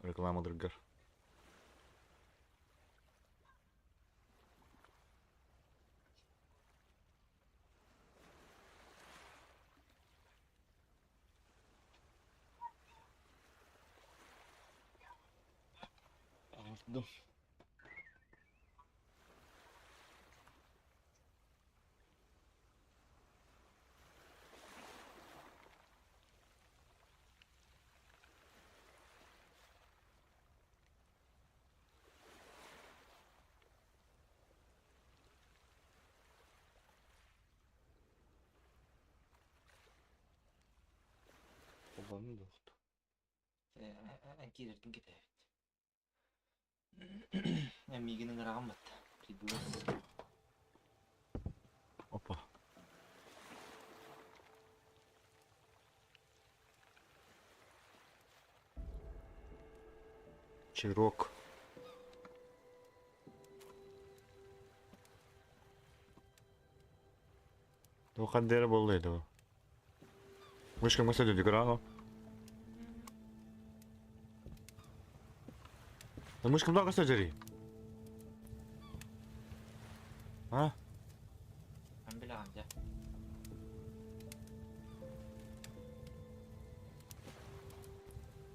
Рекламаларгар. Оҥордум. Холбонно дуохту. Эн киирэргин кэтэһэбит. Эн миигин ыҥыраҕын батта. Приглас. Опа. Чирок. Туох хандыра буолла это? Мышка мышка дедиграно. Мышка много сажери. А? Эн билэҕин дьэ.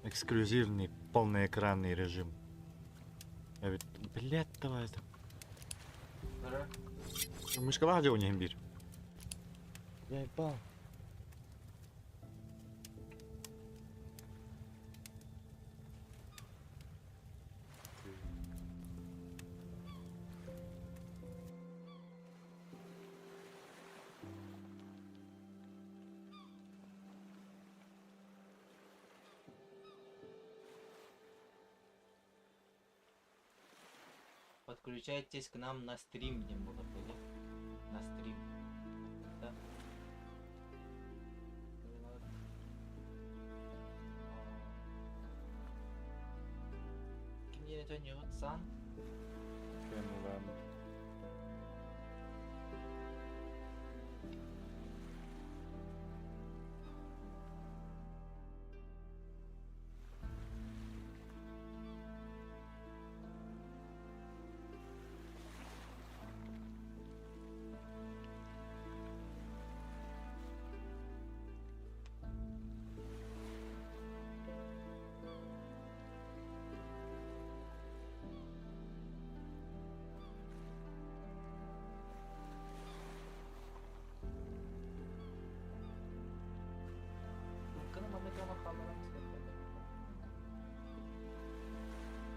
Эксклюзивный полноэкранный режим. Я ведь, блядь, давай это. Мышкалаах дьэ униһин биир. Я ебал. Подключайтесь к нам на стрим диэн буолар буолуо. На стрим. Да. Ким диэн этэн Сан? Кэмилан. Ссылканы манна кыаман хаалларан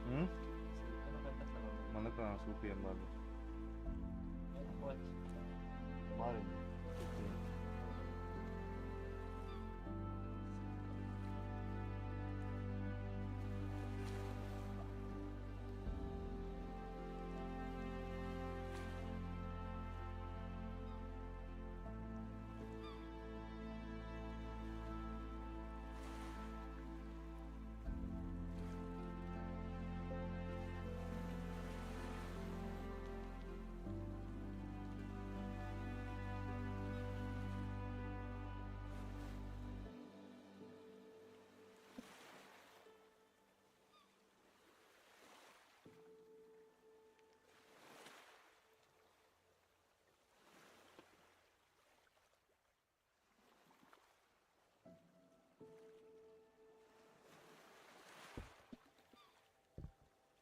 М? Ссылканы хайдах табаллар? Маны кыана суукуйан барды. Вот. Бар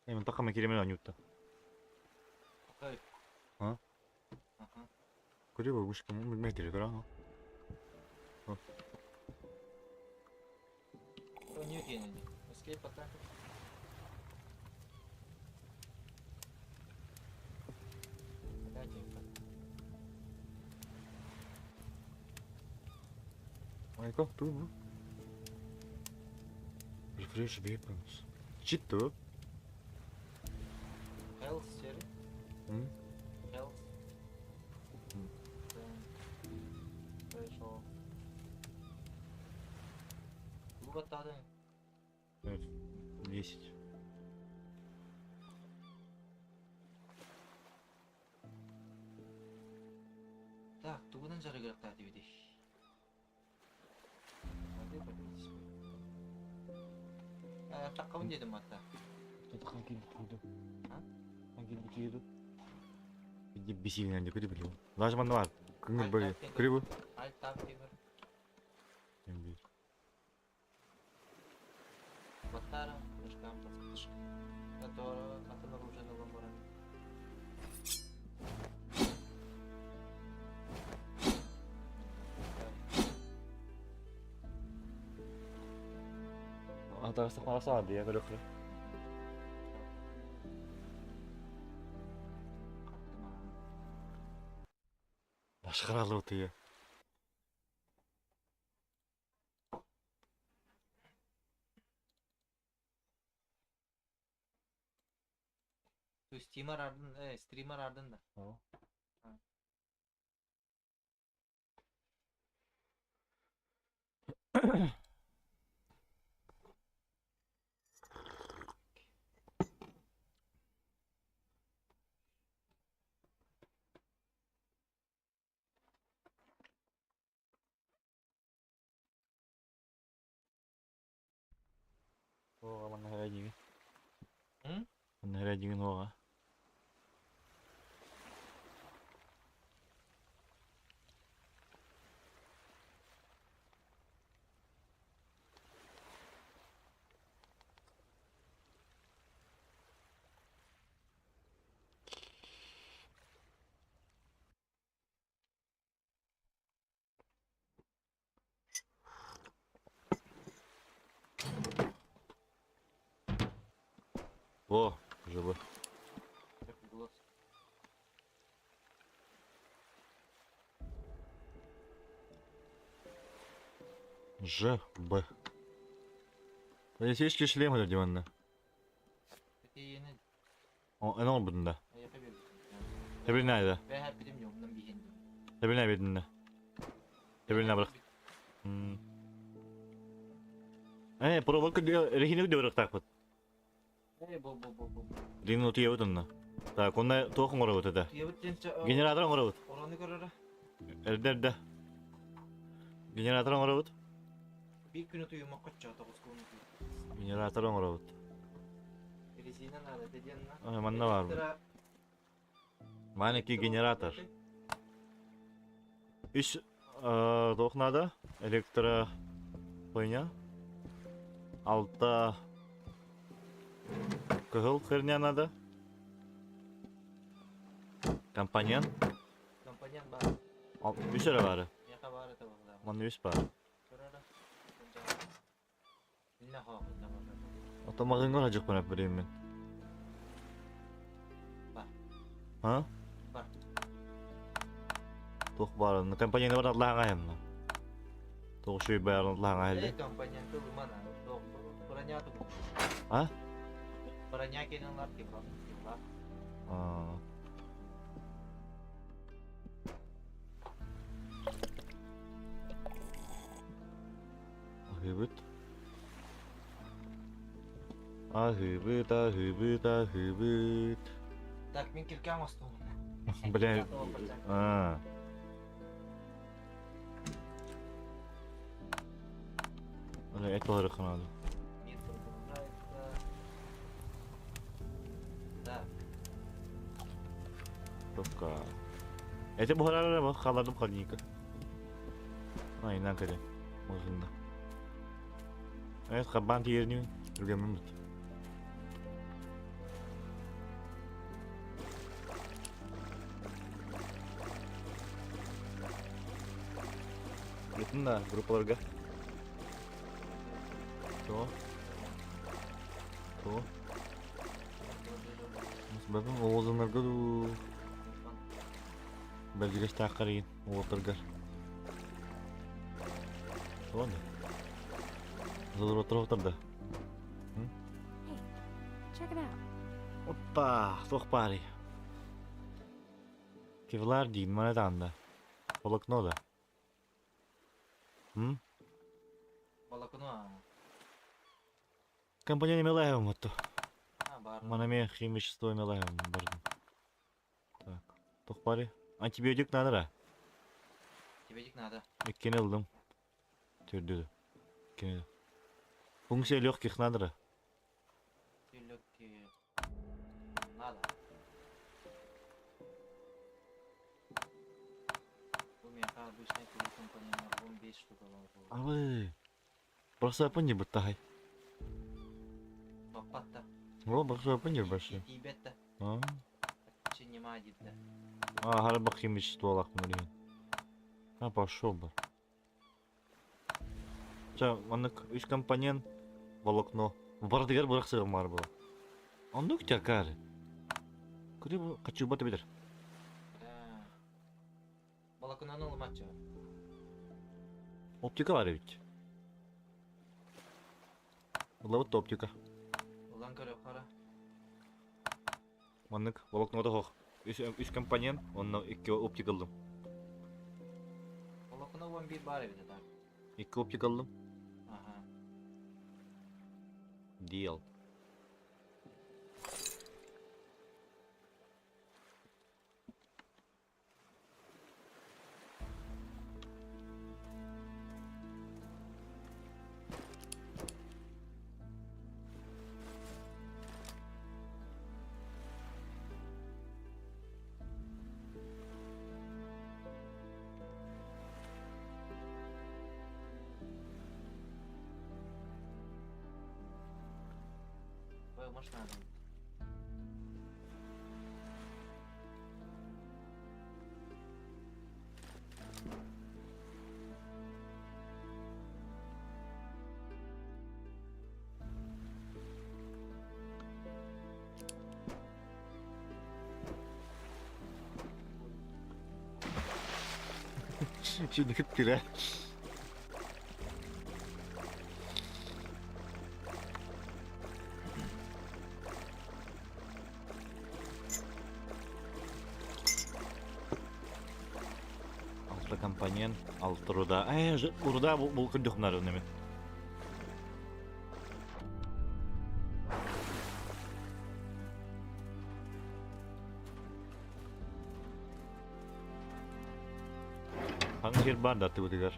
Мантахха киримен оонньуутта. Окей. А? Ага. Кури бабушка, метри грано. New киэнини. Escape attack. Опять Майка, ту. Refresh weapons. Чит ту. Health сери. М? Health. Хорошо. Тугу баттаадың? F10. Так, тугунан дьарыгырахтаа диэбитий? Воды попить. Таккабын диэтим атта. Бисиинэн дикути билим. Даже манна бар. Күңүр бөйө. Күрү бу. Баттара, мышкам, подскажи. Атын оружие ылан баран. Атаҕастахпана дия көрөхлө. Башқаралы утуйа. Steamer ardın, streamer ardın da. Оҕа манна хэрэ Манна хэрэ дьиҥин уоҕа. О, живы. Ж, Б. Полицейский шлем это диванна. О, эн олбудун да. Тебирин айда. Тебирин айбедин да. Тебирин абырак. Э, проводка рехини дөбөрөктаакпыт. Рин утуйабыт онно. Так, онно туох оҥоробут это? Генератор оҥоробут. Орону көрөрө. Эрдэ эрдэ. Генератор оҥоробут. Биир күн утуйумах коччо тоҕус күн утуйум. Генератор оҥоробут. Резина надо, диэн Ой, манна баар. Маленький генератор. Үс туох надо? Электро хуйня. Алта кыһыл херня надо. Компонент. Компонент баар. Үс эрэ баары. Миэхэ баар этэ буолла. Манна үс баар. Оттон маҕыыҥҥа садьыкпын эппириммин. А? Туох баар компанияны бар аллаһаҥа айамна. Туох үчүгэй баар аллаһаҥа айыллы. Компоненты ылыман броня А? Броня кенелар типа. А. Аһыыбыт. Аһыыбыт, аһыыбыт, аһыыбыт. Так, мин киркам остуолум. Бля, а. Это надо. Да. Только. Это буһарар халадым холодильника. Айынан кэлэн. Мозунна. Evet, хаббаан тиийэрниин түргэммин бут. Бүтүн да группаларга. То. То. Бабым оҕозунарга дуу. Бэрдигэстээххэр игин уолаттаргар. Тоҕо Золотор да. Check it out. Оппа, туох баарый? Кевлар диин мана таанда. Волокно да. М? Волокно. Компания мелаем вот. А, бар. Мана хим вещество мелаем бардым. Так, туох баарый? Антибиотик надо да? Антибиотик надо. Иккини ылдым. Төрдү. Иккини. Функция легких надо да? Легкие. Надо. Бу миэхэ обычный три компонента, 15 штук ылан. Абы. Бырахсааппын диир быттаһай. Баппат да. О, бырахсааппын диир большой. Тиийбэт да. А, Чинима диир да. а харбах химвеществолаах мөрүһүн. А, пошел бы. Ча, маннык үс компонент волокно. Барытыгар бырахсыгым баар була. Оннук тякаары. Кыры качуба билер. Волокнону ылымаччы. Оптика бар эбит. Ылабыт да оптика. Ылан көрө хара. Маннык волокнода хох. Үс компонент, онно икки оптика ыллым. Волокно 11 бар эбит так. Икки оптика ыллым. Ага. Deal. Ой, может надо. Şimdi kıpkırı. Алты компонент, алты руда. Эй, руда бұл күндік неме. Хаңы жер бар да тыбытыгар.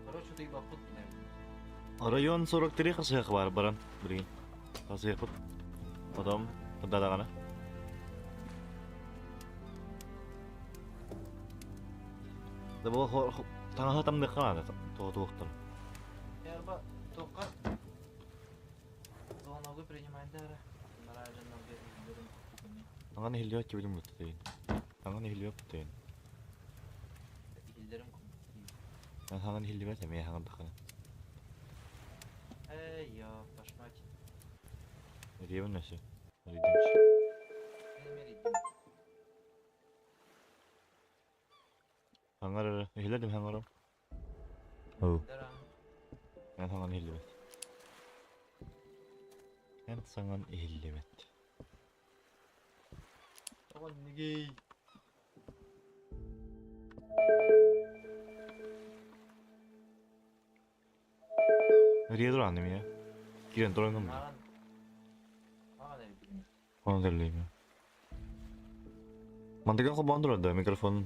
Короче, ты баппыт, наверное. Район 43 қасыяқ бар баран. Білген. Қасыяқ бұт. Потом, тында дағана. Да бұл таңа тамды қанады. Тоғы туықтыр. Эрба тоққа звоногу принимает дара. Нараженном берем. Таңа нехилиот кебілім бұт дейін. Таңа нехилиот дейін. Илдерим. Таңа нехилиот әме хаңа дақана. Эй, я пошмать. Ребен нәсе. Ридимш. Хаңар хиледим хаңарым. Оу. Мен хаңан хилебет. Мен саңан хилебет. Нигей. Риедор анным я. Кирен турангым. Маған. Маған әлі Оны дерлейм. Мантыган холбоон турар да микрофон.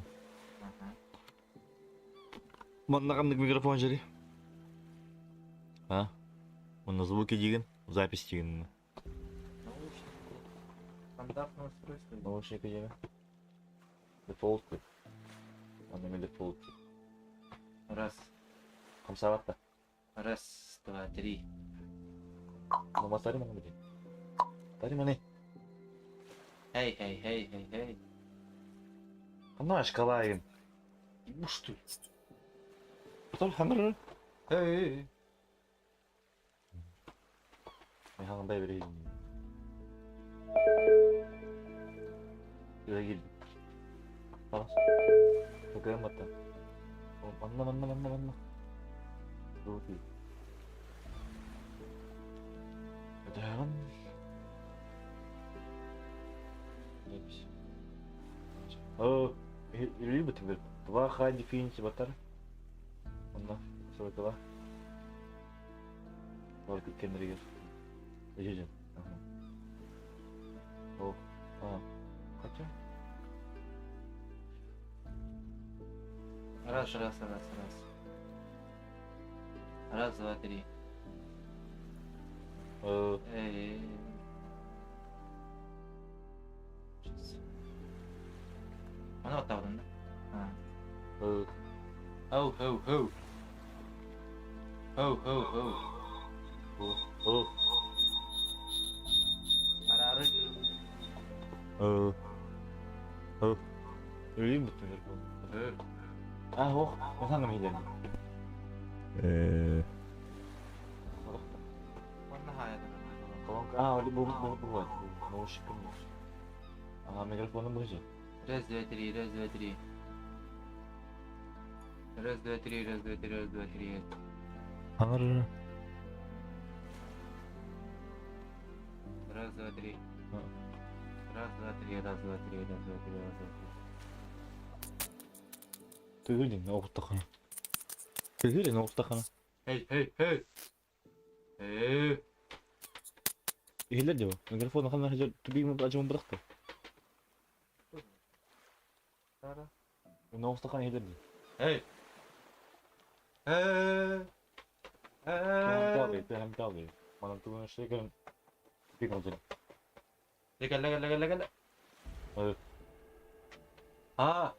Ага. Манна кандык микрофон жери. А? Онна звуки деген, запись деген. Наушники. Стандартное устройство. Наушники деген. Дефолт. Онна мен дефолт. Раз. Хамсабатта. Раз, два, три. Номасари мана билин. Тари мане. Эй, эй, эй, эй, эй. Ана шкалайын. Уш ты. Потом хаңыр. Эй, эй. Мен хаңындай берейін. Юра келдім. Балас. Токайым батта. Манна, манна, манна, манна. Звуки. Өтәгін. Запись. О, или бы тебе два high definition батар. Онна, 42. Бар кенригер. Ежен. Ага. О, а. Хотя. Раз, раз, раз, раз. Раз, два, три. Э, Маны оттаабытым да. Э, Хоу хоу хоу. Хоу хоу хоу. О, Араары. Э, э. Өлейін бүттім. А, ох, осаң кім. Э. Онна хаайда. Колонка. А, бу бу бу бу. Наушник. Ага, микрофоны бу же. Раз, два, три, раз, два, три. Раз, два, три, раз, два, три, раз, два, три. Аңыр. Раз, два, три. Раз, два, три, раз, два, три, раз, два, три, раз, два, три. Тыгылин, оғыттақана. Тыгылин, оғыттақана. Эй, эй, эй! Эй! Иһиллэр дии бу. Микрофон ханна хажар тубигым ажымын бырахты. Тара. Оғыттақана иһиллэр дии. Эй! Эй! Эй! Эй! Тыгын Манан тугун шекерин тубигым ажын. Лега, лега, лега, лега. Э. А!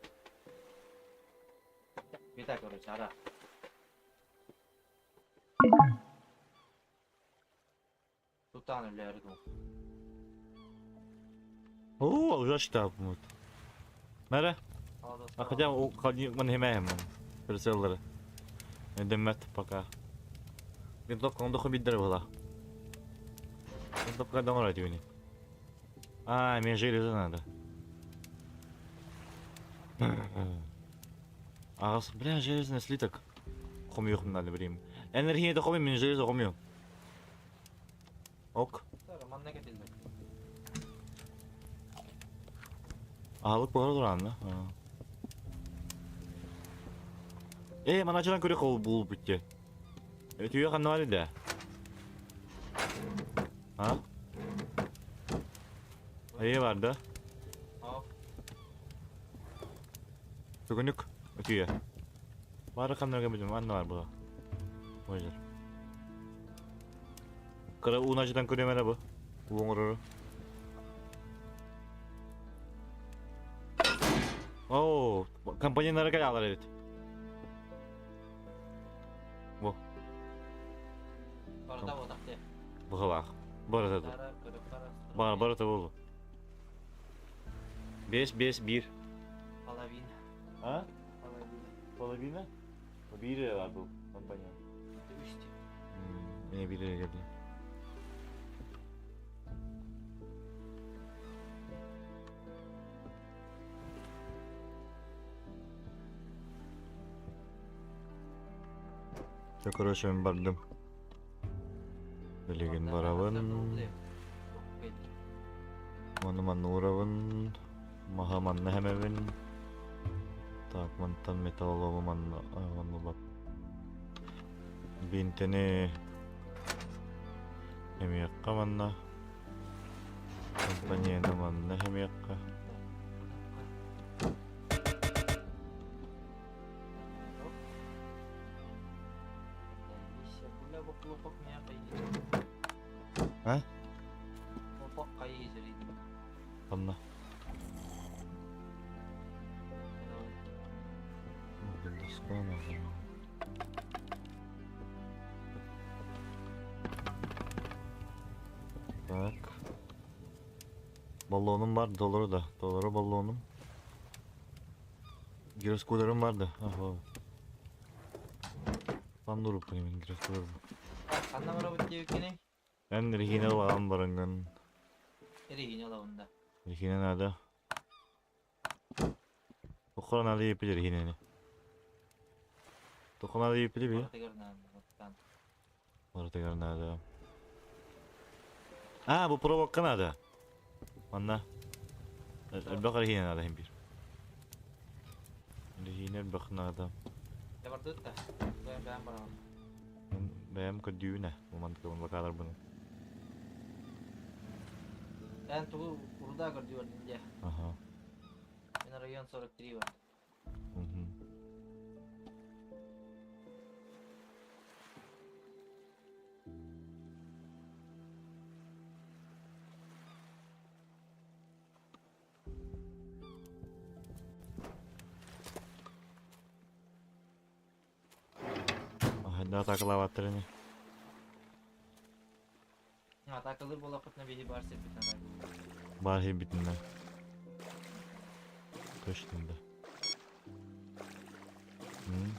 Вита, короче, ара. Тутан үлээрдум. Оо, ужас бу. Мәрә? А хотя у ман химәһем. Прицеллары. Демәт пока. Винтовка онда хобиддер була. Винтовка доңор айтыгыни. А, мне железо надо. Ағас, бля, железный слиток. Хомьюхым надо время. Энергия это хоми, мен железо хомью. Ок. Манна кетилди. Аалык бар туран, да? Э, маначынан көрө кол бул битте. Түйе ханна бар иде. А? Э бар да. Ок. Бүгүнүк түйе. Бары каннарга билем, анна бар бу. Ойжар. Кара уначыдан көрөмөр бу. Уоңорору. Оо, компаньоннары кэлэ алар эбит. Бу. Барда бодакты. Быгылах. Бар это. Тара, көрөп бара. Бар, бар это болду. 5 5 1. Половина. А? Половина. Половина? Бири бар бу компаньон. Үстü. Міне бири келди. Все, короче, мен бардым. Билеген барабын. Маны маннурабын. Маха манна хэмэбин. Так, мантан металлолому манна маннулап. Бинтени хэмиякка манна. Компанияны манна хэмиякка. А? Манна. Так. Баллонум бар, доллары да. Доллары баллонум. Гироскутерым бар да. Аха. Там дуруп мен гироскутер. Ханна барабыт диэбиккиний? Эн рехине аламын барынган. Эригини алабында. Рехине надо. Тохора надо епили рехинени. Тохора надо епили би. Барытыгар надо. А, бу проводка надо. Манна. Элбэх рехине надо хим бир. Рехине элбэх надо. Бардыт да. Бэм бэм барабын. Бэм көдүүнэ. Бу мантык бакалар буну. Эн тугу уруда көрдү дия. Ага. Мен район 43 бар. Мгм. Да атаакалаабаттар ини. Атаакалыыр буоллахпытына биһи баар сирбитин атаакалыыр. Баар сирбитинэн. Точно да. М.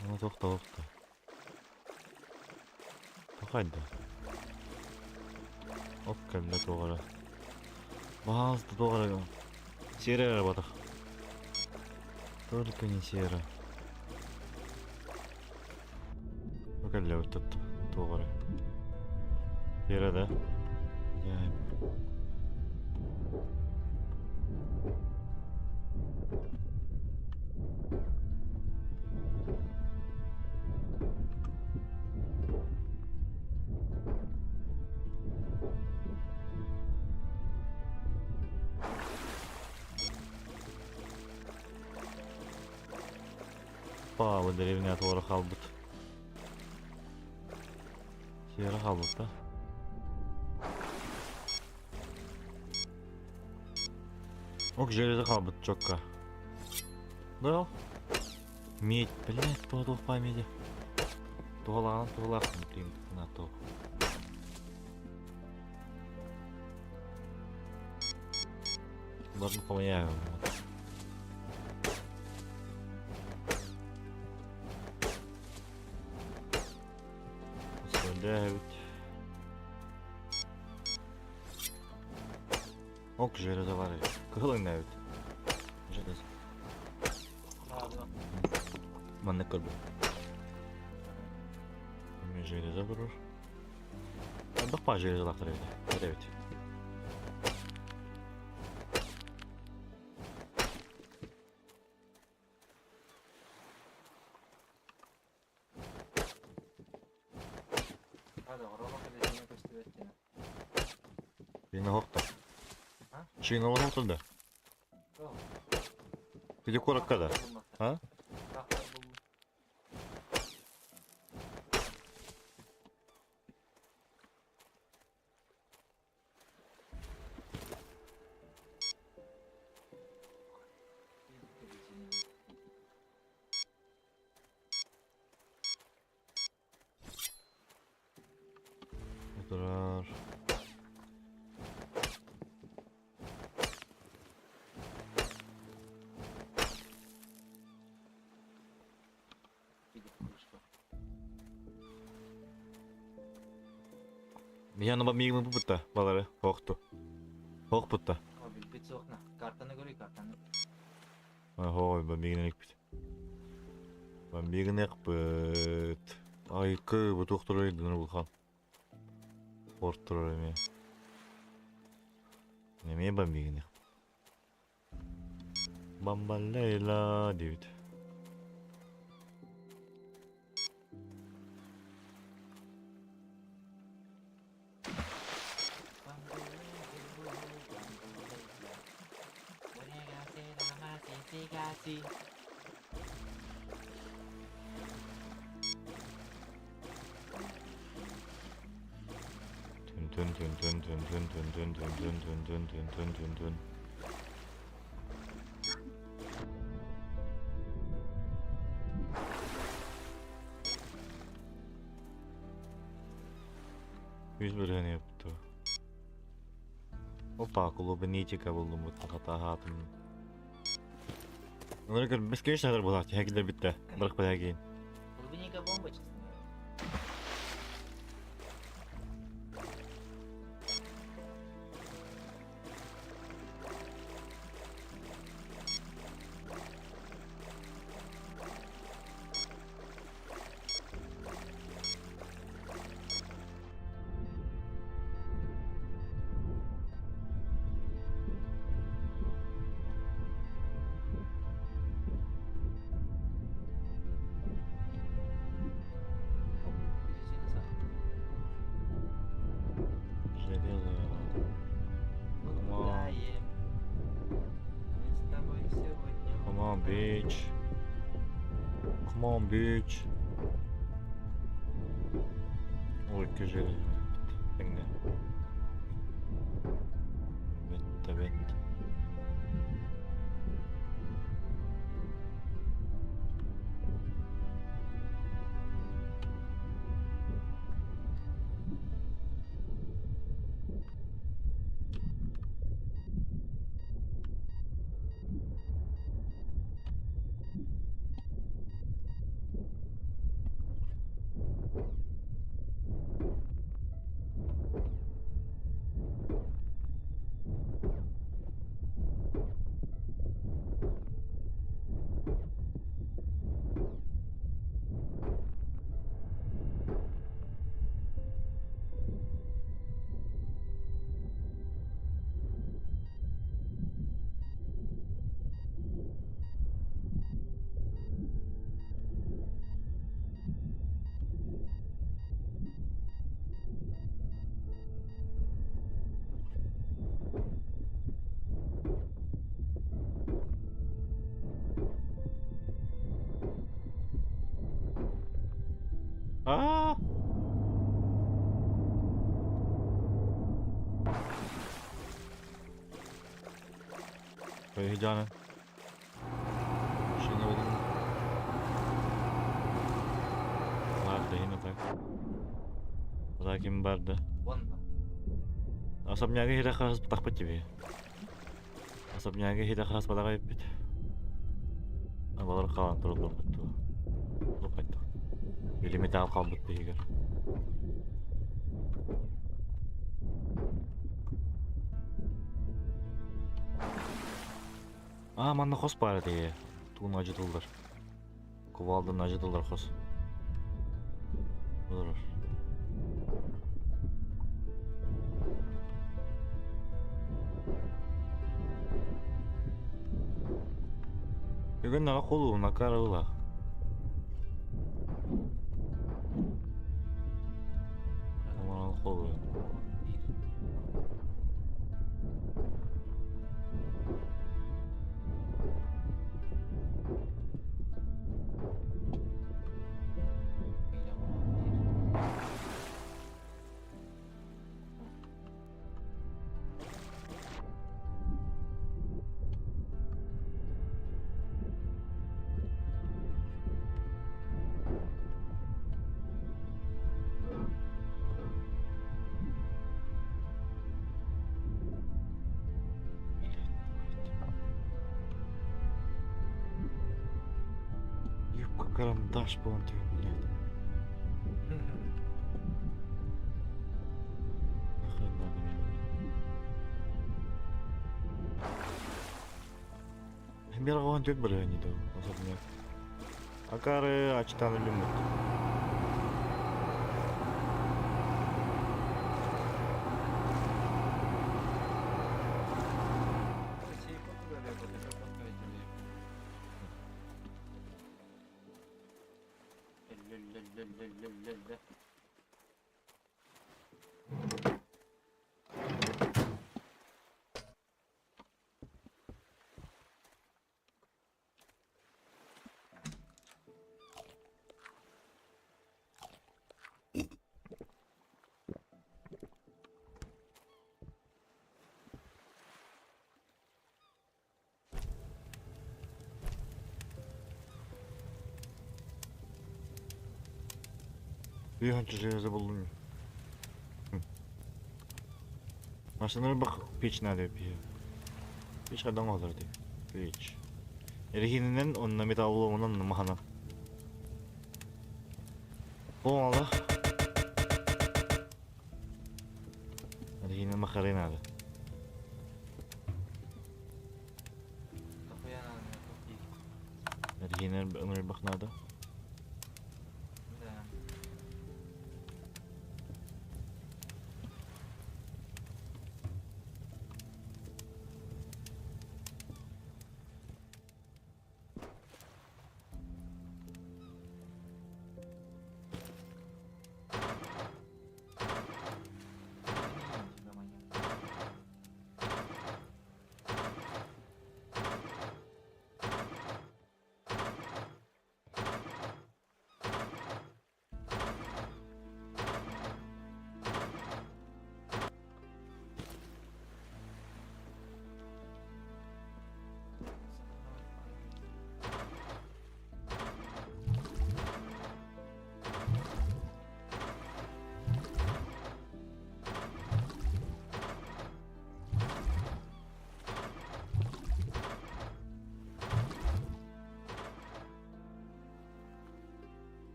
Ну тохто тохто. Тохайда. Оп кэллэ туох эрэ. Баҕаласта туох эрэ сиэрэ эрэ батах. Только не сера. Бу кэллэ тут туох эрэ. Сера да? Я Паа, деревня туора хаалбыт. Сиэрэ хаалбыт да. Ок, железо хаалбыт чокка. Да. Медь, блядь, туох по меди. Туһалаҕынан туһалаахпын блин, на то. Должен поменяю. Девять. Ок, железо варит. Кыһыл өҥнөөбүт. Железо. Маннык көрбүт. Железо турар. Элбэх баар железолаахтар эбит. Эбит. Чина хохто. Чина хохто да. Где куракка да? А? Турар. Миһан миигин буппутта балары хоохту. Хоохпутта. Билбит суохна. Картаны көрүй, картаны. Хой, миигин экпит. Миигин экпит. Ай, кы, бу туохтурар дыныр булхан. Портурар эме. Неме бамбигин Бамбалейла диэбит. Түн түн түн түн түн түн түн түн түн түн түн түн түн түн түн. Үс бырыһыаны yaptı. Опа, клубничка булдум бу хата хаатым. Олар бесконечно хатар булааччы, хәкилер бүтте. Бырах быһа Клубника бомба, честно говоря. Железо. Come on. Мы с тобой сегодня. Come on, bitch. Come on, bitch. Ой, железо. Тэҥнэ. Бетте бет. Аа! Heyecanı. Машина olur. Vardı yine так. Ким барды. Уонна. Особняга хире хас батахпыт тебе. Особняга хире хас батаға еппит. Балар қалан тұрылыр бітті. Лұқайтты. Билемет алып қалбыт дегер. А, манна хос бар дее. Туун ажытылдар. Кувалдын ажытылдар хос. Олорор. Бүгүн наҕа холууна карылах. Амарал холуу. Юбка карандаш буолан түһэн блядь. Нахрен надо мне, блядь. Бер оған түк бір не дау, особняк. Акары ачтан үліміт. Bir железо булдум. Машина бак печь надо пи. Печь кадан алыр ди. Печь. Эрихинен онна металлоломунан махана. О Allah. Эрихинен махары надо. Дохуя надо мне купить. Эрихинен ынырбак надо. Да. Тебя маньяк.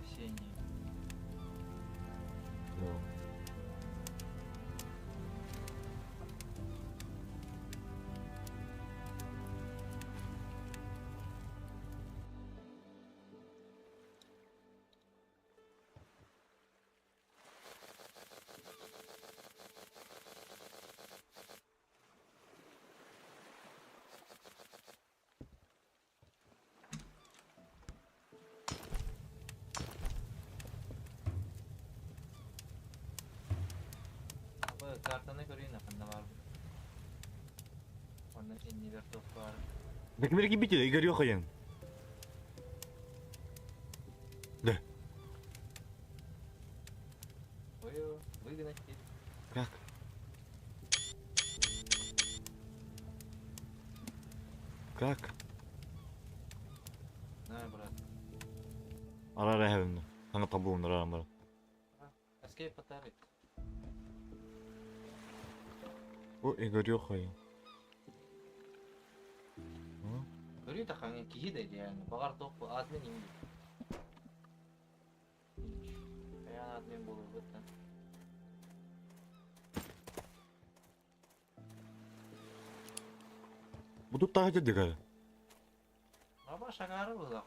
Спасение. Картаны көрүүнэ ханна баар Онно иннибэр туох баар. Документ кибите, Игорь Йохаен. Да. Ой, выгнать. Как? Как? На, брат. Арара хэвэн. Ханга табуун арара. Escape патарит. О, Игорь Йохаен. Көрүү тахаҥы киһи да реально. Баҕар туох бу админ иҥ. Хайаан админ буолуохпут да. Бу тут таһа дьэ Аба шагары буолла.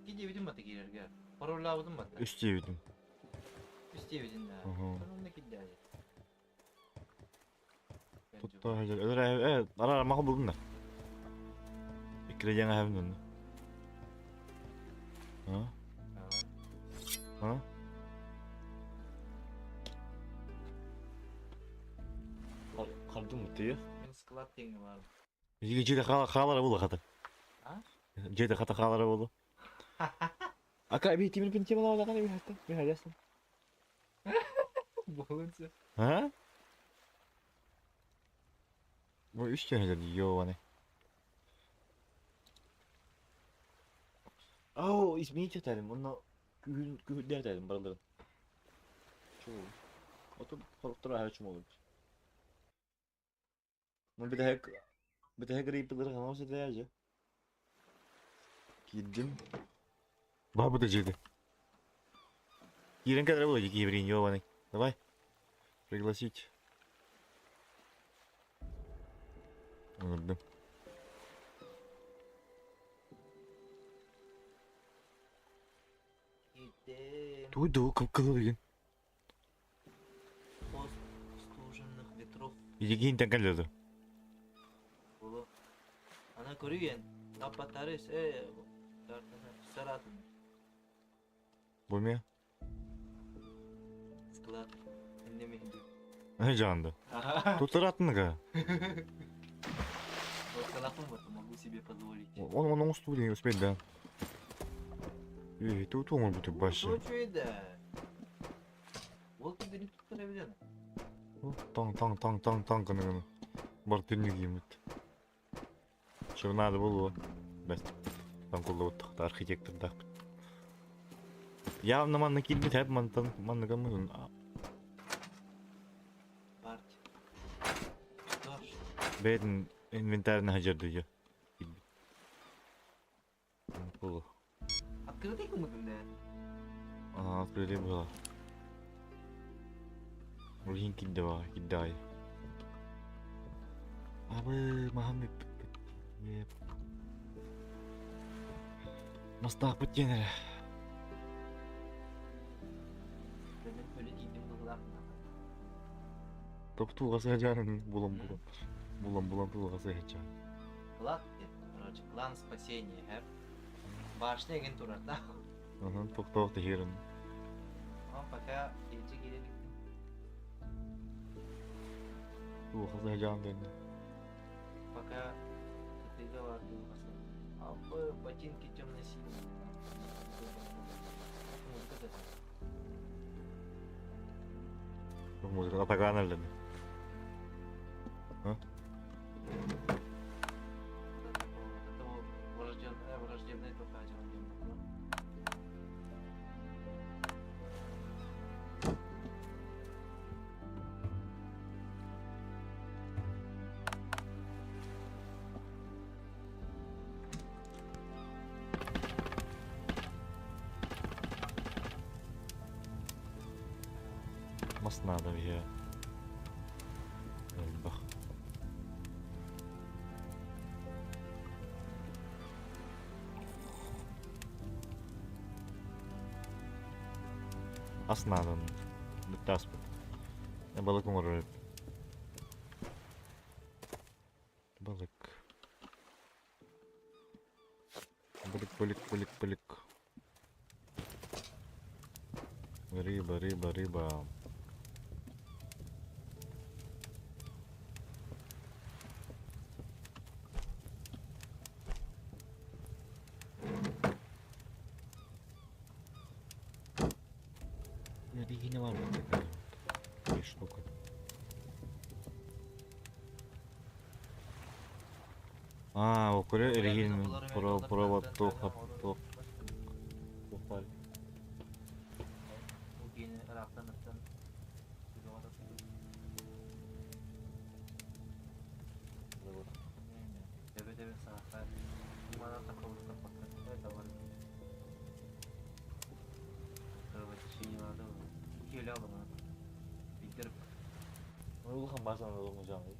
Ки диэбитим бата киирэргэ. Пароллаабытым бата. Үс диэбитим. Үс диэбитин да. Уһу. Онно кирдээди. Тут таһа дьэ. Өлөр арара махы булдум да. Иккиле жаңа хэвэн онно. А? А? Қалдым мутты. Мен склад теңі бар. Жиге жеде халара болу хата. А? Жеде хата халара болу. Ака би тимир пин темала ола би хата. Би хаясын. Болунса. А? Бу үч кene йо аны. Ау, изменить этәлим. Оны күһүн күһүдә этәлим бараларын. Чу. Ото хоруктара хачым olur. Ну bir daha gripler kanal edeceğiz. Gittim. Баба да жеді. Кирен kadar было еврей ёбаный. Давай. Пригласить. Ладно. Киттем. Туйду кып-кызыл деген. Пост стуженных ветров. Егин тәңкәлерді. Болу. Ана көрүген. Таппатарыс, э, картаны саратын. Бу ме? Склад. Иннеме хинди. Ай жанды. Ага. Тут ратныга. Вот салафым вот могу себе позволить. Он он усту деген успеть да. Эй, тут он будет башы. Что да? Ол күндері туттыра біледі. Таң таң таң таң таң гына гына. Бар түннү кийимит. Чырнады болу. Бәс. Таң кулда оттық архитектор да. Явно манны килбит хәп мантан манны гамын. Парти. Что ж, Бәдин инвентарь хажарды я. Килбит. Болу. открытый кымытын да? А, открыли было. Урхин кидда киддай. Абы махамми еп. Мастақ біткен Мен өлі дейдім бұғылақ. Топ туғасы жанын булам булам. Булам булам туғасы жан. Клан, короче, клан спасения, хэп. Башня ген турар, да? Ага, тоқтауқты херін. Ama пока gece gelelim. Туғасы жан деді. Пока кытыга бар тугасы. Апы ботинки темно-синие. Музыка да. Музыка атаган әлді. Это вот враждебная, враждебная только один. Мас наада биһиэхэ. Элбэх. Ас наада Бүттэ аспыт. Балык оҥорор эбит. Балык. Балык, балык, балык, балык. Рыба, рыба, рыба. Регина вот такая вот штука. Аа, окурэ эригин провод туох туох туох Улахан баазаны ылымыжаҥый.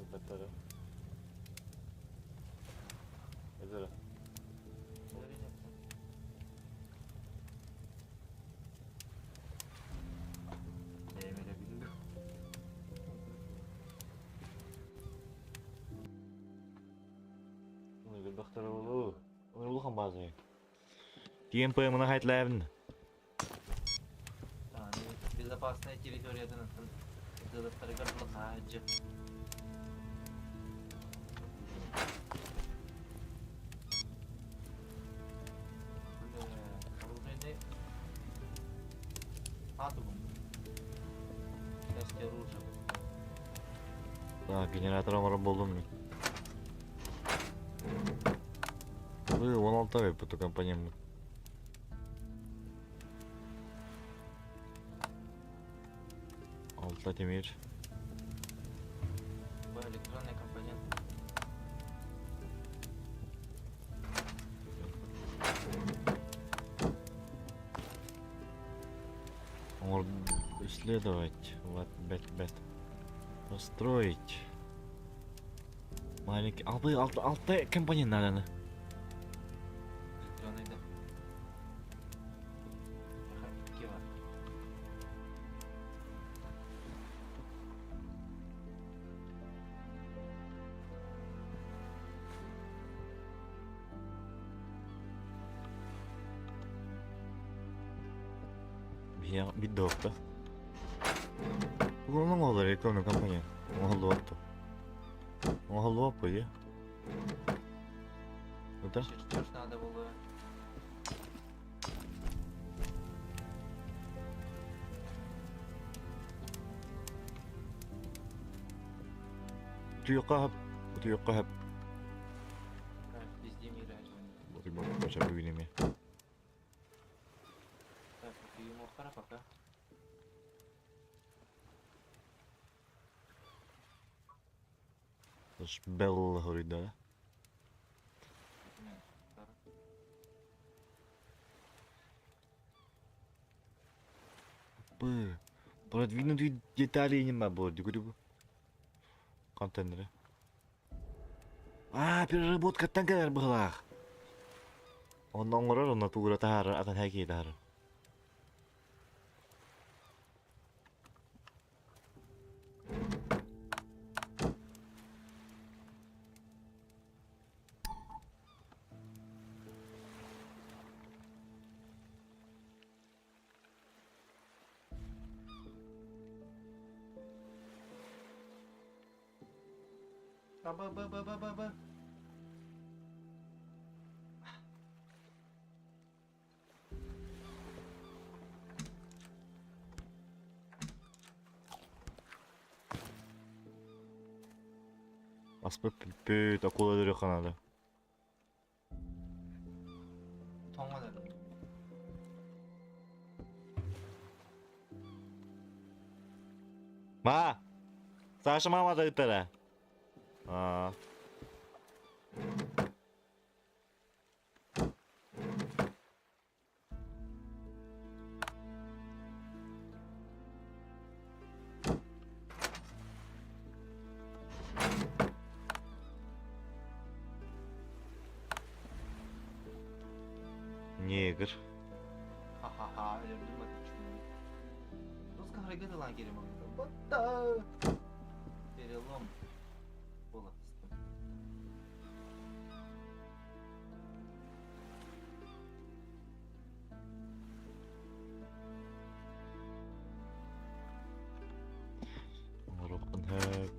Ылбаттара. Эдэрэ. Ылбахтара болу. Улахан баазаны. ТМП мына хайтлайбын. Безопасная территориядан дылыттарыгар хаһаджы. Оружейный атом. Часть оружия. Так, генератор оҥорор буоллум мин. Вы 16 эппит компанияммыт. Алта тимир. Электронный компонент. Оҥор исследовать. Вот, бэт, бэт. Построить. Маленький. Алты, алты, алты компонент надо. Электронный, да. Ага, бар. Бир доопта. Угулун оҥоһуллар электронный компонент. Оҥоһуллубат. Оҥоһуллубат буо. Это? Чертеж надо было. Утуйукка утуйукка хөп. Везде мира. Бача бүгүн Так, утуйумуохтара пока. Белл хоруйда. Б. Продвинутые детали нема было. Дигурибу. Контейнеры. А, переработка танкер была. Он оҥорор, онно туура таһаарар, атын хэки таһаарар. А, Б, Б, Б, Б, Б, Б. Аспыт бүт акула өлөрүөххэ наада. Тоҥон эрэ. Ма! Саша мама да ыттара. А. Негр. Ха-ха-ха, өлөрдүм отуччуну. Русском регатылаан киирим What Перелом буола сыстым. Оҥоруохпун сөп.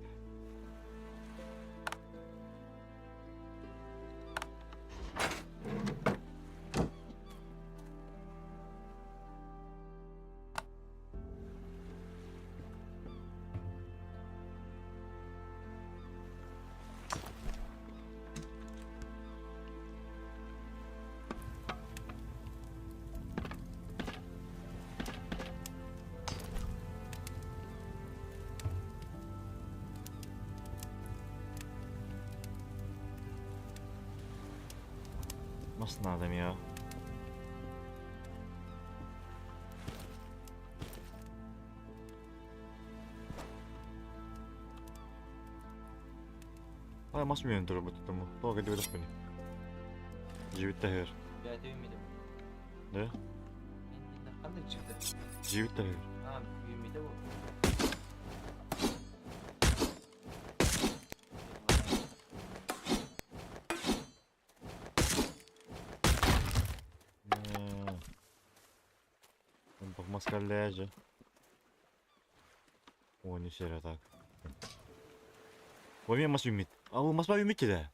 Мас наада эмиэ. Ай, мас мүөн турбут тому. Тоҕо кэлбэтэхпиний? Дьиэбит таһыгар. Бэйэтэ үүммүтэ. Да? Ханнык дьиэбитэ? Дьиэбит таһыгар. Аа, үүммүтэ бу. Мас колледжа. О, не серия так. Ой, мас үүммүт. А, ол мас үүммүт да?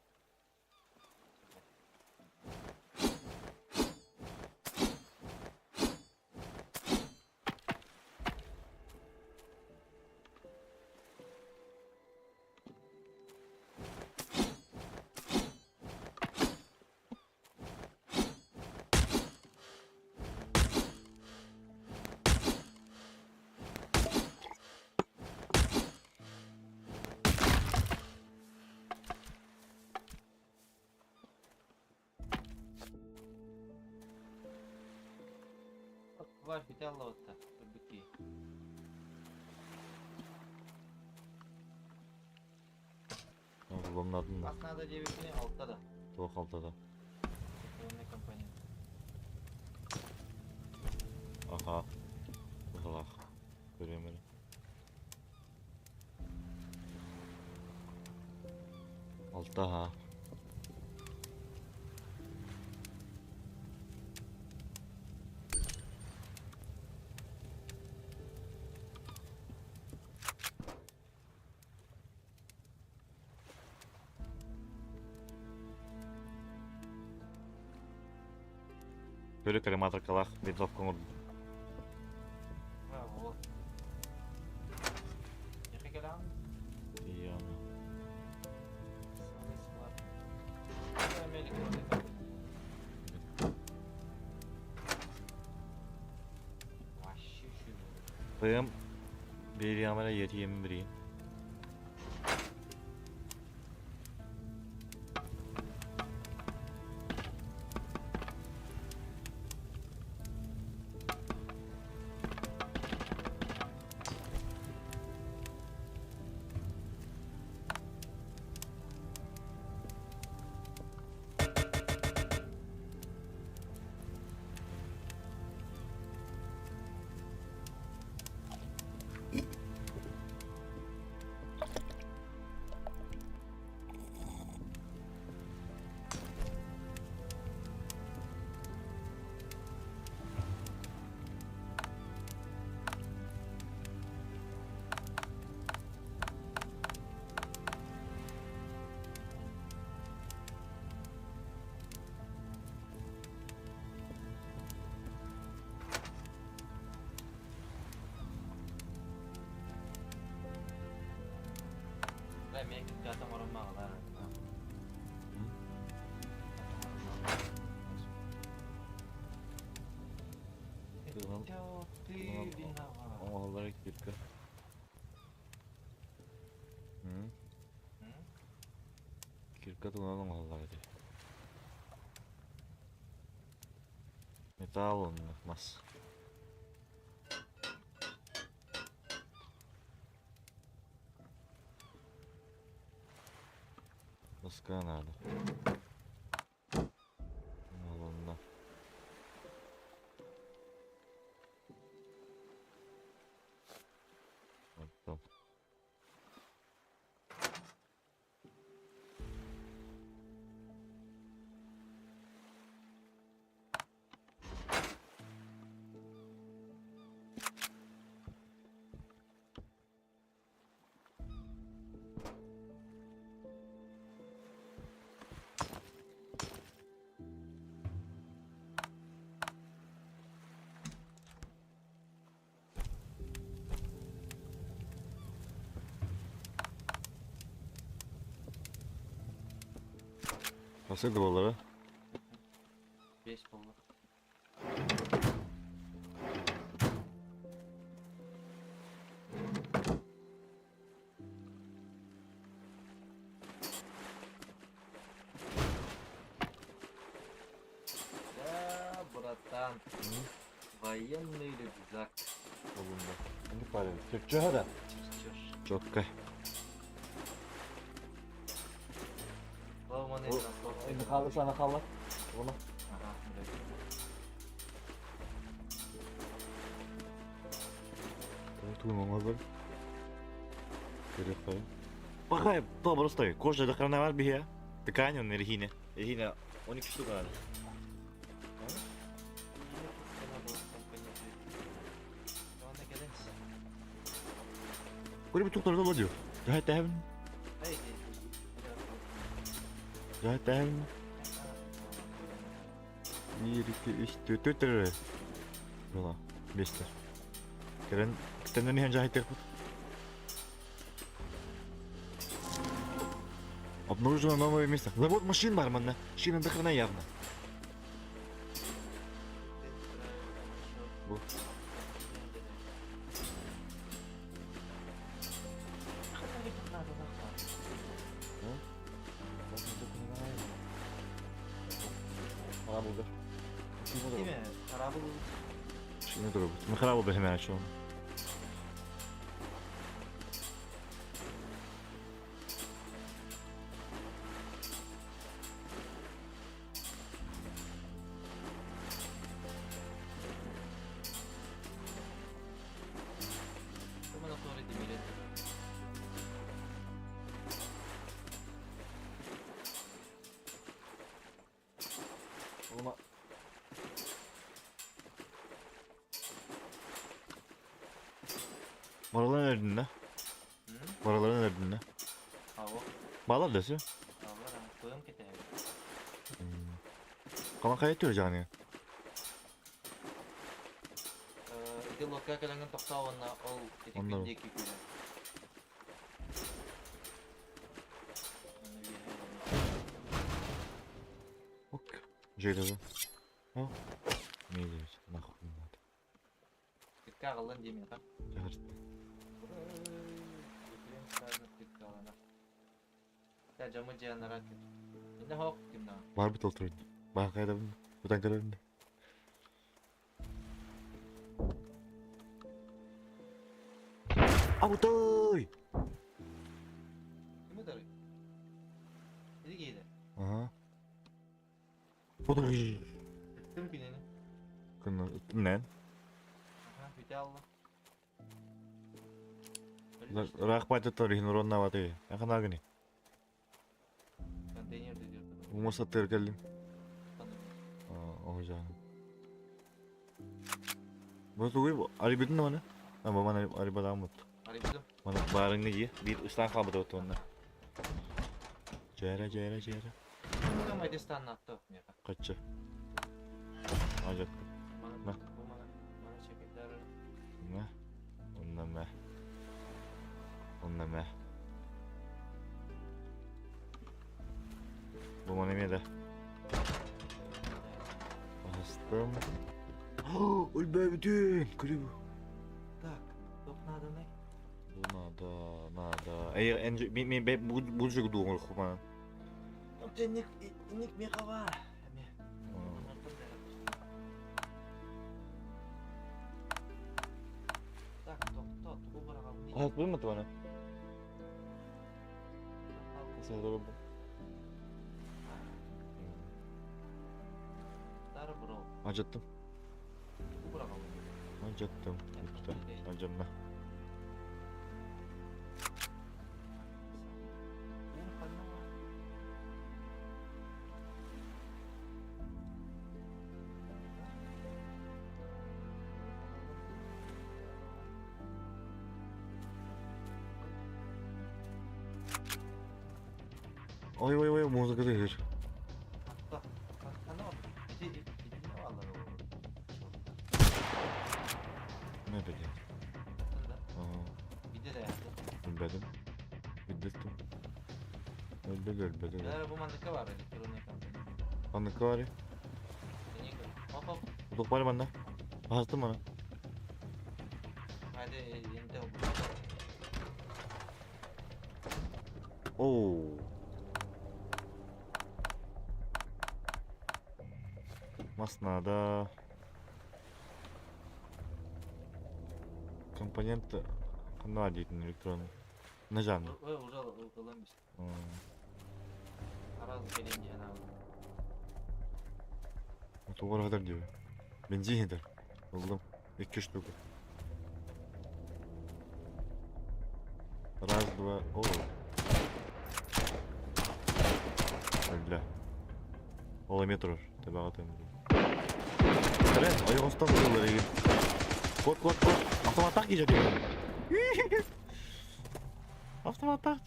Ваш бүтэ аллабытта көрбүт киһи. Уланнадын да. Хас наада диэбиккини алта да. Туох алтада? Военная компания. Аха. Быһылаах. Көрүөм эрэ. Алта аха. Көрө крематоркалаах винтовка оҥордум. Браво. Яхи кэлэҕин? Ияна. Самый склад. Америка Вообще үчүгэй. Бэйэм биэриэҕим эрэ ийэтийэммин билигин. Бля, мен кытта оҥороммаҕалар. Тыган Ты виноват. оҥоһуллар кирка. М? Кирка тугунан оҥоһуллар этэй? Металл уонна мас. Доска надо. Оҥоһулунна. Хас да буоллара? 5 буолла. Да, братан. Военный рюкзак. Олунда. Не парень. Чөччө да? Чертеж. Четко. Главное, Халы сана халы. Оны. Ага, блядь. Тугун оҥорбор. Көрүөххэ. Пахай, то просто кожа до хрена бар биһиэ. Ткань он эрихине. Эрихине 12 штук надо. Көрү туктар да болду. Жай тәһәбин. Жай тәһәбин. 1 2 3 4 4 төрө. Була. 5 төр. Кэлэн төннөн иһэн дьаһайтыахпыт. Обнаружено новое место. Завод машин бар манна. Шина до хрена явно. Бу. Харабылга. Шина дурабыт. Мы харабыл бэһэмэ ачуом. Ома. Бараларын эрдиннэ? Бараларын эрдиннэ? Балар дэсэ? Калан хайа түржааны? Ити лодка кэлэҥҥин тохтоо уонна ол ити күн диэки күүрэн. Ок. Железо. О. Не девять. Нахуй не надо. Кытка аҕаллан диэмиэхэ. Жарты. Дьоммут дьианнара Инна хоох кимнаҕа? Барбыт ол турун. Баахайдабын. Бутан көрөрүн. Абытай! Ким ытарый? Ити киһитэ. Ага. Подожди. Ыттым кинини. Кыны ыттым нэн. Аха, бүтэ алла. Ыраах байтаттар иһин уроннаабаты. Аханаагыны. Контейнер Ума саттыгар кэллим. Оо жаана. Бу тугуй арибытын маны? А бу маны арибадааммыт. Арибытым. Маны баарыҥҥа дии биир ыстаан хаалбыт эбит уонна. Дьээрэ дьээрэ дьээрэ. Кым эти станнатты миэхэ. Хаччы. Ажаттым. Маны бу маны маны чекетер. Мэ. Онна мэ. Онна мэ. Бу маны эмиэ да. Астым. Өлбөбүтүн! Күлү. Так, туох нааданый? Бу надо, надо. Эй, эн мен мен бу бу же дуоҥ хуман. Инник инник миэхэ баар. Эмиэ. Так, тохто, тугу быраҕаллыы? Аһатпын ма туана? Садырбы. Тары бро. Ажаттым. Тугу быраҕаллыы? Ажаттым. Ажамна. Ой ой ой музыка тыгыр. Не билeyim. Bilmedim. Bildirdim. Öldü ölmedi. Бу манныка бар электронный компания. Ханныкка баарый? Туох баар манна? Аһастым маны. Оу. Мас надо. Компонент ханна дийтин электронный. Нажам. Тугар хатар диyor. Бензин хитер. Булдум. Икки штука. Раз, два, о. Өллө. Ол эмиэ турар. Табаҕа Эрэ, ойоҕостон ылыллар игин. Кот, кот, кот. Автоматтаах киирэ диyor. Автоматтаах.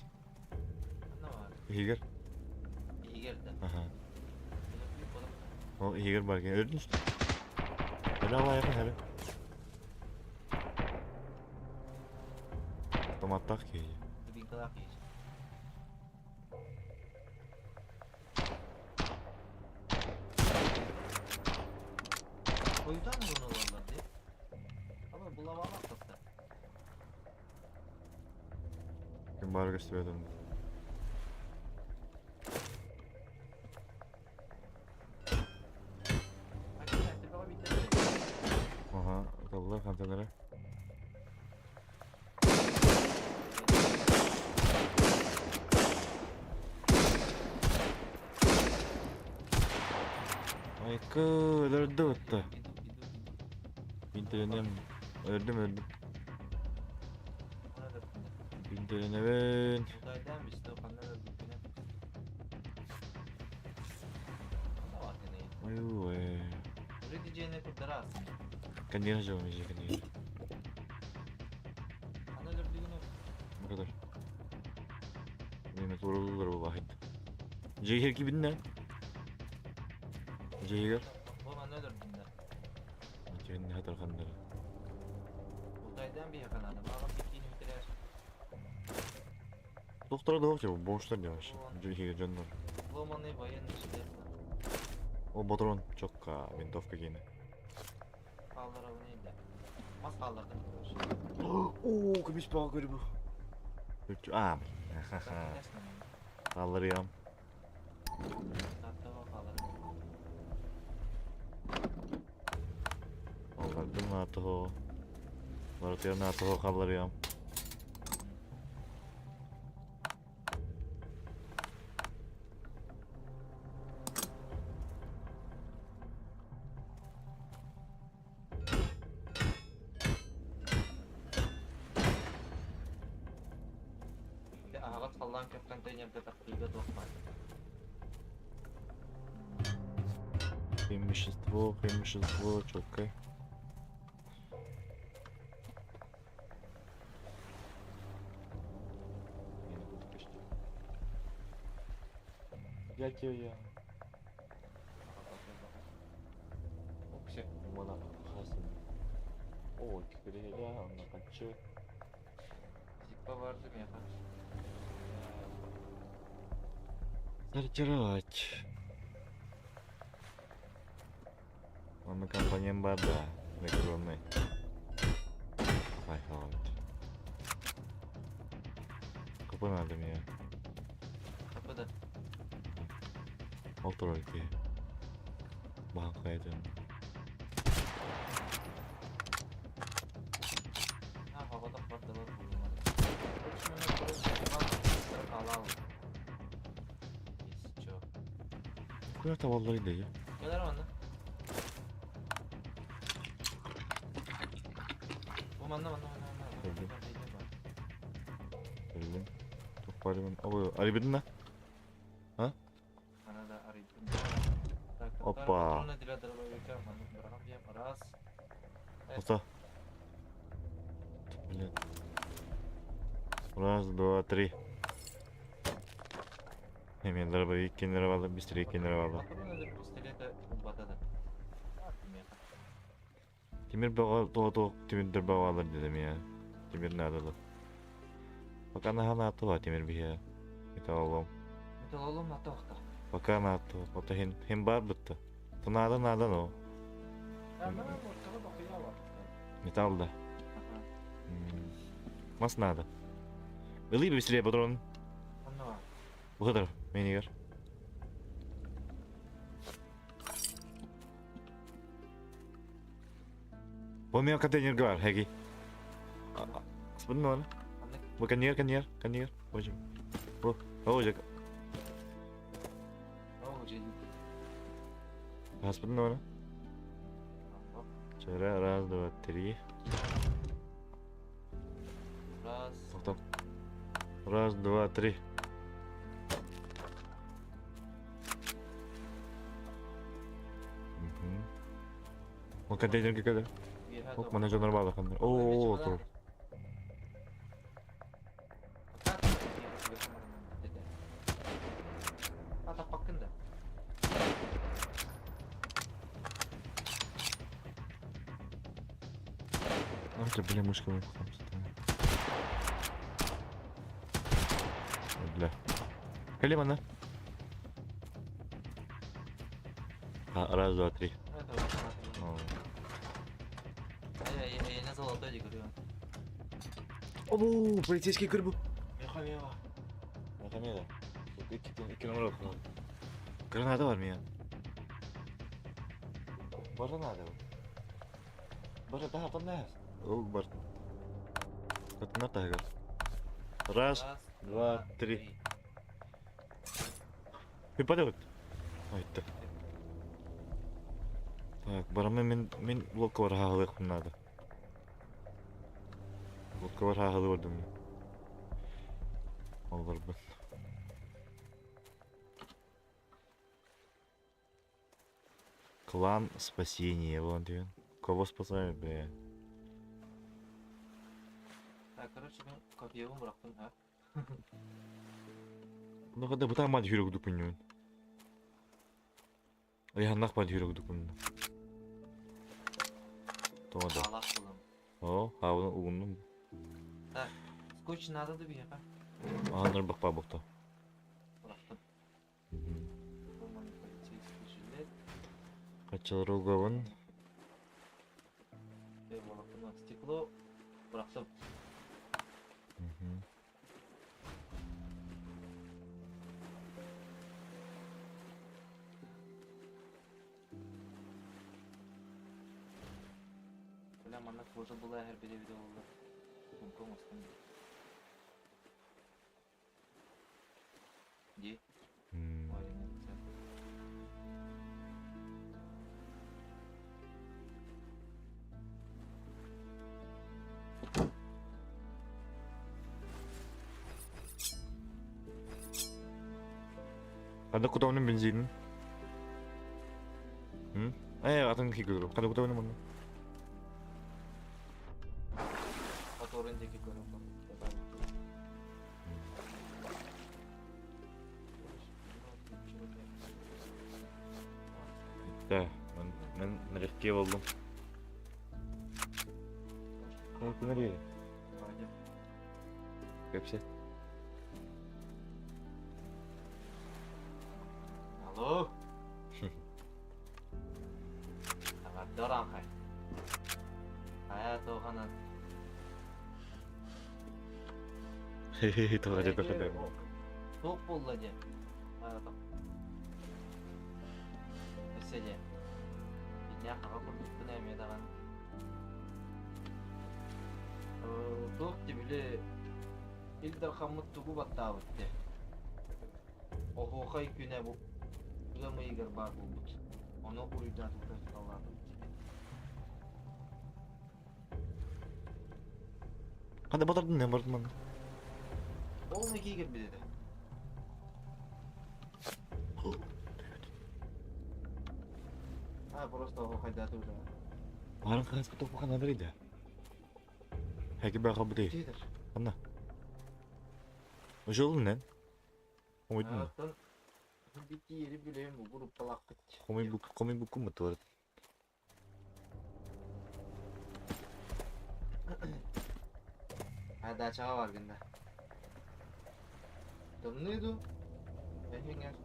Иһигэр. Иһигэр да. Аха. Ол иһигэр бар кини өлдүн что? Өлө алайахын хәбе. Автоматтаах киһи. Дубинкалаах киһи. Ойутан ылын ылаллар дии. Ama булавалах тахта. Ким баар көстүбэт онно. Аха, ыталлар хантан эрэ. Айкы, өлөрдө ытта. Интернем өлөрдүм өлөрдүм. Интернебин. Ой, Конечно же, конечно. Bu kadar. Mehmet vuruldular bu vahit. Cehir gibi ne? Cehir. Cehir hatar kanları. Доктора да вообще бомжтар не вообще. Cehir дьоннор. Ломаный военный шлем. О, патрон чокка, винтовка киинэ. Хаалларабын да. Мас хааллардым. Оо, көмүс баҕа көрүбү. А, хаалларыам. Аллардым наатоһо. Барытыгар наатоһо хаалларыам. Аһаҕас халлаан көх контейнерга тахсыыга туох баар? Преимущество, преимущество, четкое. Я тебе я. Оо, кириһилэ, онно хаччы. Зиппа барды миэхэ. Сортировать. Онно компонент бар да, электронный. Ай, хаалбыт. Капы надо мне. Капы да. Ол турар киһи. Баһан хайатын. Куя табаллар идэйэ. Кэлэр манна. Бу манна манна манна манна. Көрдүм. Көрдүм. Туох баарыбын. Ой, арыйбытын да? А? Ана да арыйдым. Опа. Раз. Ота. Блин. Раз, два, три. Эмиэ дробовик кенервалы, быстрее кенервалы. Тимир бөҕө тоҕо тимирдэр баҕалар дедим я. Тимир наадалы. Пока наһаа наатыла тимир биһиэ. Металлолом. Металлолом атаахта. Пока надо, ото хин хин бар бытта. То надо надо но. Металл да. Мас надо. Ылый быстрее патрон. Выходор, менигер. Бу мен контейнерге бар, хэги. Спын оны. Бу контейнер, контейнер, контейнер. Боже. Бу, о, жак. Аспын оны. Вчера, раз, два, три. Раз. Тоқтап. Раз, два, три. Ол контейнерге кэлэр. Оп, мана дьоннор баалаханнар. Оо, тур. Атаппаккын да. Ах, бля, мышка Бля. Кэлим ана. Раз, два, три. Я золотой говорю. Обу, полицейский көрбү. Мехамева. Мехамева. Икки номер Граната бар меня. Бара надо. Бара да, там не. Ол бар. Катына тагар. Раз, два, три. Выпадет. Айтты. Так, барамын мен мен блокка бар хаалыахпын наада. Блокка бар хаалыы бардым. Ол барбын. Клан спасения, вон деген. Кого спасают, бля? Так, короче, мен копьевым бырахтым, а? Ну когда бытаа мад хүрэг дүкүннүн. Ыйханнах мад хүрэг дүкүннүн. Тоҕо да. Алах булам. О, хаабын угуннум. Так, скотч надо да биһиэхэ. Ааннар бакпа букта. Бырахтым. Полицейский жилет. Качалар угабын. Стекло бырахтым. Бля, манна кожа була эр биле биле болла. Гонконг остан. Ди. Ханна кутабын бензинин? М? Э, атын кикүрү. Ханна кутабын мунну? Моторун диэки көрөн Да, мен мен налегке болдум. Ну, nereye? Кепсе. Алло. Доран хай. Хайа тоҕанан. Хе-хе, тоҕа дьэ Туох буолла диэн. Өссө диэн. Итинээх хаҕа курдукпун эмиэ даҕаны. Туох дии били Ил Дархаммыт тугу баттаабыт дии. Оһуохай күнэ бу ыам ыйыгар баар буолбут. Ону уруйдаатыбыт талаатыбыт. Ханна батардын не бардым манна? Ол некий кэлбит этэ. А, просто оһуохайдаатыбыт. Баарын хаһыска тохпахан надо Хэки баха бутей. Тиэтэр. Ханна? Ошолун нен? Хомойдун да? Оттон битиери билэм группалаахпыт. Хомой бук хомой букку мутуар. А дачаҕа баргын да. Тымныы дуу?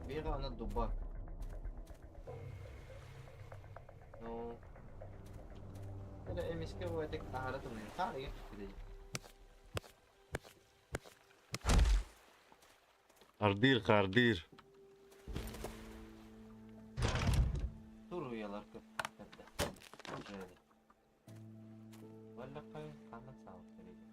Бэйэҕэ аны дуба. Ну, эрэ эмискэ бу аһара тымныйан хаарыйа түспүтэ дии. Ардыыр хаардыыр. Туруйалар көппүттэр да. Уже Валлахай ханна саалыктар эбит.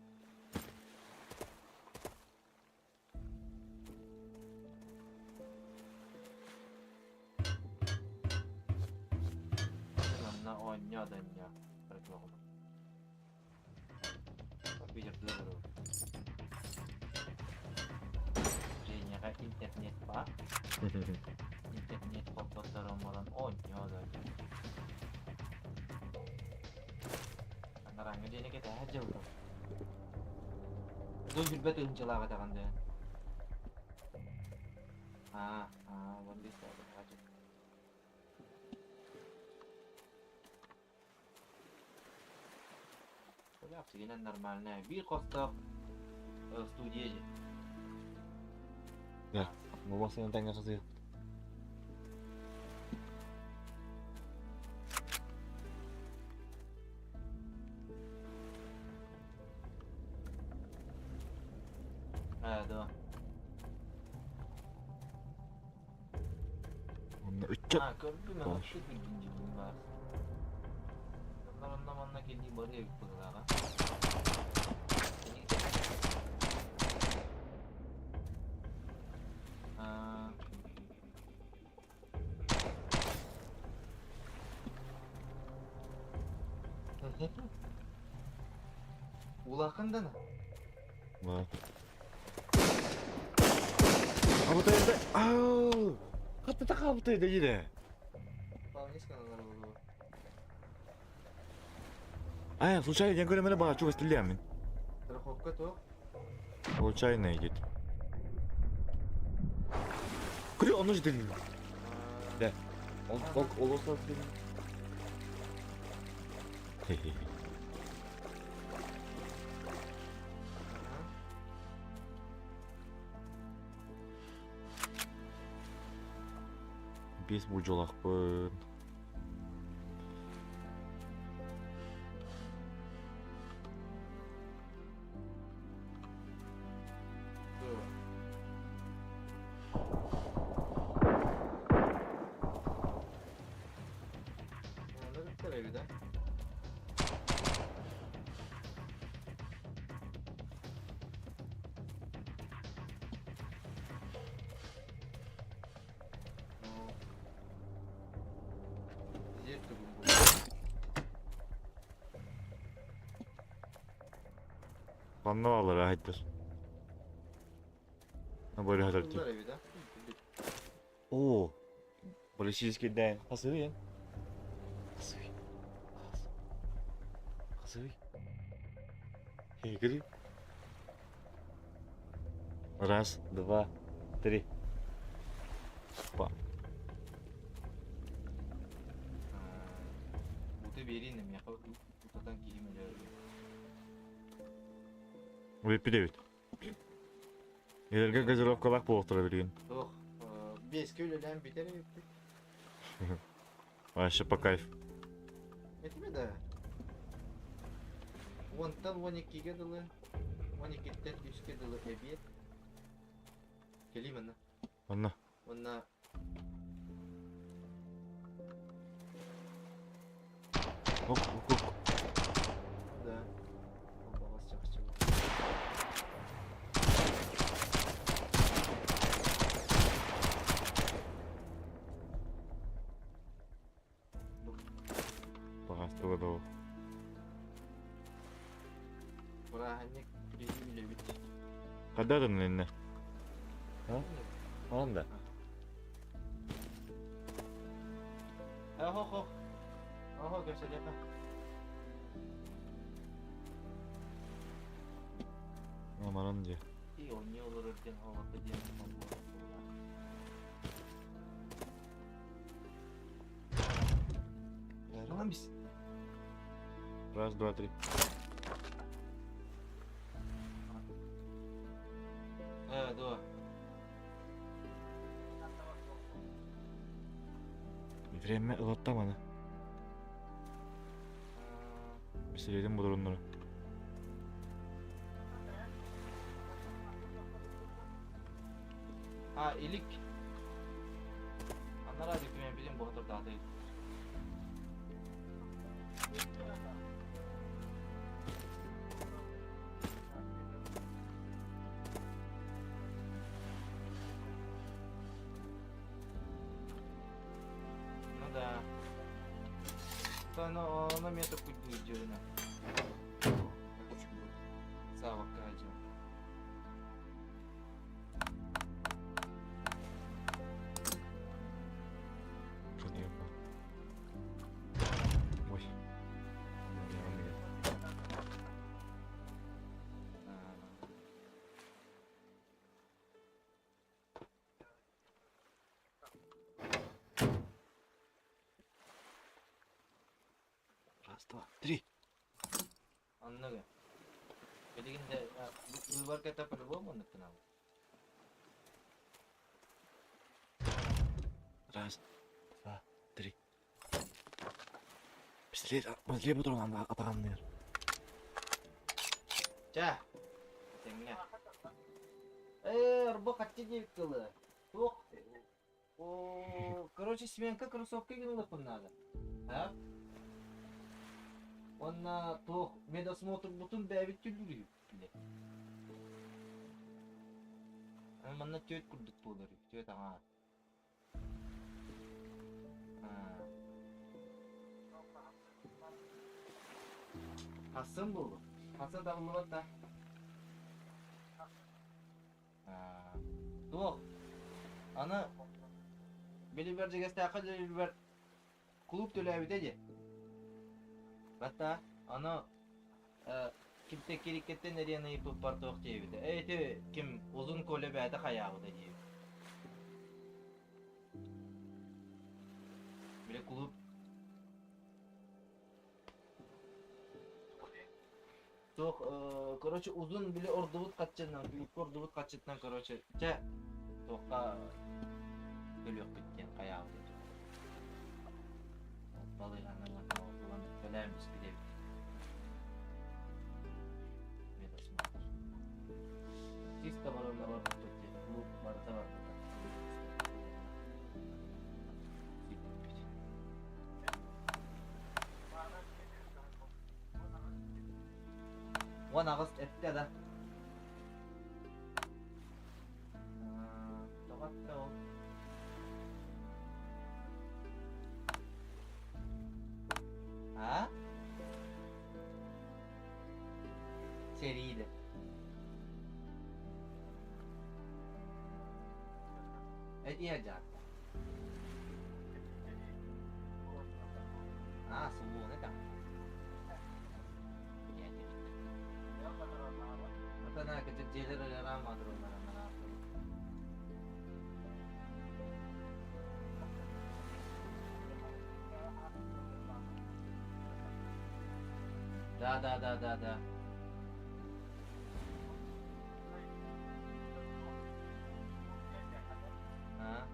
Манна оонньоо да оонньоо. Компьютердыы олоробут. Женяҕа интернет баар. Интернет холботторон баран оонньоо да оонньоо. Анараҥҥа диэни кэтэһэ дьылдым. Дуу сүрбэт ыһынчалаах этэҕин дыы. Аа, аа, 15 Сигинэн нормальная. Биир хостоох студия же. Да, бу тэҥҥэ хасыһыахпыт. Ээ, да. Онно ыччат. А, көрдүм, аччык билгин дьиҥ баар. Онно манна манна кэлии барыа эбит быһыылааҕа. Аа. Улахан да Да. Абытайда. Ау! Хатта абытайда yine. А, случайно я говорю, мене бачу, стріляємо. Страховка то. Случайно идет. Крю, он уже дым. Да. Он он олоса дым. Хе-хе. Бес бу жолақпын. Ханна бааллар аһайдар. Бары хатар О, полицейский дэн. Хасыый. Хасыый. Хасыый. Игорь. Раз, два, три. Па. Буты берин мияха утатан киһим өлөр. Выпи Илэргэ газировкалаах буолуохтара билигин. Туох, биэскэ үлэлээн бүтэр эбиппит. Вообще по кайф. Этимэ да. Уонтан 12-гэ дылы, 12-тэн үскэ дылы эбиэт. Кэлиим манна. Онно. Уонна Ок, ок, ок. Да. Балас чахчы. Баҕастыга да Бырааһынньык биһи үлэбит. Хадарын инне. А? Онда. Охо, ох. Охо, көрсөлөкө. Амаран дии. И онньо олорор диэн холоппо диэн Lan biz. Раз, два, три. Ээ, дуо. Время ылаттам аны. Пистолетим бодороннору. А, илик. Анараа документ боотурдааты. Ну да. То оно, оно метр путь будет дерено. Сава Каджо. Ой. Раз, два, три. Оннук. Билигин да выборка это по-любому оннук гынабыт. Раз, два, три. Пистолет, быстрее патрон атаганныыр. Чэ, тэҥҥэ. Ээ, арба хаччы диэбит тылы. Туох О, короче, сменка кроссовка гынылыппын наада. А? Уонна туох медосмотрбутун бэйэбит түллүүрү бile. Манна түөт курдук буолар, түөт аҥаар. Хассын буолуо. Хассын табыллыбат да. Туох, аны били Бэрдьигэстээххэ үлэлиирбэр кулууп төлөөбүтэ дии. Батта, аны кимтэн кириккэттэн эриэн ыйыппыппар туох диэбитэ. Ээ ити ким Узун Коля бэйэтэ хайаабыта диэбит. Били кулууп Туох, короче, узун били ордубут хаччынан, кулуупка ордубут хаччытынан, короче, чэ, туохха төлүөхпүт диэн хайаабыт. Балыыһаны уонна төлөөн бүспүт эбит. Медосмотр. Чисто барылла барбыппыт диэн, кулууп барыта барбыта. Сиппиппит. 18 эттэ да. Тоҕо эттэ ол? А? Сэрииде. Этиэ дьаатта. А, сулууну этэ. Да, да, да, да, да. А?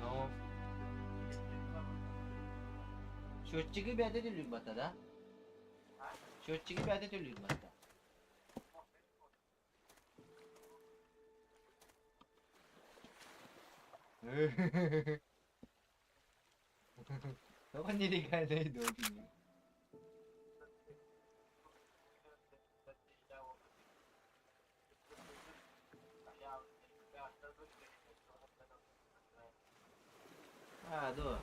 Ну, счетчиги бэйэтэ төлүүр батта да? Счетчиги бэйэтэ төлүүр батта. Тоҕо нелегальнай дуо кини? Аа, дуо?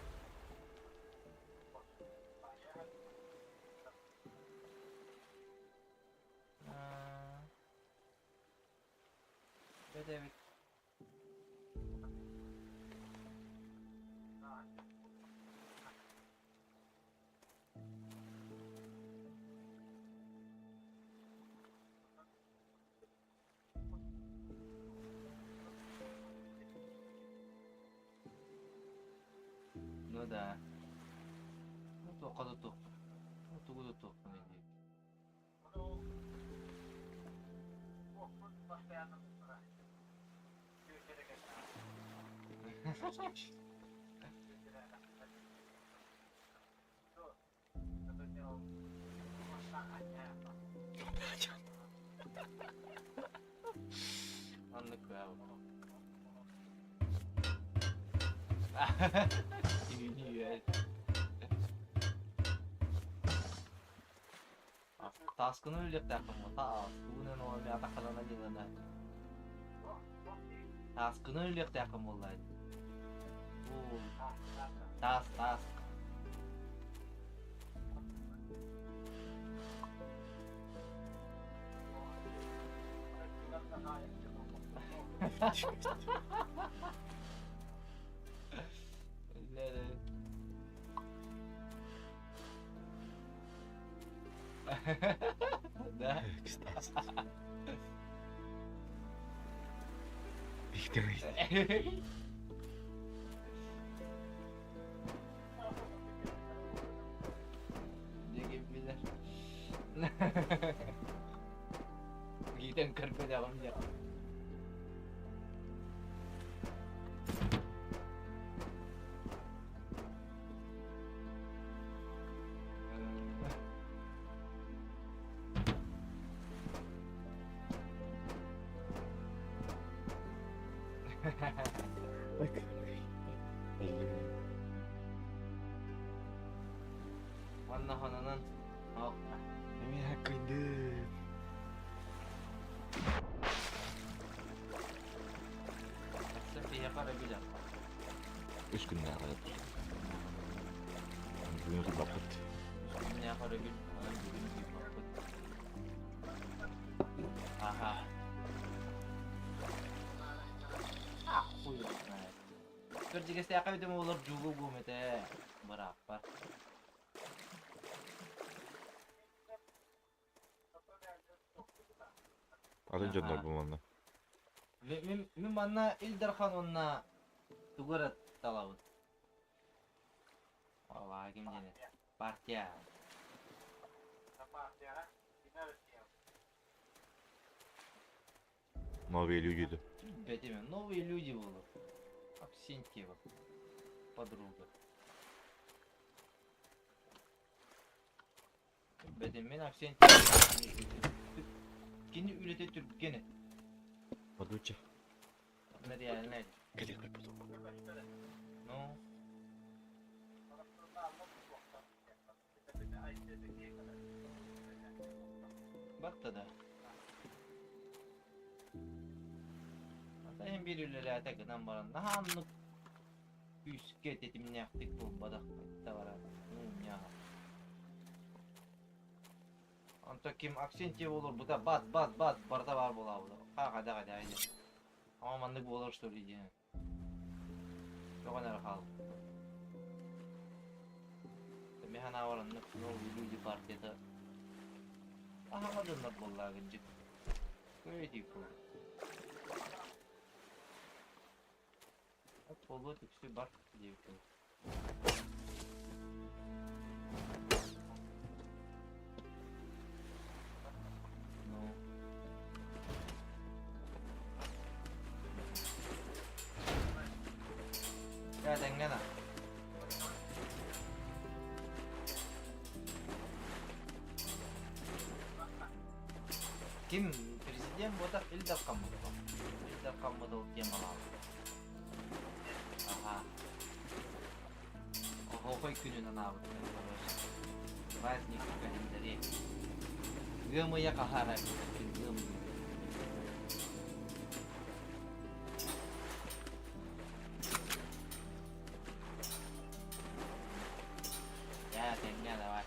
Аа, эбит. Туохха да туохпун. Тугу да туохпун диир. Маннык Тааскыны үллэхтээхпин таас тугунан ол эмиэ атаххалана дьылана Тааскыны үллэхтээхпин буоллаа Таас таас Да? Кстати. Виктор Гитен көрбөтөҕүм дьэ. Уонна хононон Эмиэ кыйдым. Өссө биһиэхэ эрэ билэр. Үс күннээх өрөбүл. Бүгүн утуйбаппыт. Үс күннээх өрөбүл, онон бүгүн утуйбаппыт. Аха. А, хуй его знает. Кырдьыгастаахха бүтүм олор дьуулу буом этэ. Бырааппар. Атын дьоннор бу манна. Мин, мин манна Ил Дархан уонна тугу эрэ талабын. Аллаа ким диэн Партия. Новые люди да. Бэтиме, новые люди будут. Авксентьева. Подруга. Бэтиммин Авксентьева. Кини үлэтэ түргэн. Подуча. Реально. Кэлиэхпит потом. Ну. Батта да. Ата иһин биир үлэлээтэ гынан баран наһаа оннук күүскэ тэтимнээхтик буолбатах да баран ньаа. Онто ким Аксентьев олорбута бат бат бат барыта баар буолаабыта. Ха хайда хайда хайда. Ама маннык буолар что ли диэн. Көҕөн эрэ хаалбыт. Мин санаабар оннук новые люди партията аһаҕа дьоннор буоллаа кырдьык. Көй курдук. Буолуо түксү бар диэбиккин. Ну. Дьэ этэҥҥэ да. Ким президент буотах Ил Дархан буолла. Ил Дархан ол темалаабыт. Аха. Оһуохай күнүн анаабыт Праздник в календаре. Ыам ыйа хаһаара күн ыам ыйа. Я тэҥҥэ давай.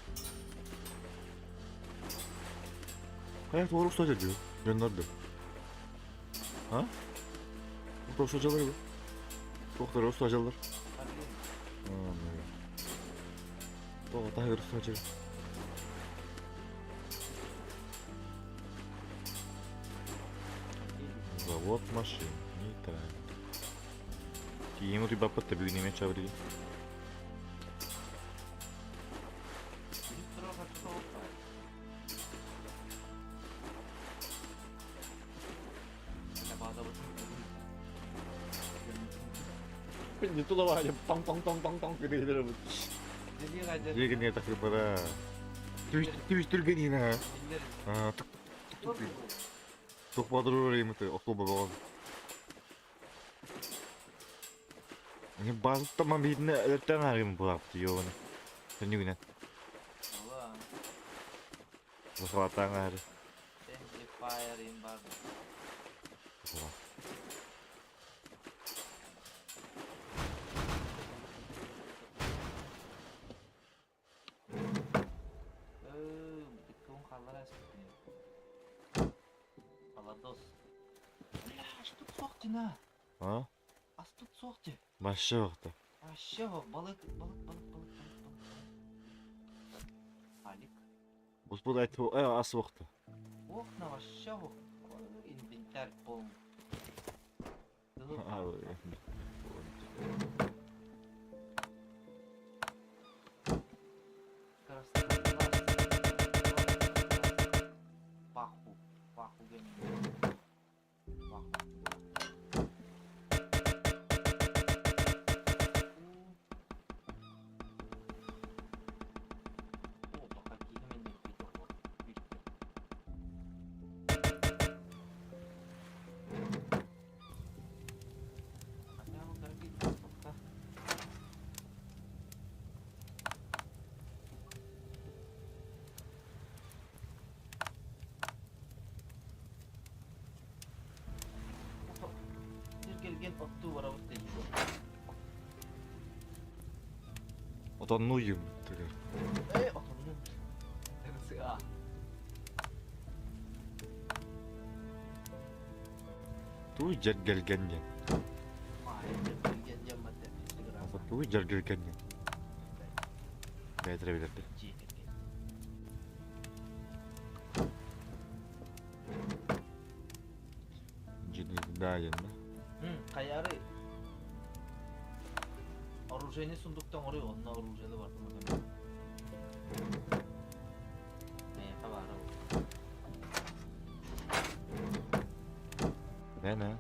Хайа туора устаача дьыл дьоннор да. А? Туох сылдьаллар бу? Туохтар устаачаллар? Тоҕо таһыгар устаача? Завод машин, нейтральный. Тиийэн утуйбаппыт да бүгүн эмиэ чабырыйын. Не туда тоң тоң тоң тоң тоң кыдыгыдырабыт. Дьиэгин такырбара. Түбүстүргэнина. Тух бадырыр имыты ослуба боҕон. Базыттаман биитине өлөртөн арыым булапты йоҕуну. Түнүгүнэн. Бусалатаан аары. А? Вообще вахта. Вообще балык, балык, балык, балык, балык, балык. Алик. Бу ас вахта. Окна вообще инвентарь полный. Паху, паху паху. Отонну юм. Э, отонну. Туу дьэргэлгэн диэн. Туу дьэргэлгэн диэн. Бэйэтэрэ билэрдэ. Да, да. Хайары оружейный сундуктан орой, онно оружие бар. Не, не.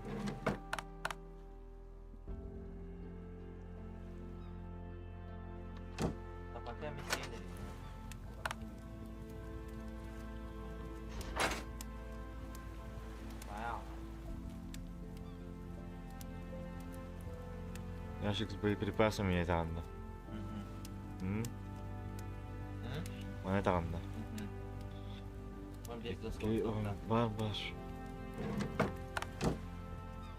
Ящик с боеприпасами я таҕынна. Маны таҕынна. Бар, бар.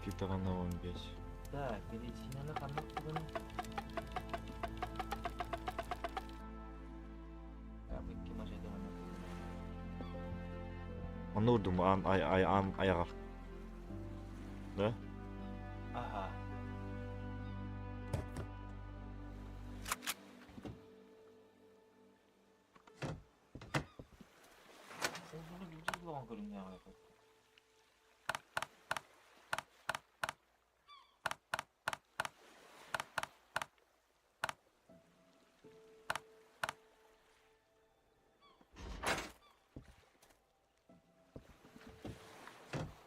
Ки таҕынна 15. Так, перечинаны ханнык тугун? Онно урдум ан ай ай ан аяҕар. Да? Ага.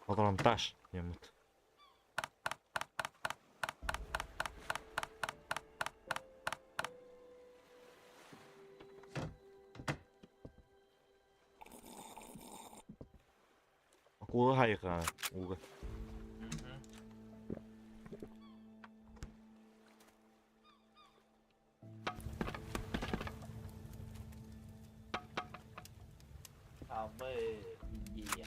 Патронтаж немут. Акула хайга уга. Абы идея.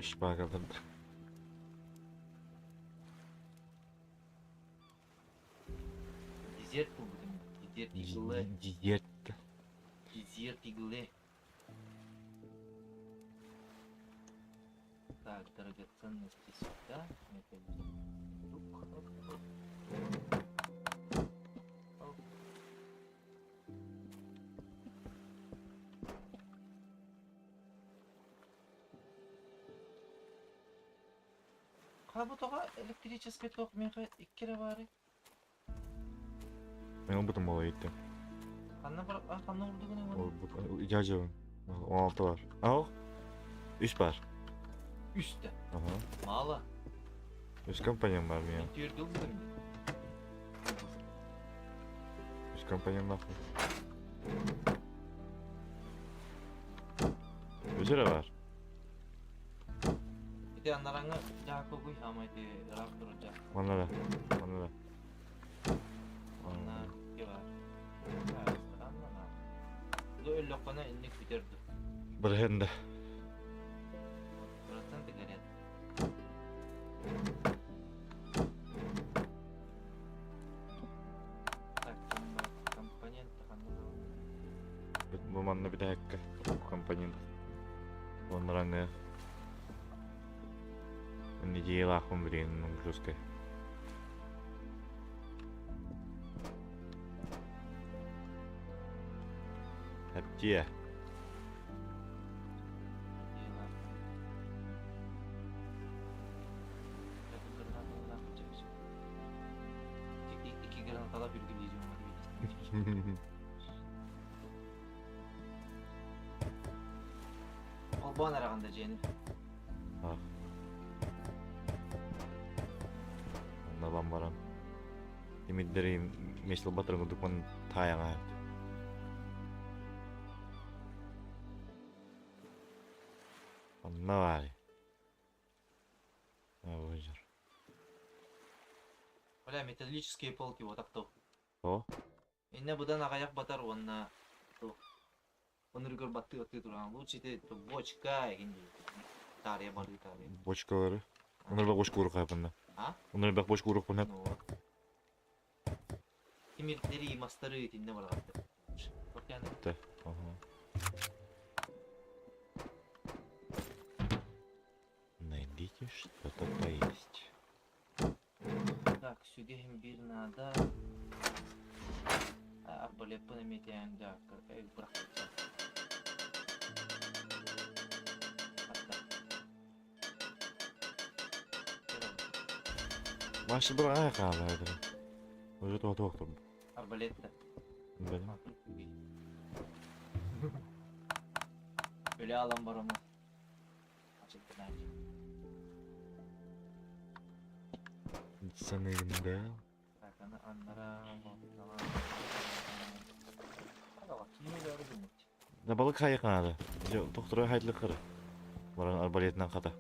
Үш багалым. Дезерт был будем. Дезерт иглы. Дезерт. Дезерт иглы. Так, драгоценности сюда. Это сундук. Оп. Оп. Тоҕо электрический ток меха иккире бары. Мен обутум бола итти. Ханна бар, ханна урдугуна бар. Ижажыбын. 16 бар. Ау. 3 бар. Үстэ. Ага. Мало. Үс компонент бар меня. Түөрт ылбытым. Үс компонент нахуй. Өзөрө бар. Ити аннараҥҥа дьааккогуй хаамай ити ыраах турар дьаак. Манна да. Манна да. Манна икки баар. Странно. Бу өллөххүнэ инник бүтэр ду. Бырыһын да. Проценты горят. Так, компонент ханна Бу манна бүтэһиккэ компонент. Оннараны неделялаахпын билигин нагрузка. Эптиэ. Икки гранатала үргүлүүр. Холбоон араҕанда дьиэни. Ах. Онно баран. Тимирдэри месил батырын курдукпун таайаҥа. Онно баар. Божер. Бля, металлические полки вот так то. О? Инне быдан аҕыйах батар уонна Онуругар баттыы-баттыы туран лучше ити бочка игин таарыйа барыы таарыйа. Бочкалары. Онор бочка урук хайпынна. А? Онор бочка урукпунна. Ну вот. Тимирдери, мастары итинне бараҕаттар. Да. Ага. Найдите что-то поесть. Так, сүгэ биир наада. Арбалеппын эмиэ да бырахпыт. Маша быраҕа хаалар. Уже тоқтор. Арбалетта. Білем. Өлө алан барамы. Ачыктан. Саныгында. Так, аны аннара Да балык хайы канады. Доктора хайдлы кыры. Баран арбалетинен ката.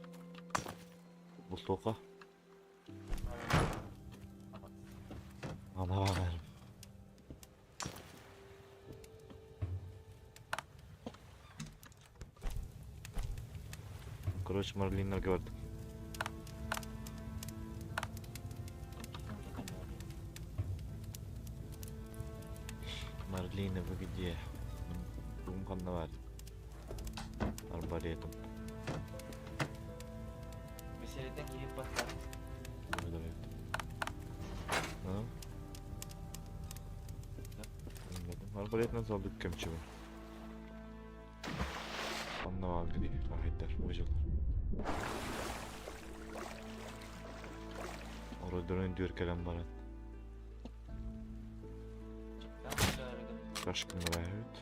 Бултока. Ана бар. Короче, Марлиннерге бардым. Марлина, вы где? Бүгін қанда бар? Арбалетом. Meseleden кирип батта. Давай. А? Bilmedim. Арбалетінен салдык кемчи бар. Онна бар гиди. Ахеттер, выжылар. Ородорон дүркелен барат. Ташкын evet.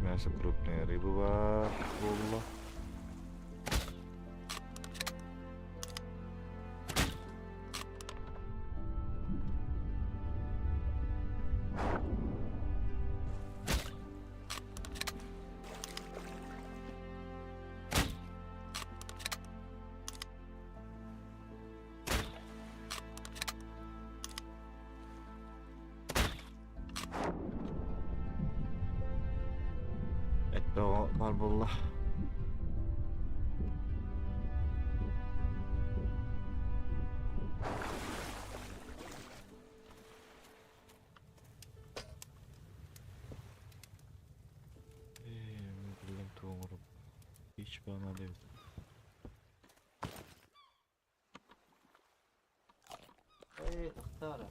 Мясо крупная рыба бар. Болла. Это бар болла. Билем туоңору. Hiç bana değil. Эй, тахтара.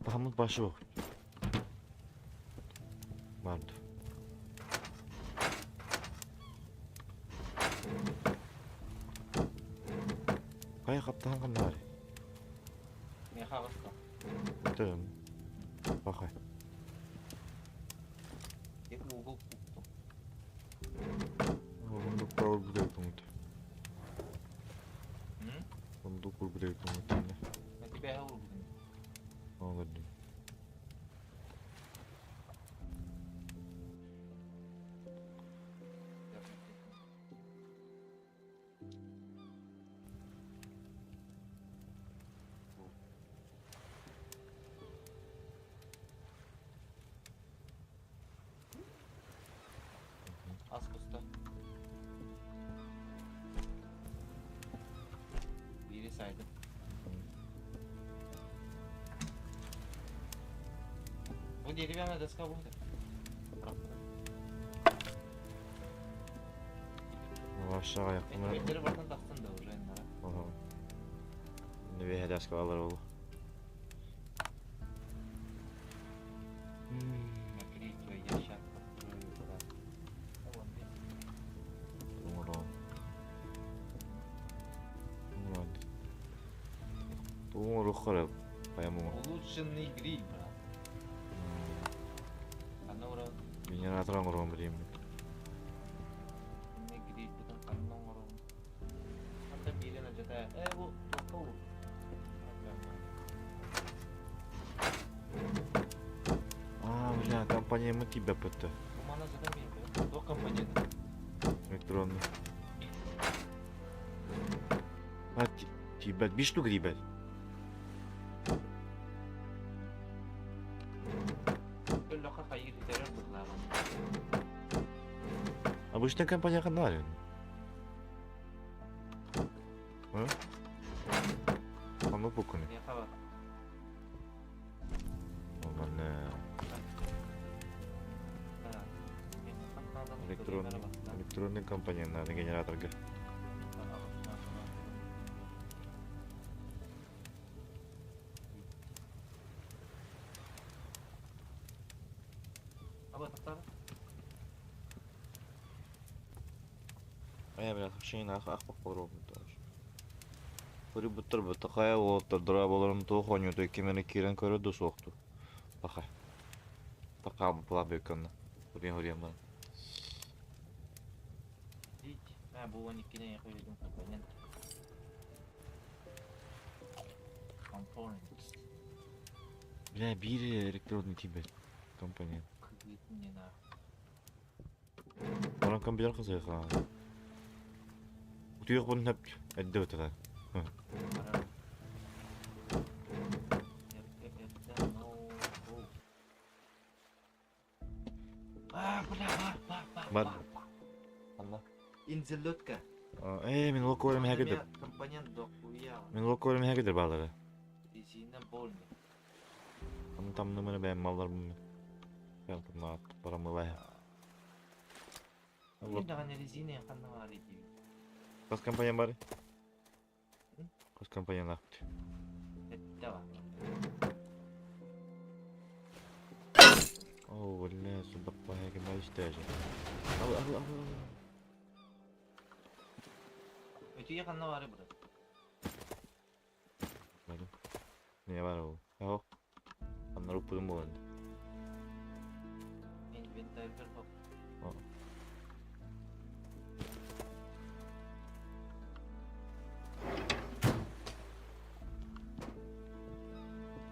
Хаптаһаммыт башы Барды. Хайа хаптаһан ханна баар? Миэхэ аҕыста. Бүтэрин. Бахай. Угол куптум. Орундук курбут эбит. Орундук курбут эбит. Тебя урбутун. Олордум. Ас буста. Биири сайдым. Бу деревянная доска будет. Aşağı ayaklarına. Этери бартан тахсан да уже нара. Ага. Не доска алар ол. Накрытие я сейчас построю, да. Вон, Оҥорон. Оҥорон. Оҥоруохха хайа муҥа. Улучшенный гриль, брат. Ханна ура Генератор оҥоруом билиим. гриль бүтүн ханна оҥорон. Ханна биирин адьата. Э, бу туохха уу? А, бля, компания мы тебя пытты. Бу мана сатан биир. Туох компонент? Электронный. А, тебя биш штук ребят. Өллөхө хайыр итерер быһлааҕын. Обычная компания ханна А? Ханна букуни. Миэхэ бар. Манна электронный электронный компонент надо генераторга. Аба тахтар. Ая, бля, шейін ах ах бақпар Хори буттар бутта уоттар дыра боларым тоо хоньюту кимени кирен көрө ду суохту. Баха. Баха була беконна. Хори хори ман. Дить. А, бу он иккинен койдум компонент. Components. Бля, биир электронный тибет компонент. Кыгыт не на. Баран компьютер кызыга. Утуйах бун хап эдде утага. Баран. А, бля, бар, бар, бар, Бар. бар, бар. Анна. Инзелетка. Э, мин локолем хагыдыр. Компонент дохуя. Мин локолем хагыдыр балары. Резина больник. Аны там нымына бәм маллар бу. Я там на барамыла. Мин даҕаны резина ханна баар дии. Кас компания бар. Кас компания нахт. Этте бар. О, бля, сюда пахеки мачтажа. Ал ал ал. Өтүйе ханна баар брат. Бар. Не бар ол. Ао. Аннар упудум болан. Инвентарь бер хоп.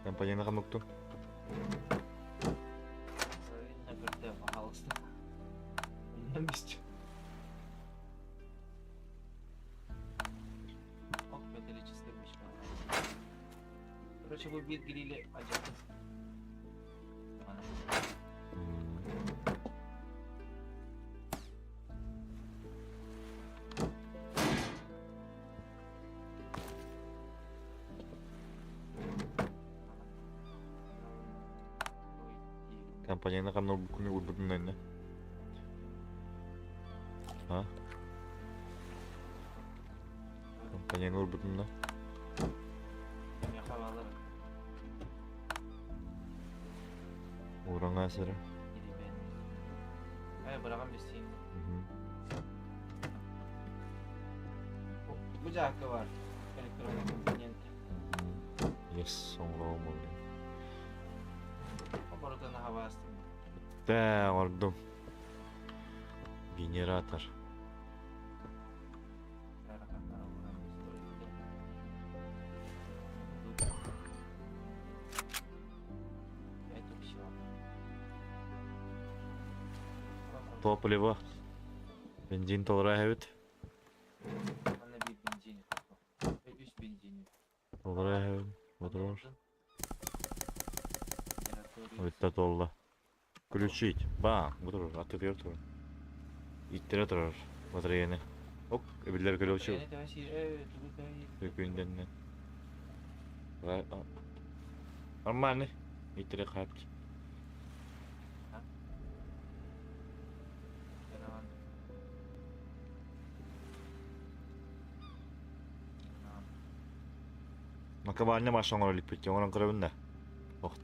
Компанияны камыкту. Правильно көрдө, пожалуйста. На месте. Ок, металлическая мешка. Короче, бу биир грили ажатын. Компанияны камнар букуну урбутун А? Компанияны урбутун. Уураҥаа сирэ. Э, быраҕан билсиин. Бу дьаакка бар. Электронный компонент. Yes, оҥороом буолла. Оборотун аһабаастым. Тэ, оҥордум. Генератор. Топливо. Бензин толоро эһэбит. Манна биир бензин үс бензин. Толоро эһэбит. Мотор. Бүттэ туолла. Включить. Баң. Бу турар. Аттытыгар турар. Иттэрэ турар. Батареяны. Оп, эбиллэр көрөөчү. Күндэннэ. Нормальный. Иттэрэ хаапчы. Наковальня маш оҥоро иликпит. Оҥорон көрөбүн да. Охта.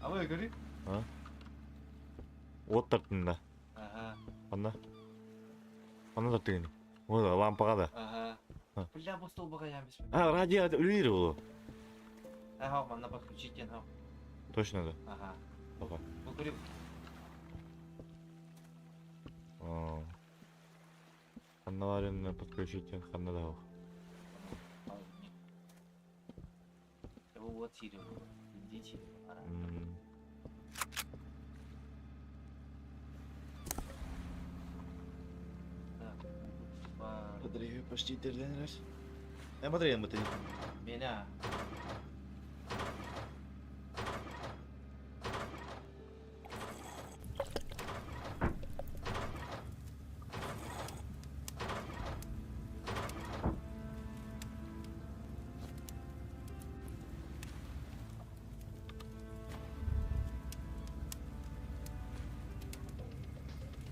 Алло, көрүй. А? Уот тартын да. Ага. Ханна? Ханна тартыгын? Ой, лампаға да. Ага. Бля, бу столбаға ямбис. А, радио үлүр ол. Ага, манна подключить ген. Точно да. Ага. Ага. Бу көрүп. Ханна барын подключить ханна да. Вот сири. Бензин сири. Батарея почти терден Э, батарея батарея. Меня.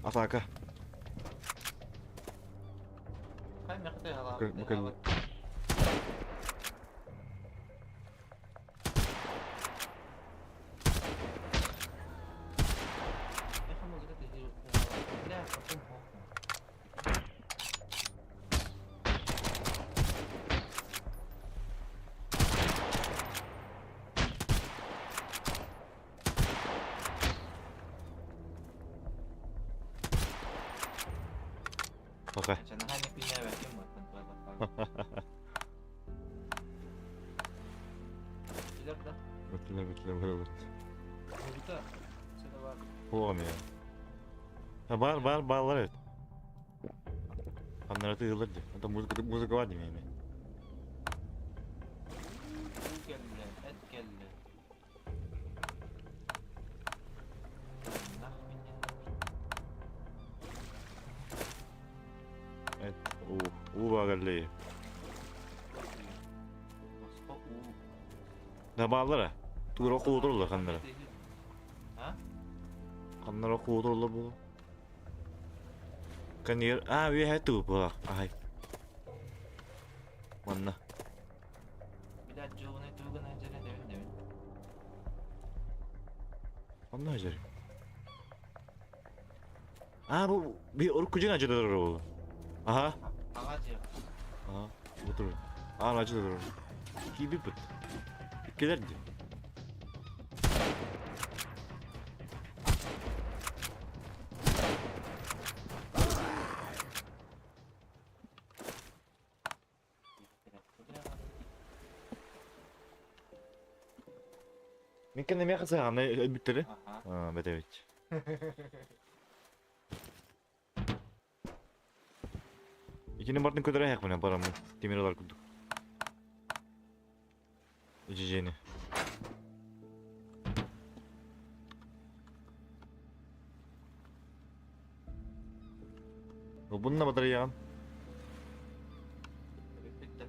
Атака. Бу Пока. Бүтүлэ бүтүлэ бары Хуам я. А бар бар баллар это. Аннары тыгылыр ди. Это музыка музыка бар димейме. Кэллэ, эт кэллэ. Эт уу уу багалли. Да баллар. Тура куудурлар ханнара. Ханнара куудурлар бу. Канир а ви хэту бу. Ай. Манна. Билят жугуна тугуна жана дебин дебин. Манна жер. А бу би урукку жена жада турар бу. Аха. Аҕа Аха. Бу турар. А жада турар. Киби бит. Иккилер ди. Миккен неме хасаҕана өлбүттэри? Аха. Аа, бэтэбит. Итини бартын көтөрө хэкмene барамы. Темир алар курдук. Ичижени. Bununla батареяҕын. Бүппүттэ.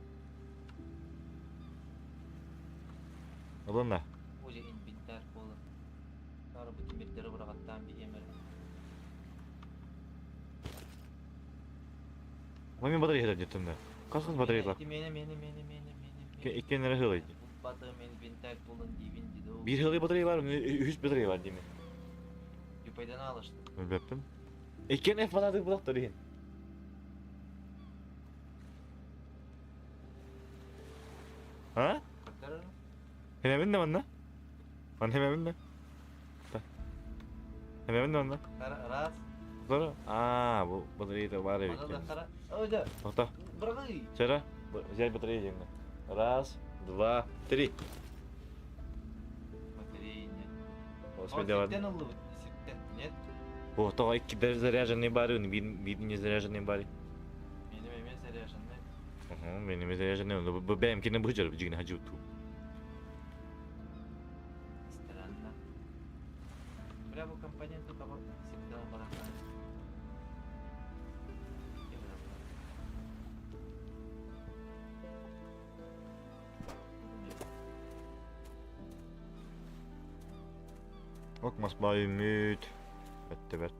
Ылынна. Уже инвентарь буолар. Сары бу тимирдери быраҕаттаан биһиэмэр. Мами батарея деттим да. Кас батарея Мени мени мени мени мени. Иккеннere хылайды. Батым инвентарь болун дибин диди. Биир хылый батарея бар, үһүс батарея бар деймин. Юпайдан алышты. Билбэппин. Иккиэн F фанатик булахтар иһин. А? Хэмэбин да манна? Манна хэмэбин да? Хэмэбин да манна? Раз. Тура? Аа, бу батарея бар эбит. Тоқта. Чара, взять батарею деймін. Раз, два, три. Батарея нет. Господи, ладно. Нет? О, тоҕо икки заряженный бары, биир не заряженный бары. Меним эмес заряженный. Угу, меним заряженный. Бу бэмкини быжар, жигин хажуту. Странно. Бля, бу компоненты того всегда барахлает. Ок мас баайыммыт. Бэтте бэрт.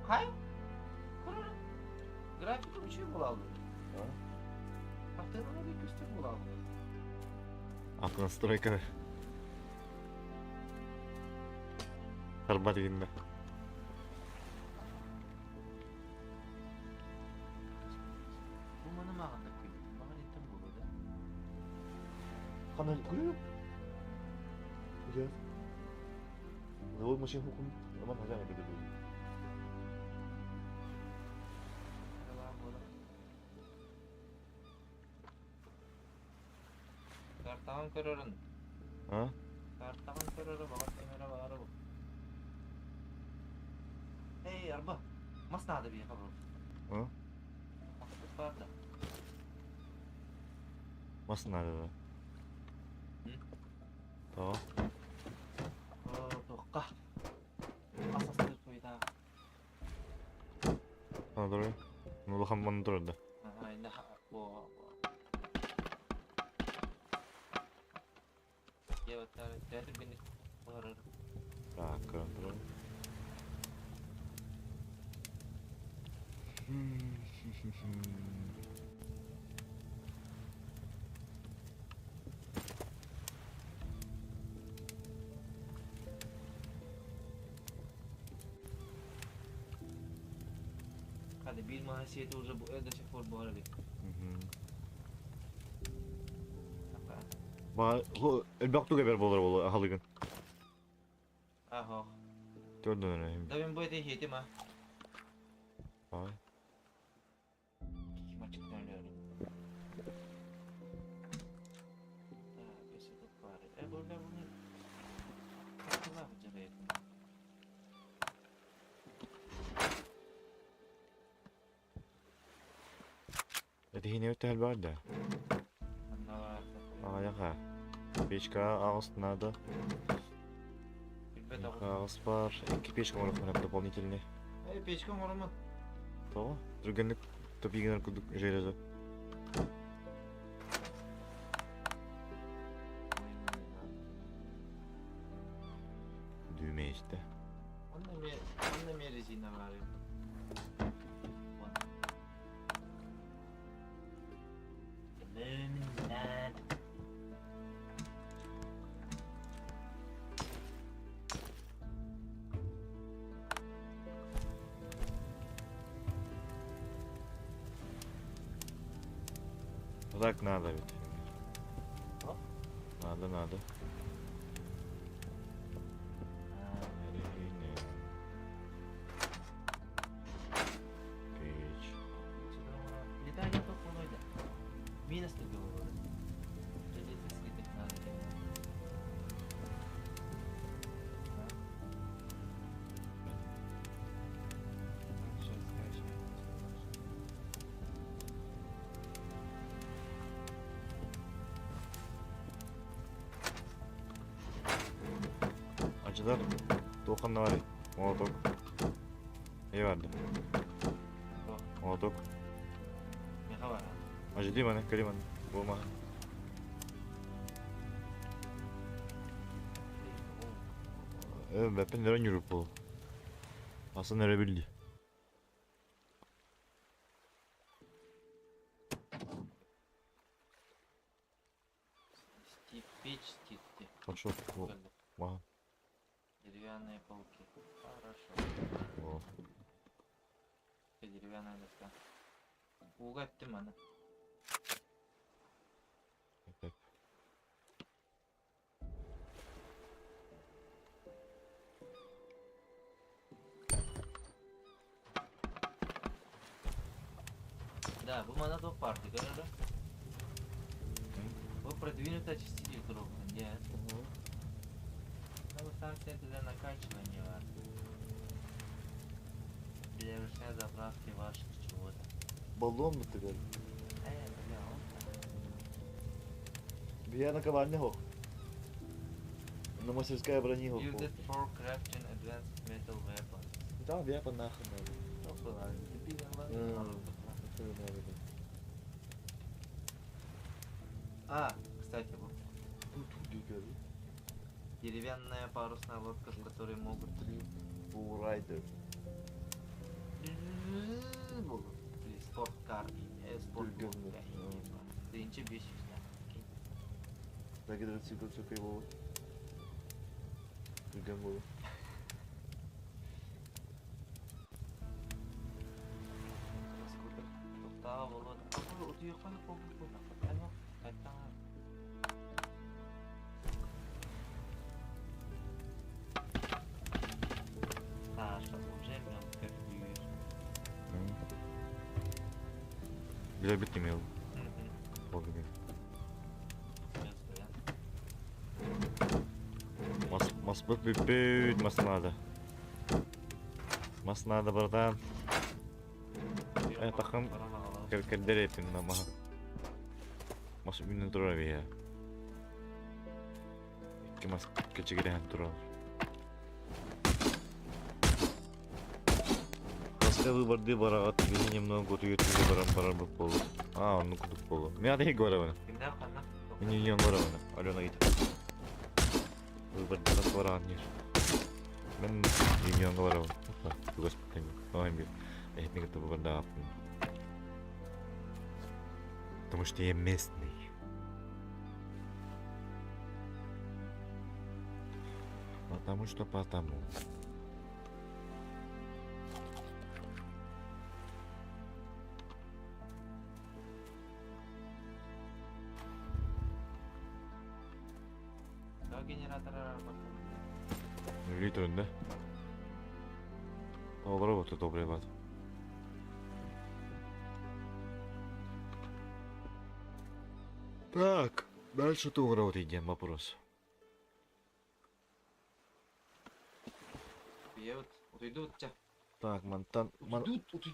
Хай? Графика үчүгэй буолаллар. Хартыынаны көстөр буолаллар. Аты настройка Харбат гинна. Бу маны маған да күлді. Маған еттен болу да. Қандай күліп? Сейчас. Завод машин хукум. Роман хозяин это делает. Картаҕын көрөрүн. А? Картаҕын көрөрө баҕар кэмэрэ баара бу. Эй, арба, мас наада биһиэхэ бу. А? Маспыт баар да. Мас надо да. Тоҕо? Оо, туохха? Мас астыыр куйдаах. Ана турар. Улахан манна турар да. Так, көрөн турар. Hadi bir mahasiyeti уже до сих пор баар эбит. Ба элбэх туга бер болар болу ахалыгын. Ахох. Төрдөн Да мен бу эти хетим а. Ай. Ким açıktan ölüyorum. E böyle bunu Этихини өттө бар да. Аяха. Печка ағыс надо. Ағыс бар. Икки печка оҥоруохпун дополнительный. Эй, печка оҥорумун. Тоҕо? Түргэнник топигинер курдук железо. Düğme işte. Онно эмиэ резина баар. Так надо ведь. Надо, надо. Печь. Acılar Doğukan'da var ya. Molotok. Ne vardı? Molotok. Acı değil mi? Kali bana. Bulma. Бэппин өрө ньуруп буолу. Асан өрө билди. Печь титти. Хорошо. Ага. Деревянные полки. Хорошо. О. Деревянная доска. Ууга эттим аны. Да, бу мана туох баар көрөр Бу продвинутый очиститель труб. Нет. Ну, станция для накачивания бар. Для ручной заправки ваших чего-то. Баллон бытыгар. Бля, он. Бия наковальня хох. На мастерская брони хох. Use it for crafting advanced metal weapons. Да, бия по нахуй надо. А, кстати, вот деревянная парусная лодка, в которой могут... Райдер. Или спорткар, спорт Тынча 500. Да гидроцикл цукай болу. Түрген болу. Скутер. Тоқтаа болот. Утуйықпан Қайтаң. Саша уже мелко Биле бит имел. Мас мас бит бит мас надо. Мас надо, братан. Тахым кэрдер этим на маха. Мас үннен турар бия. Икки мас кечигирехэн турар. Баска выборды бараҕат биһи немного утуйа баран барар болу. А, оннук курдук болу. Мен аты барабын. Кимдә канна? Мен юнион барабын. Алена ит. Выборды баран ер. Мен юнионга барабын. Господи, ой, мен. Этник это выборда. Потому что я местный. Потому что потому. Да, генератор работает. Литрын, да? Ол работает, добрый бат. Так, дальше ты идем, вопрос. Бьет. Утуйдут. Так, мантан... Ман...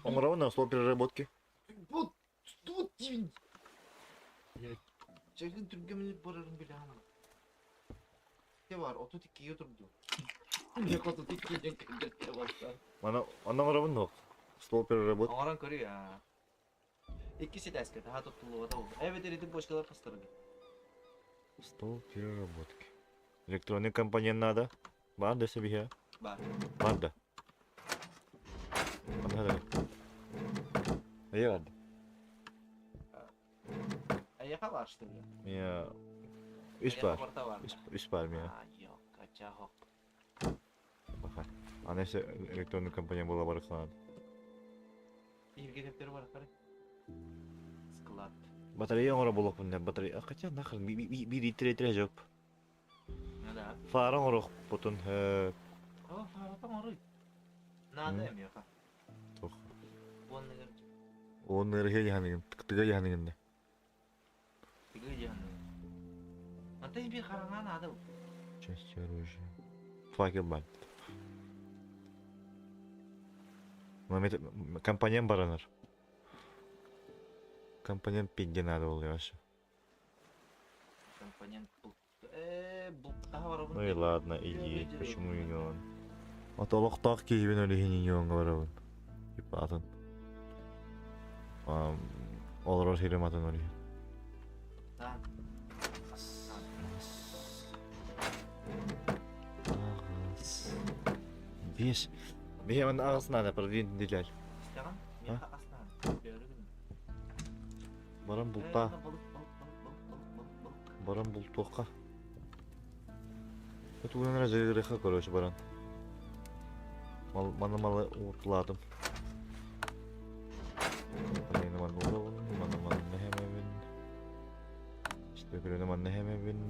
Он равно слово переработки. Вот, тут Чагын түргемini барарын билемин. Те бар, 32 турду. Не 32 ден кендерте баста. Мана, ана равно. Слово переработки. Оңорон көрүү я. Икки сетәскә таха тоттулуга да болду. Эбет эретип бочкалар кыстырды. Стол переработки. Электронный компонент надо. Бар да себе. Бар. Бар да. Надо. Я бар. Аяка бар что ли? Я үс бар. Бар. Үс бар меня. А, yok, кача хоп. Баха. Ана если электронный компонент была бар надо. Бирге кептер бар, кара. Склад. Батарея оңоро болуп батарея. Хотя нахрен би би тире жоп. Ну да. Фара оңоро потун О, фара там орой. Надо эми яка. Тох. Онны Он эрге яханыгын, тыга яханыгын. Тыгы яханыгын. Ата бир караңа надо. Часть оружия. Факел бар. Момент компонент баранар. Компонент пидде надо было вообще. Компонент был. Был. Ну и ладно, иди. Почему юнион? А то лохтах киевин или юнион говорю. Типа атын. Олорор хирим атын оли. Да. Ағас. Биэс. Биһи манна аҕыс наада продвинутый дилэр. Истэҕин? Миэхэ ас наада. Бөөрү гын. Баран Э, бултаа. аны балык, балык, балык, балык, балык, балык, балык. Баран бултуохха. Тугунан эрэ дьайыырыахха короче баран. Мал, маны малы ууртулаатым. Маны маны уурабын, маны маны хэмэбин. Истөкүрүнү манна хэмэбин.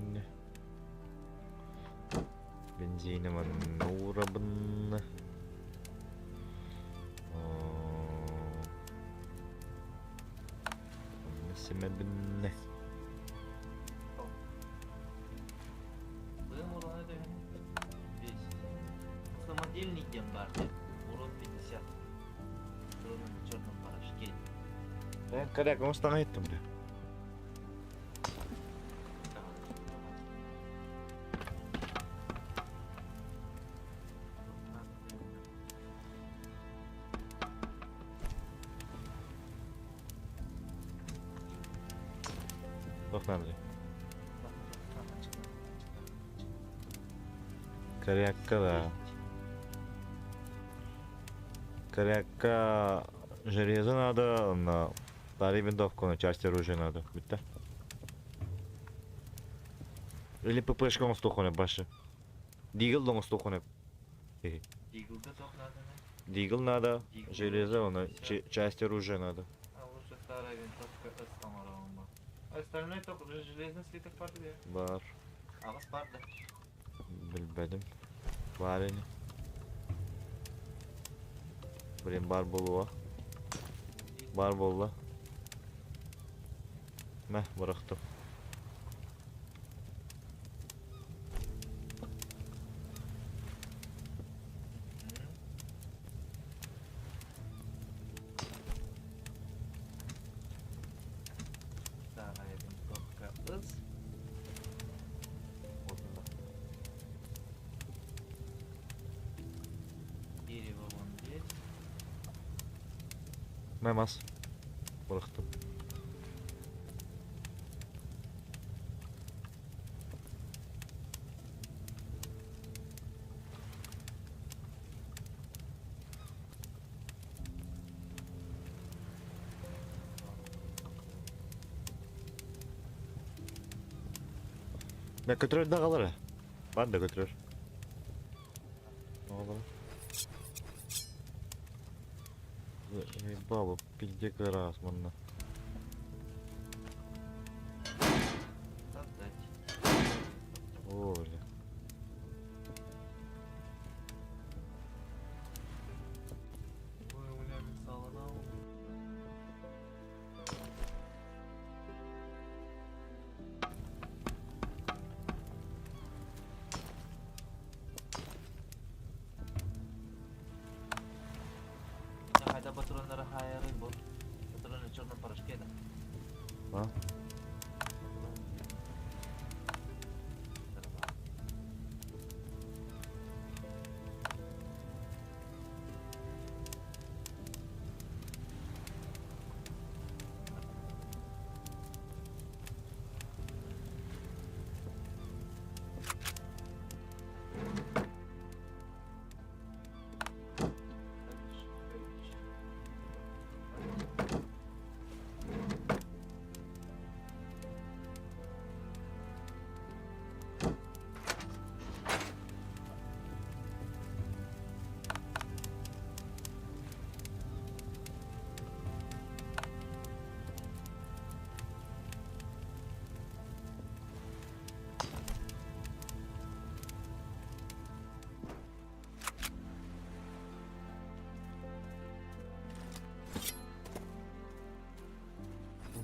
Бензини манна уурабын. Манна симэбин. Быым урона төһөнүй? Весь. Самодельный диэн баар дии. Урон 50. Урон на черном порошке. Ben коряк, оҥостон айыттым бля. Туох наадый? Корякка да. Корякка железо надо, на старый винтовку, на часть оружия надо. Бүтте. Или ППшка оҥостуоххун башы. Дигл да оҥостуоххун Диглга туох надо? Дигл надо, Дигл железо, на 50. часть оружия надо. А лучше старая винтовка С оҥороммун. Остальной только железный слиток бар дии. Бар. Аҕыс баар да. Билбэтим. Баар ини. Блин, бар буолуо. Бар буолла. Мэ, бырахтым. Старая винтовка С. Дерево вон здесь. Мэ мас. Бырахтым. Мэ көтөрөр да аҕалар ээ. Бар да көтөрөр. Аҕалара. Бабы пиздец раз манна. Создать. О, бля. Ой, у меня саланал. Хайда патроннары хаайарый бу? Патроны в черном порошке да? А?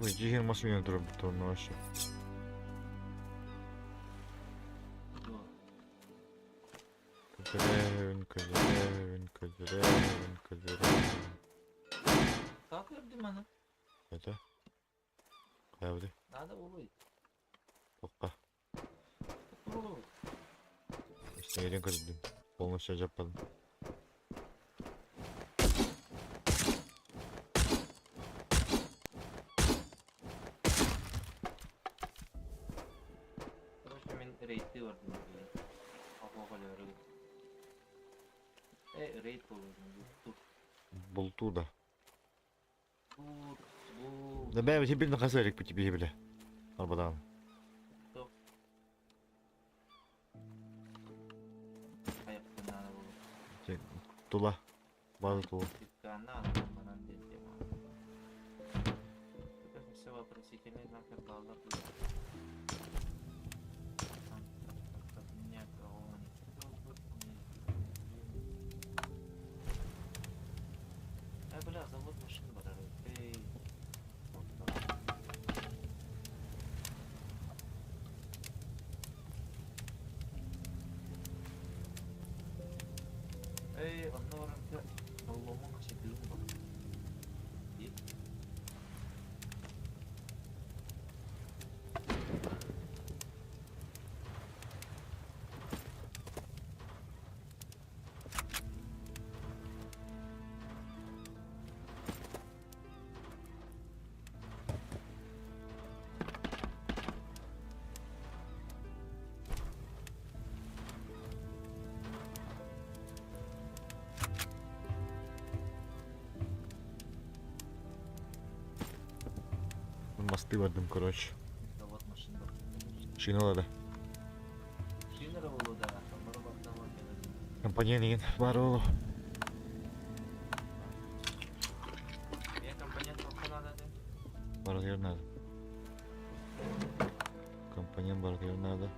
Ой, дьиһин мас үүнэн турар турна вообще. Көтөрөбүн, көтөрөбүн, көтөрөбүн, көтөрөбүн. Как көрдүм аны? Это? Хайабыты? Надо улуй. Тоққа. Улуй. Истегерин көрдүм. Полностью жаппадым. Короче, мен рейдти бардым. Э, рейд буолуо, бултуур. Бултуу да. Бу, бу... Да бэйэ били хас эрикпит биһи биле. Арбадаан. Туох? Хайаппын наада буолуо. Тула. База тула. Диккаанна манан диэн тема. Все вопросительные знаки баллар. Э, бля, завод машин барар. Эй. Эй, онно баран Балломун хасидыым бар. И? Мосты бардым, короче. Завод машин бар. Шинала да. Шинера болу да. Бары бактан бар келет. Компания деген бар ол. Я компонент тоқсан надо де. Бар надо. Компонент бар надо.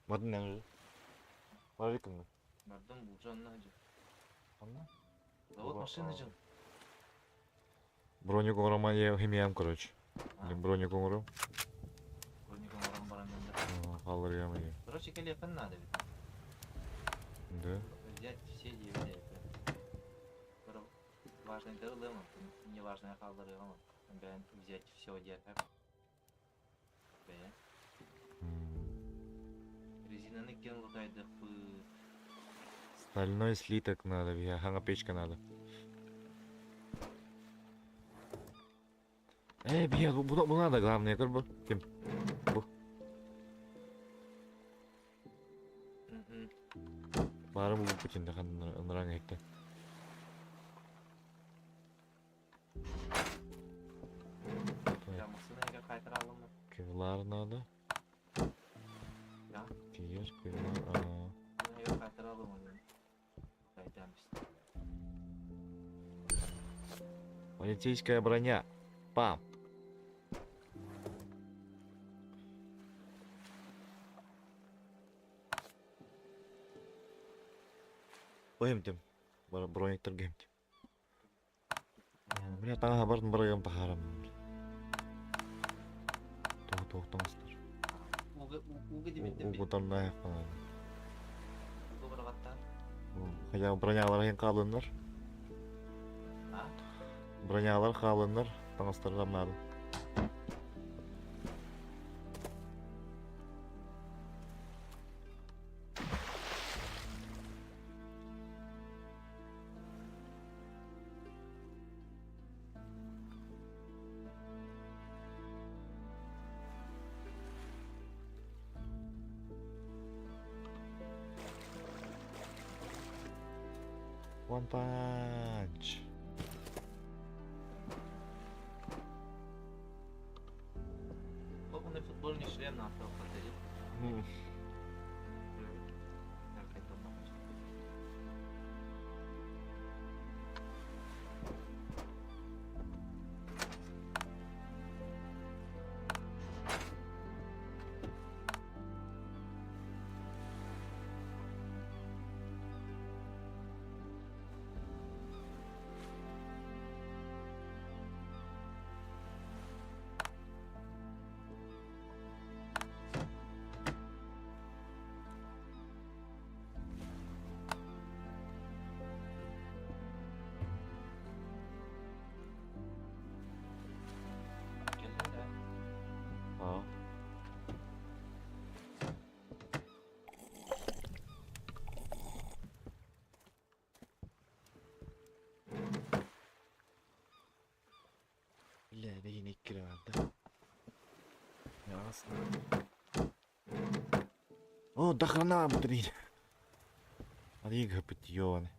Бардın ne? Бар кімді? Бардым бұл жанына же. Анна? Завод машины жын. Броник оңрама я химиям, короче. Броник оңрам. Броник оңрам барам енді. Қалыр ям я. Короче, келепін надо ведь. Да. Взять все девять. Важный дырылымын, не важный қалдырылымын. Бән взять все диэхэ. Бә. Резинаны кен лутайдықпыт. Стальной слиток надо, я ханга печка надо. Эй, бия, бу, бу надо, главное, как бы. Кем? Бу. Бары бу путин хан ныран экте. Кевлар надо. Я? Киер, кевлар, а. Полицейская броня. Пам. Ойымтым. Брониктер гемтим. Бля, таңа бардым барган тахарам. Тоқ тоқ тоңстар. Уга дебеттен Угу там на яқпан. Уга барғаттан. Хотя бронялар хен қалындар. А? Бронялар қалындар. Таңыстардан надо. One punch. Копанный футбольный шлем на автохотеле. Аа. Бля, билигин иккирэ барда. О, до хрена блин. Арига пытьёны.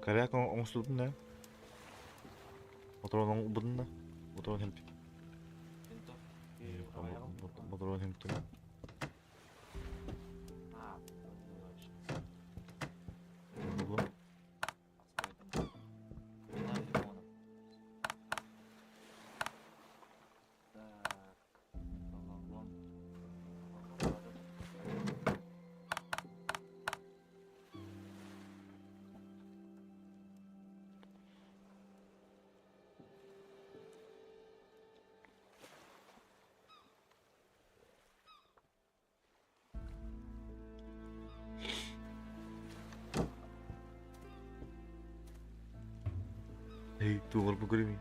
Коряк оҥостубутун да Ботуруон оҥорбутун да Ботуруон хэмпит Ботуруон хэмтин Эй, туох көрүмүй?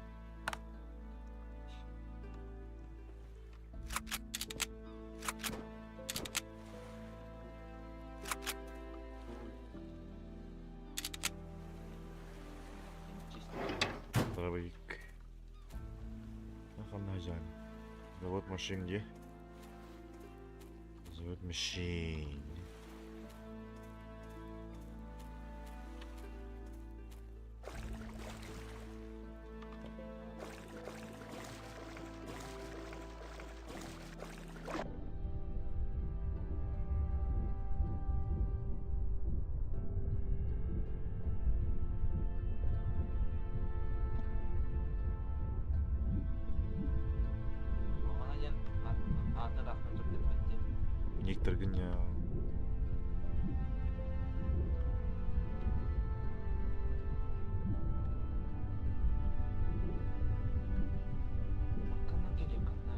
Дробовик. Ханна хозяин? Завод машин где? Завод машин. Она диэн аата рахман турдеппет Некторгын я. Ханна кэлиэм ханна?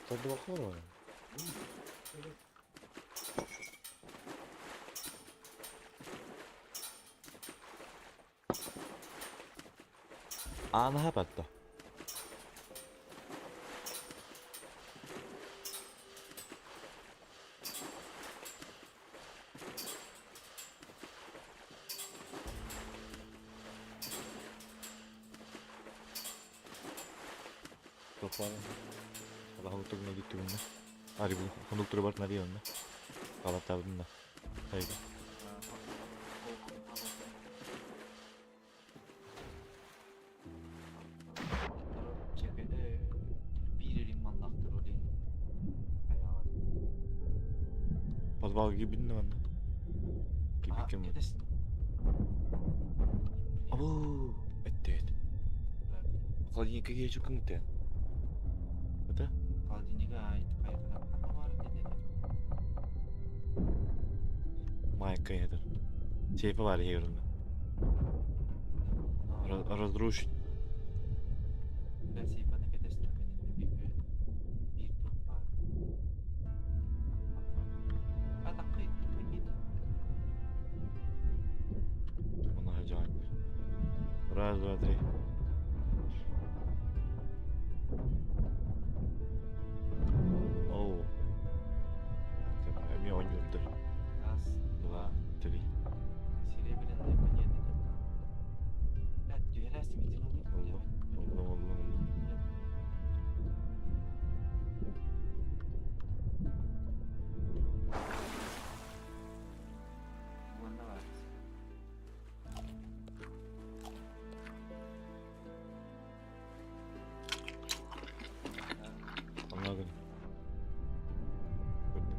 Тарда бакылар. Аанаһа батта. Тохвана. Алаһылыктыгына диттигинне. Ари бу кондуктор бар нари онна. Калаттабын да. Хайга. Биир илин маллахтар олин. Подвал гибинне манна. Аха, Ким кэтэс. Абу, эттээт. Холодильникка киһи кыңтен. Это? Холодильнига ай хайкана бар dedi. Майка это. Сейфа бар ерунда. Разрушить. Ben сейфаны кэтэс мен bir bir тух бар. А такой какие-то. Много жан. Раз, два, три. Оу. Эми ойнуурдар. Раз, Два, три. серебряная монета. Да, түһэрээс митин Олло. Олло, олло, олло. Уонна бар. Anladım. Gördüm.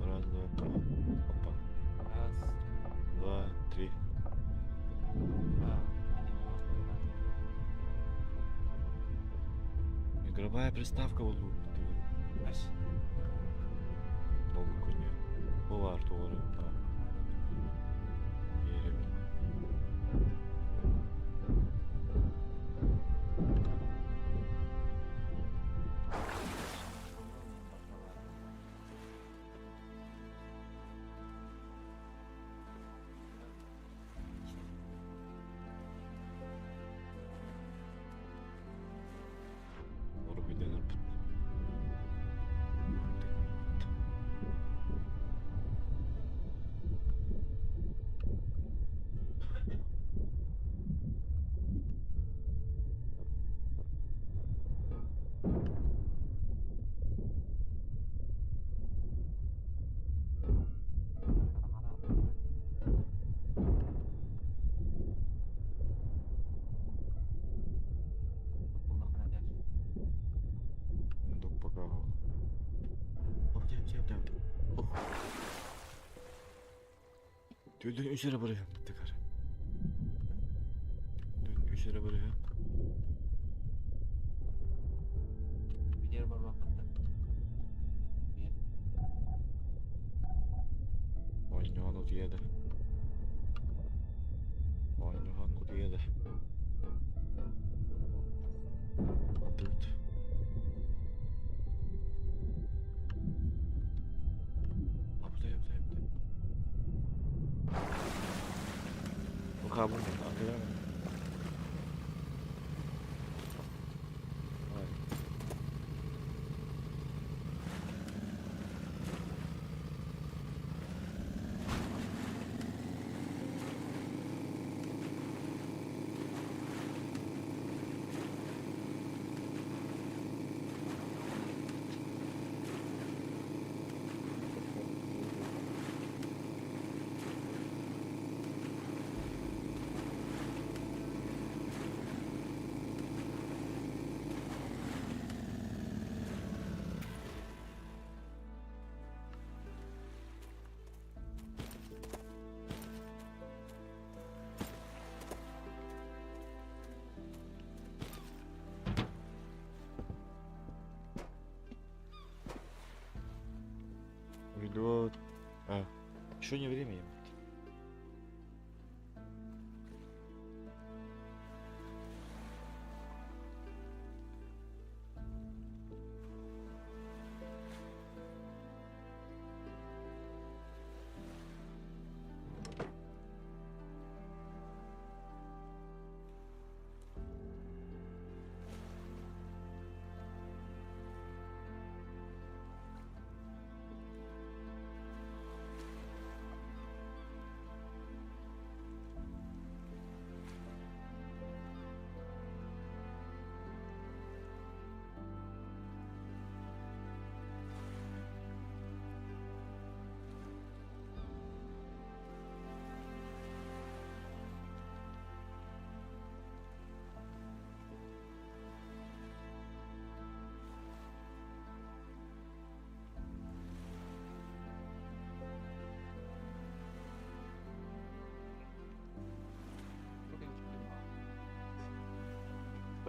Раз, два, три. Опа. Раз, Два, три. два, Игровая приставка вот тут. Аш. Долго коня. Бывар тугары. Еребе. Орбиден бит. Дук пока. Dön üzere buraya. Tekrar. Dön üzere buraya. Видео бар вакытта. Bir. Ойнаған ұтияды. Ойнаған ұтияды. Атырт. Аптай, аптай, аптай. Kabul Атырам. Ай. Ведет. А, еще не время. ебать.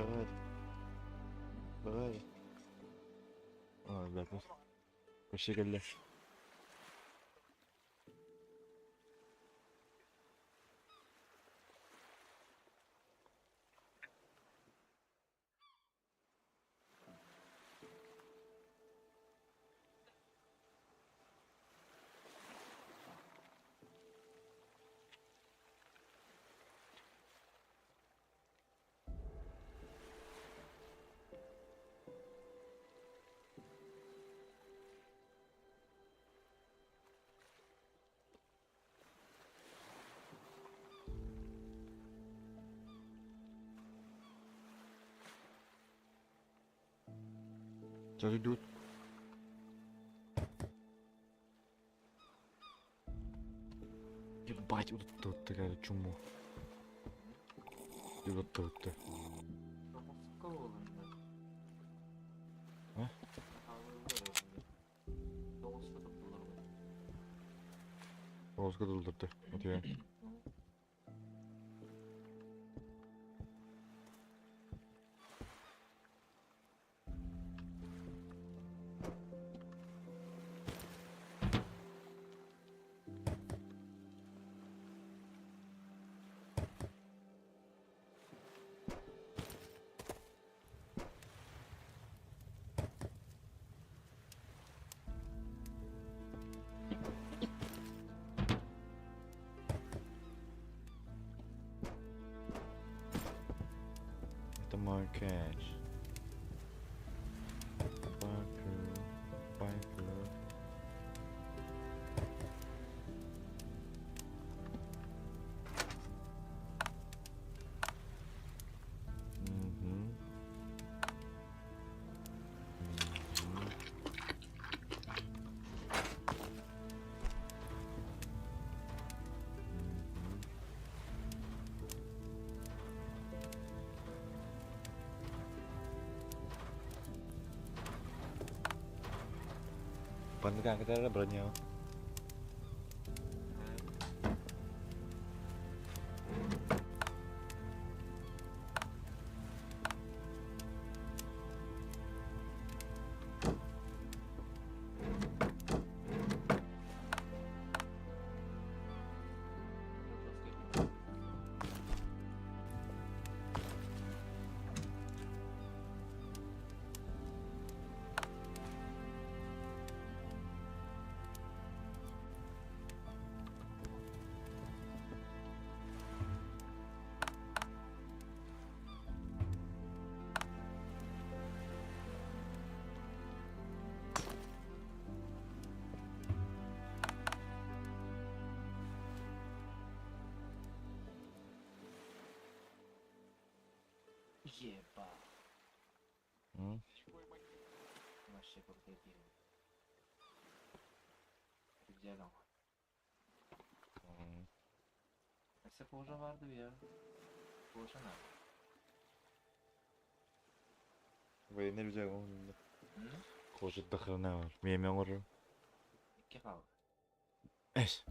Давай. Давай. А, да, Вообще кэллэ. Сейчас идут. Ебать, вот тут такая чума. И вот тут. А? Тоҕуска тылларда. Утуйан. Это мой кэш. Байкер, байкер. Мгм. Мгм. Мгм. Паннык кытары броня. Еба. М? Вообще крутые. Güzel ama. М. Mesela Porsche vardı bir ya. Porsche nerede? Военный людей он Hı? хочет до хрена. Меме оҥорор. İki kaldı. Эс.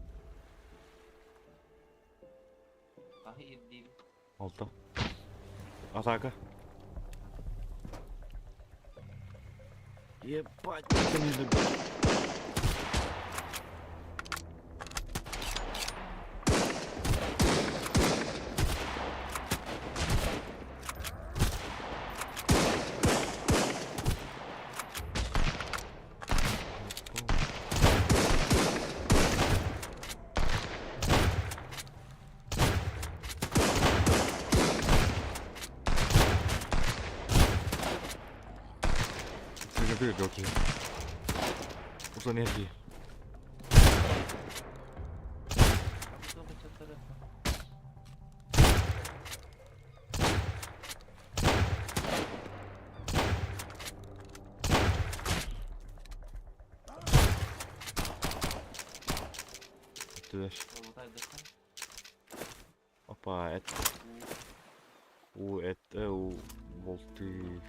Daha iyi değil. Алта. Атака. Ебать, это не забил. Окей. Условно энергии. Опа, это... У, это, у, болты,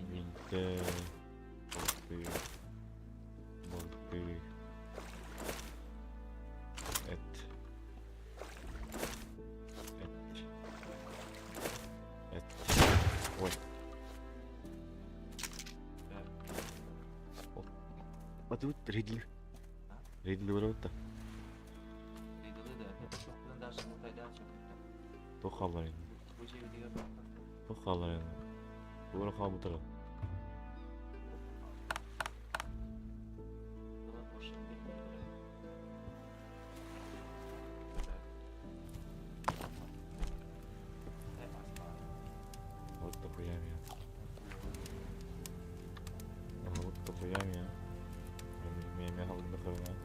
винты, болты, болты, эт, эт, эт, Батыбыт рейдили. Рейдили барабыт да. Туох хааллар ини? Туох хааллар ини? Туора хаалбытара. Вот дохуя меня. Вот дохуя меня. Меня дохуя.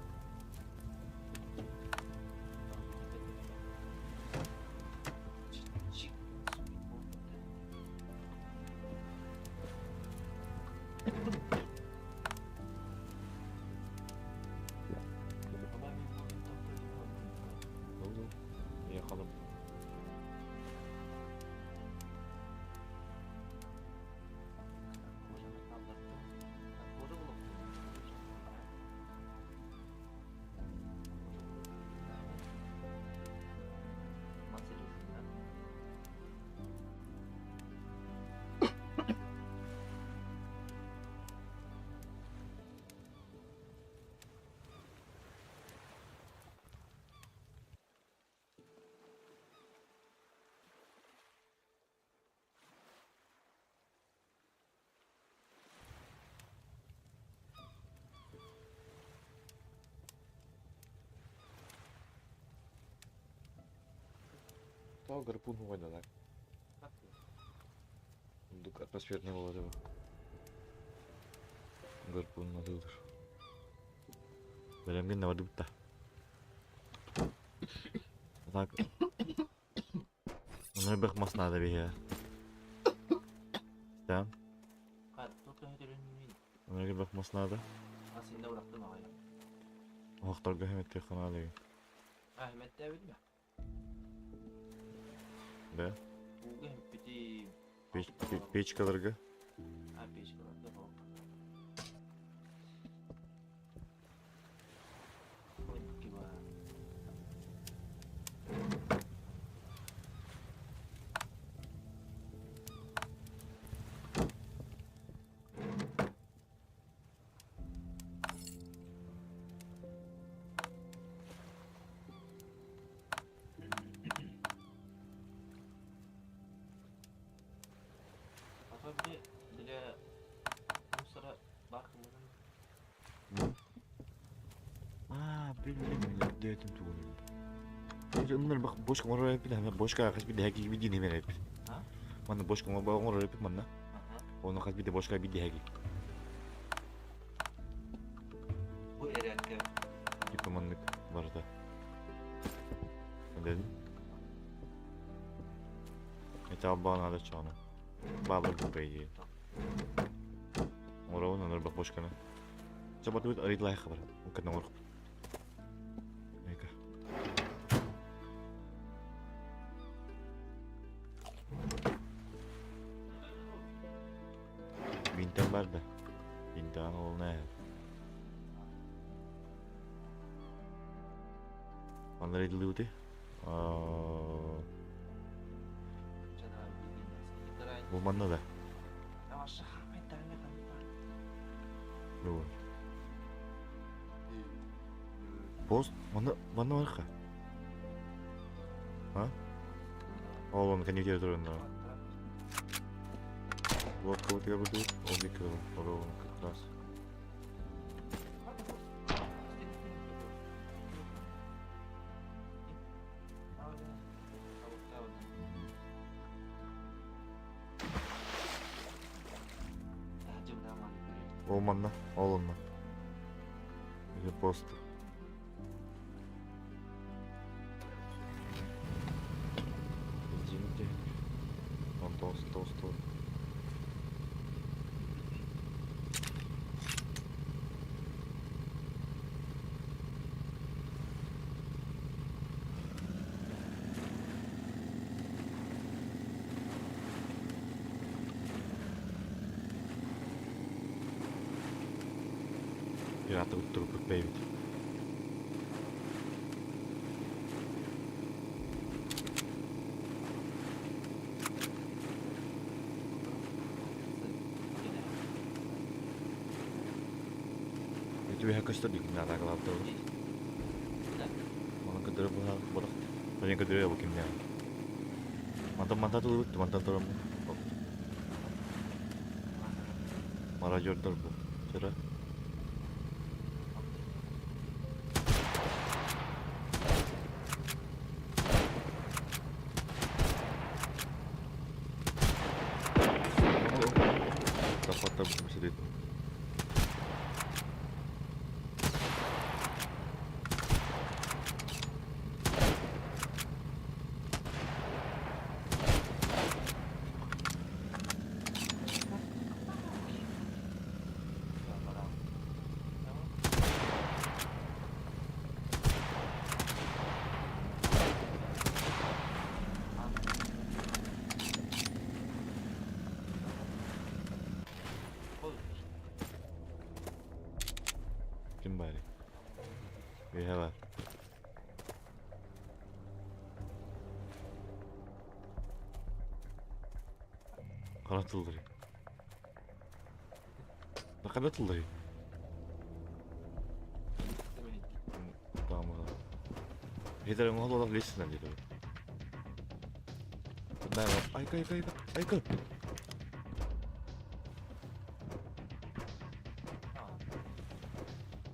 Yakalım. Тоҕо гарпун угайдалар? Дук атмосферный буолар Гарпун атыылыр. Бэлэмҥин да бардыбыт да. Так. Онно элбэх мас наада биһиэхэ. Да. Онно элбэх мас наада. Оһохторго хэмэттиэххэ наада. Да. Печкаларга. Аа, блин, диэтим тугун. Оннор бочка оҥорор эппит, бочка хас биирдэ хэки биирдии нэмэр эппит. Манна бочка оҥорор эппит манна. Оны хас биирдэ бочка биирдэ хэки. Бу эрээккэ Типа маннык барыта. Дедим. Это албаҕа наада чоҕуна. Баабыр по идее. Оҥоробун онор бочканы. Чабатыбыт арыйдылаах хабар. Уккатын оҥорохпут. Эка. Бинтен бар да. Бинтан ол не. Манна рейдилибити. Бу манна да. Пост манна манна барха. А? Ол он кэнники туран. Лодка вот я буду, ол бик как раз. Ол манна, ол онно. Или пост. Извините. Он тост, тост, тост. Пираты уттурбут бэйбит. Түбэһэ көстөр дии атаакалаабыта Маны көдөрө быһа бодох. Маны көдөрө бу кимнээх. Мантан мантан тылыбыт, мантан тураммыт. Мародердар бу. Сыра. Таппаттар бу сидит. Ким баарый? Үөһэ баар. Хара тылларый. Хара тылларый. Тамаға. Хитер оҥоһул олох лиссинэн диэтэ. Айка, айка, айка, айка.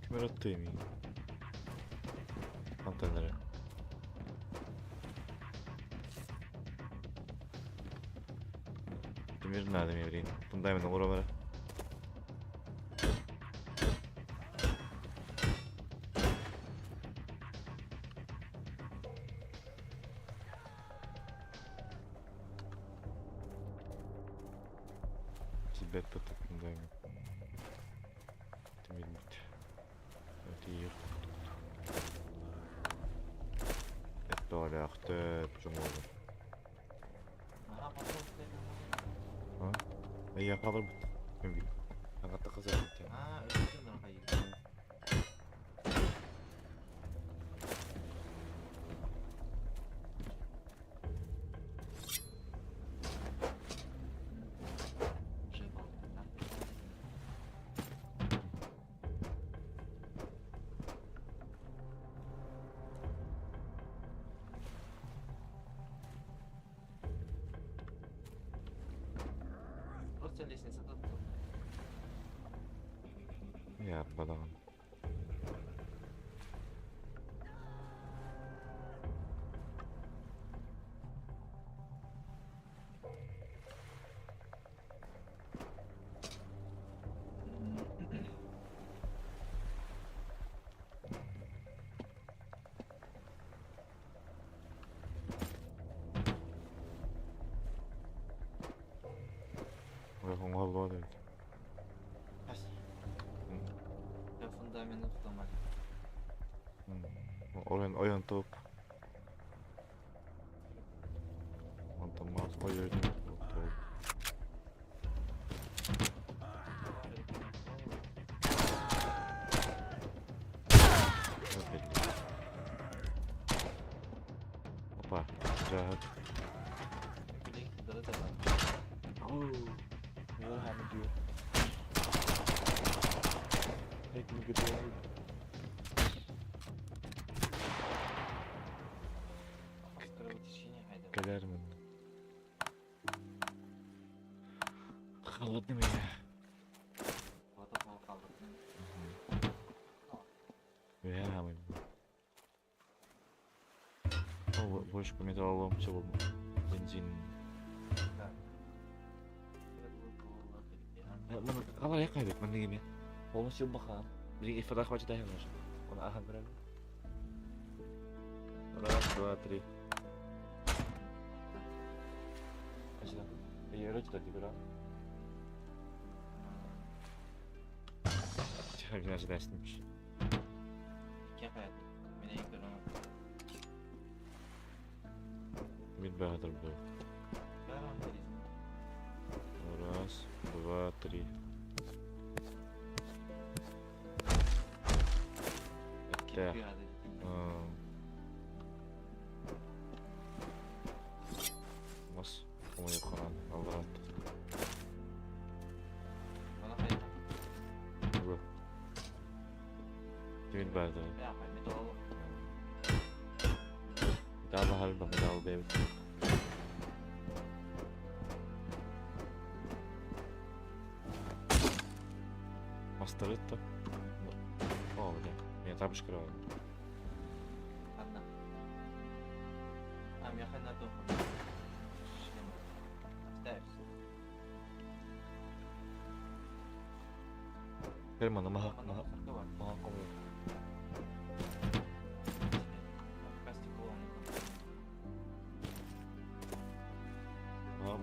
Ким эрэ аттыймый? Хантан эрэ. Тимир наада миэрин. Фундамент оҥоро бара. Тибет фундамент. Тимирбит. Тиийэр Эттоолөөхтөр чоҥуолар. Эйиэхэ хааларбыт. Аҥаттахха сылдьыбыт. Просто лестница тут. Я бадаҕан. Оҥоһуллубат эбит. Фундамент сломали. Ойон ойон топ. Онтон мас ойон топ. Опа, дьааһык. Кэлэр мин. Холодный меня. Я Бочку металлолом, все бензин. Алар якайбыт маннык эмиэ. Полностью бахан. Билигин ифада хватит айанар. Оны ахан көрөм. Раз, два, три. Мин баһатыр был. Раз, два, три. Это. Мас хомойоххунан алларат. Тимир баар да. Бля, металл. Металл аһар ба, металл бэйэбит. Мастары да. О, бля. Меня тапочка рвала. Одна. А, меха на то. Оставь. Германа, маха, Манна маха, мусорка бар. маха комуйа. Пока стекло.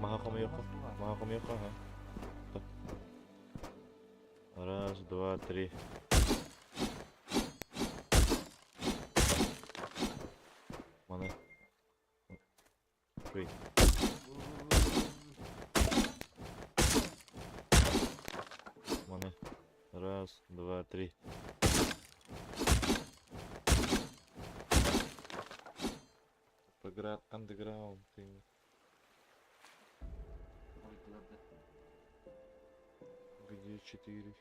Маха комуйа. Маха комуйа, ха. Раз, два, три. Мана. Три. Мана. Раз, два, три. Поград Underground. Ты. Где четыре?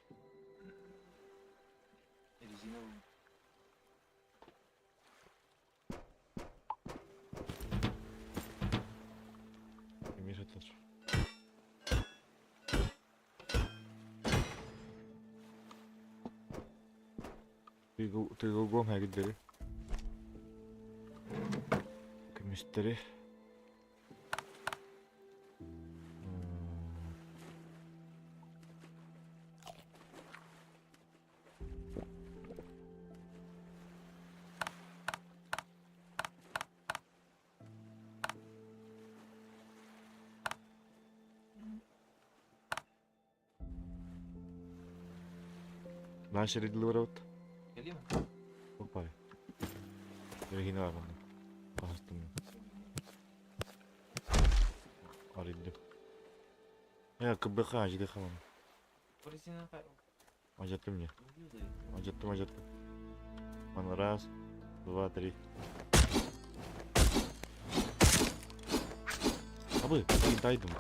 Резиновый. И Миша тоже. Тыгылгом хагиддери. Көмүстери. Наши редилорот. Кэлиим? Опа. Регина бар мында. Астым. Аридди. Я КБХ ажиды хаман. Резина Ажаттым не? Ажаттым, ажаттым. Ман раз, два, три. Абы, тайдым.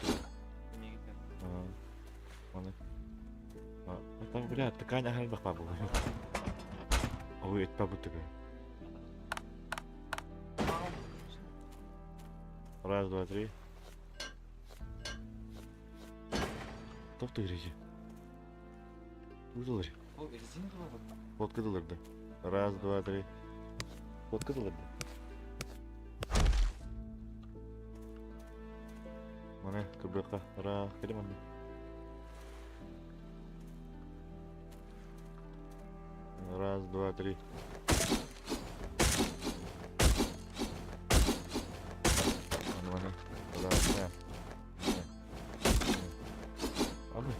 Маны. А, там, бля, ткань ахал бак бу. Ой, это бу тыгы. Раз, два, три. Топ ты грези. Узылыр. О, резина была. Фоткадылырды. Раз, два, три. Фоткадылырды. Мана кыбыка. Ра, келеманды. Раз, два, три. Мана, раз, два. Абы.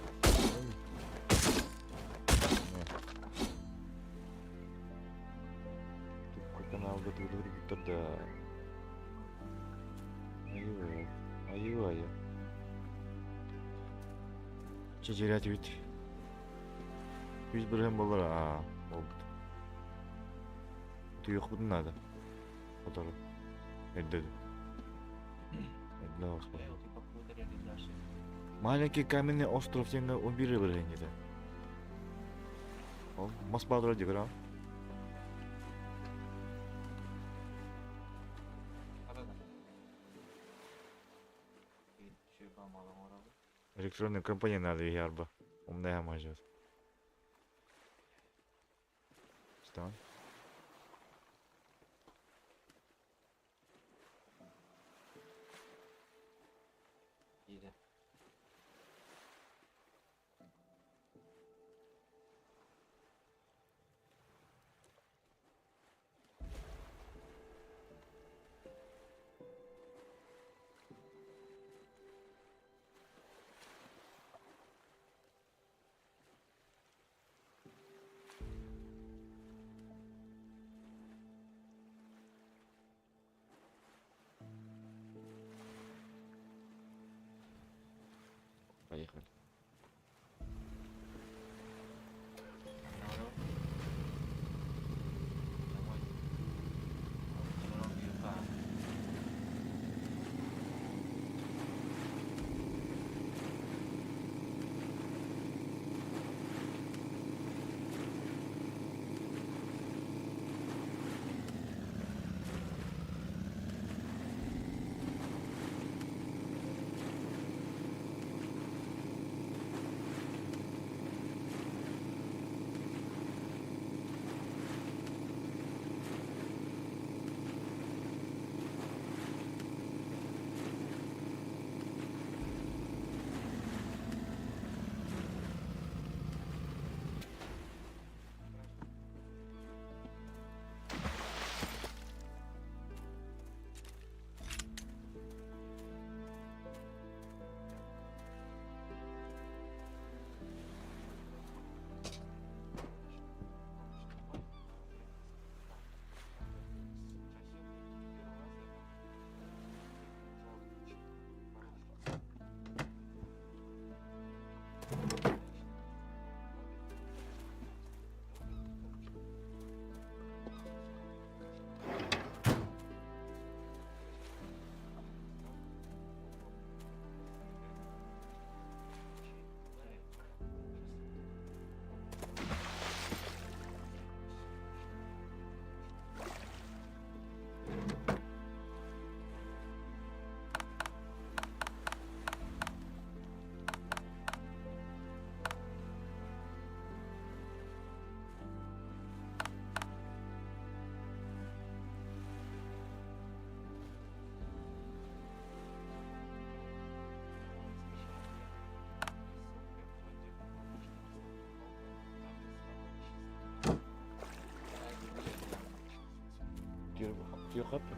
Каналда да. Айы, айы, айы. Чечерят ведь. Biz bir hem болар, а, oldu. Tuyuk budun надо. Otarı. Эддеди. Эдде Маленький каменный остров сенге 11 бір хеңгеде. Ол мас бадыра дегра. Электронная компания надо ярба. Умная мажет. Что? Иди. Тиийиэххэ да?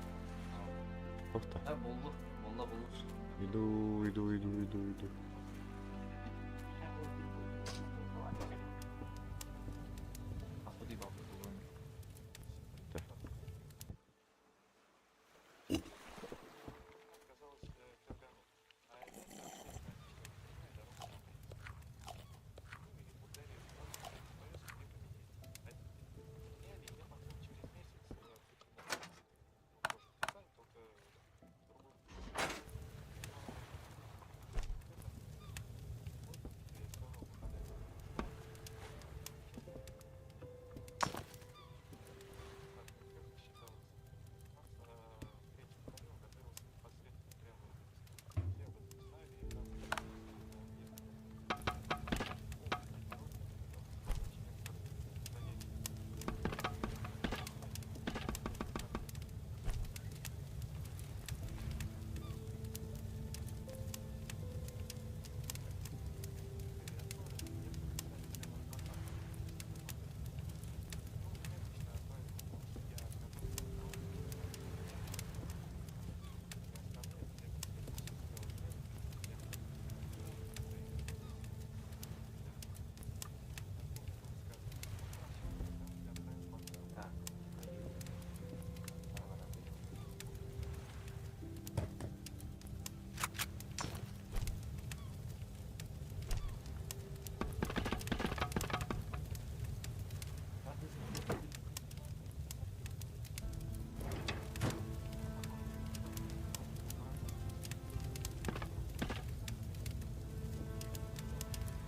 Туох да? Да, буллу, булла буллу. Иду, иду, иду, иду, иду. Так.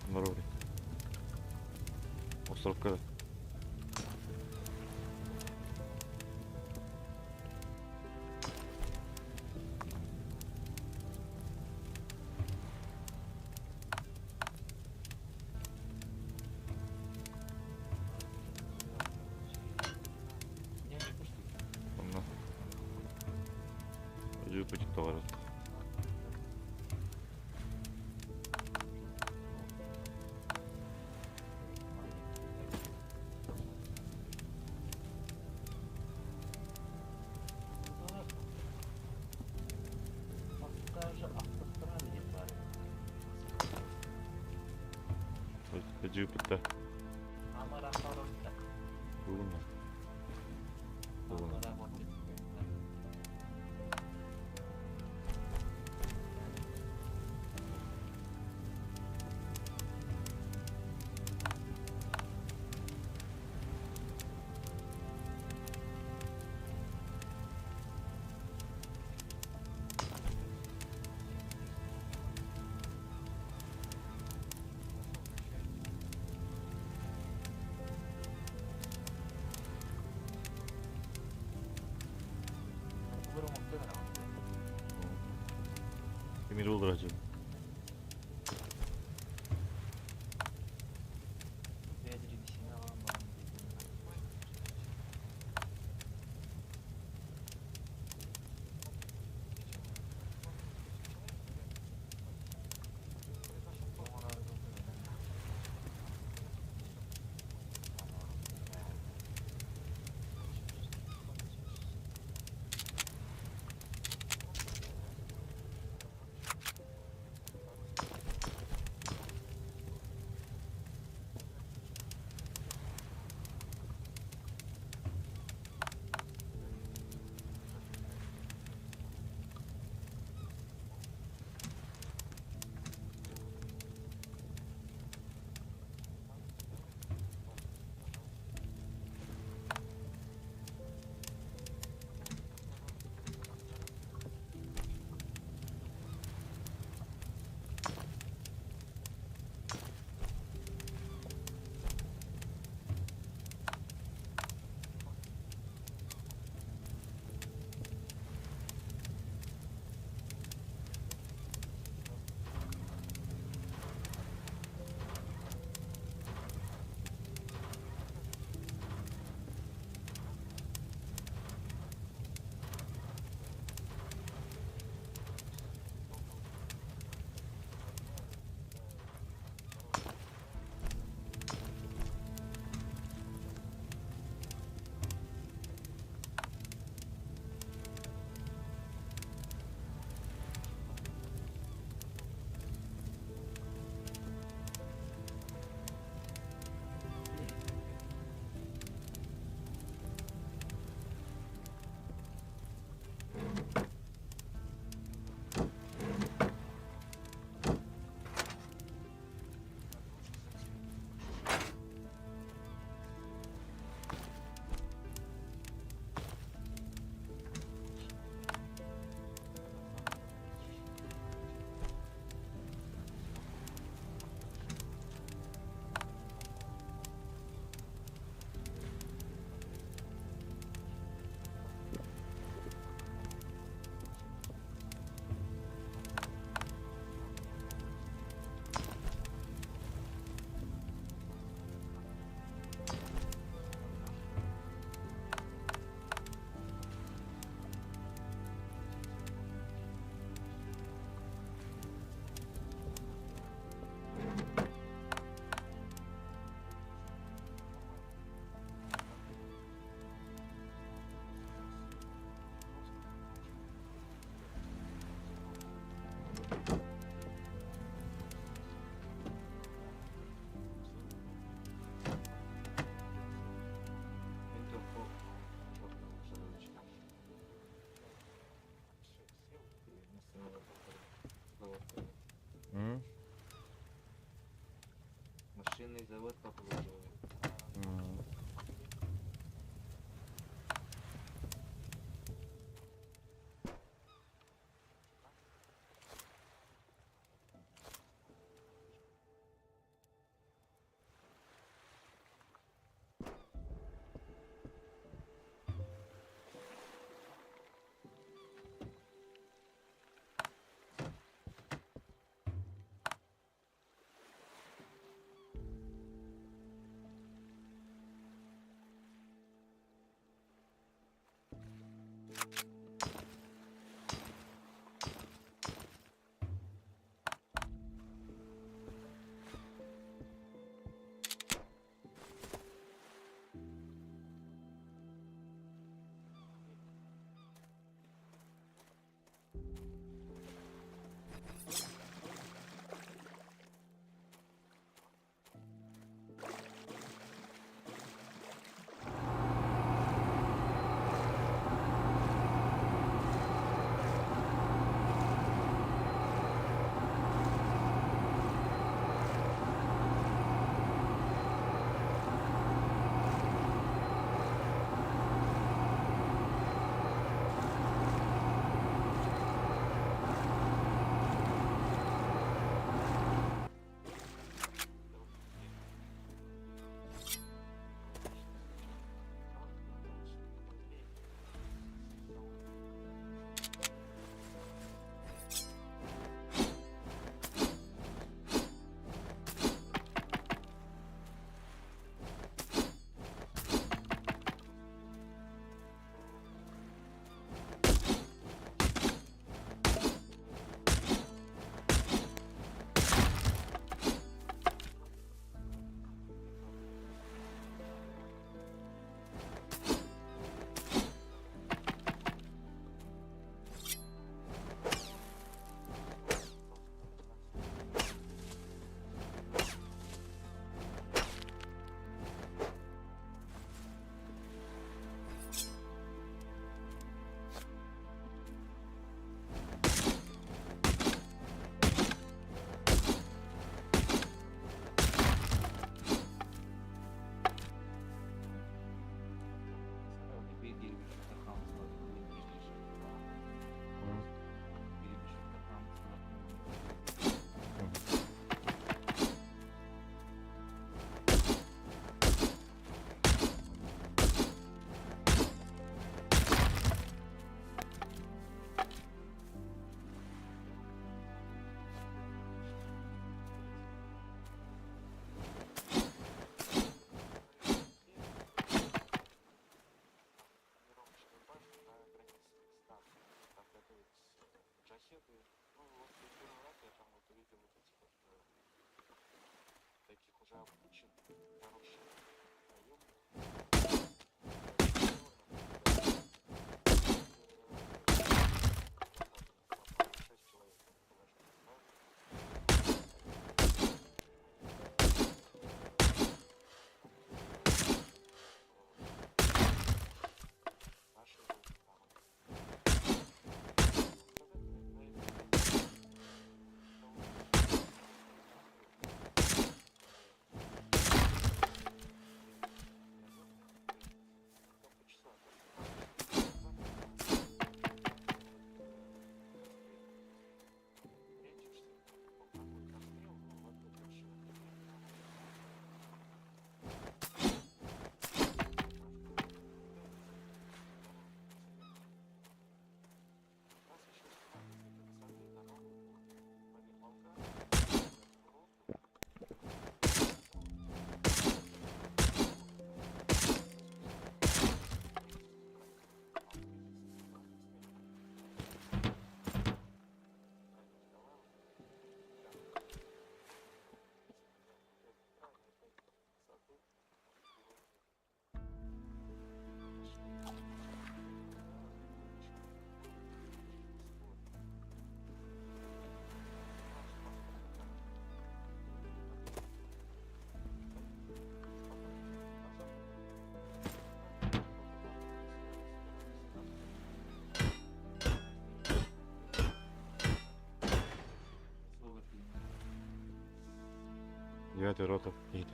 Здорово. Островка. Онно. Жупить товар. Жупить. Бүгін. Бүгін. Emir olur acaba. Военный завод попробовали. Девятая рота едет.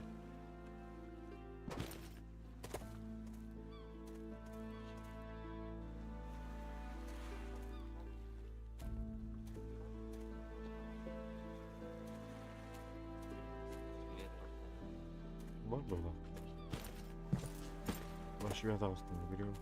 быһыылаах. Вообще таҕыстым көрүөм.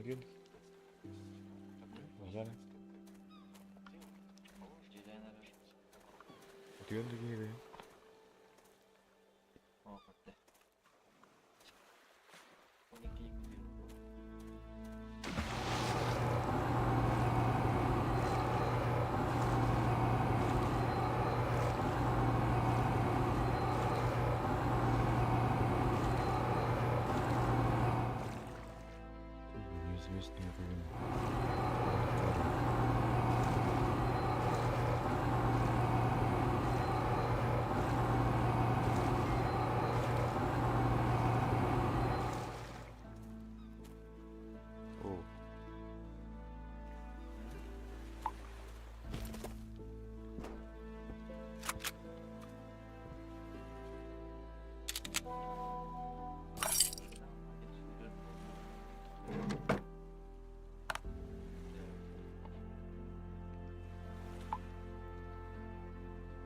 Утуйан. Мажана. Утуйан да киһи. Неизвестный уровень. О.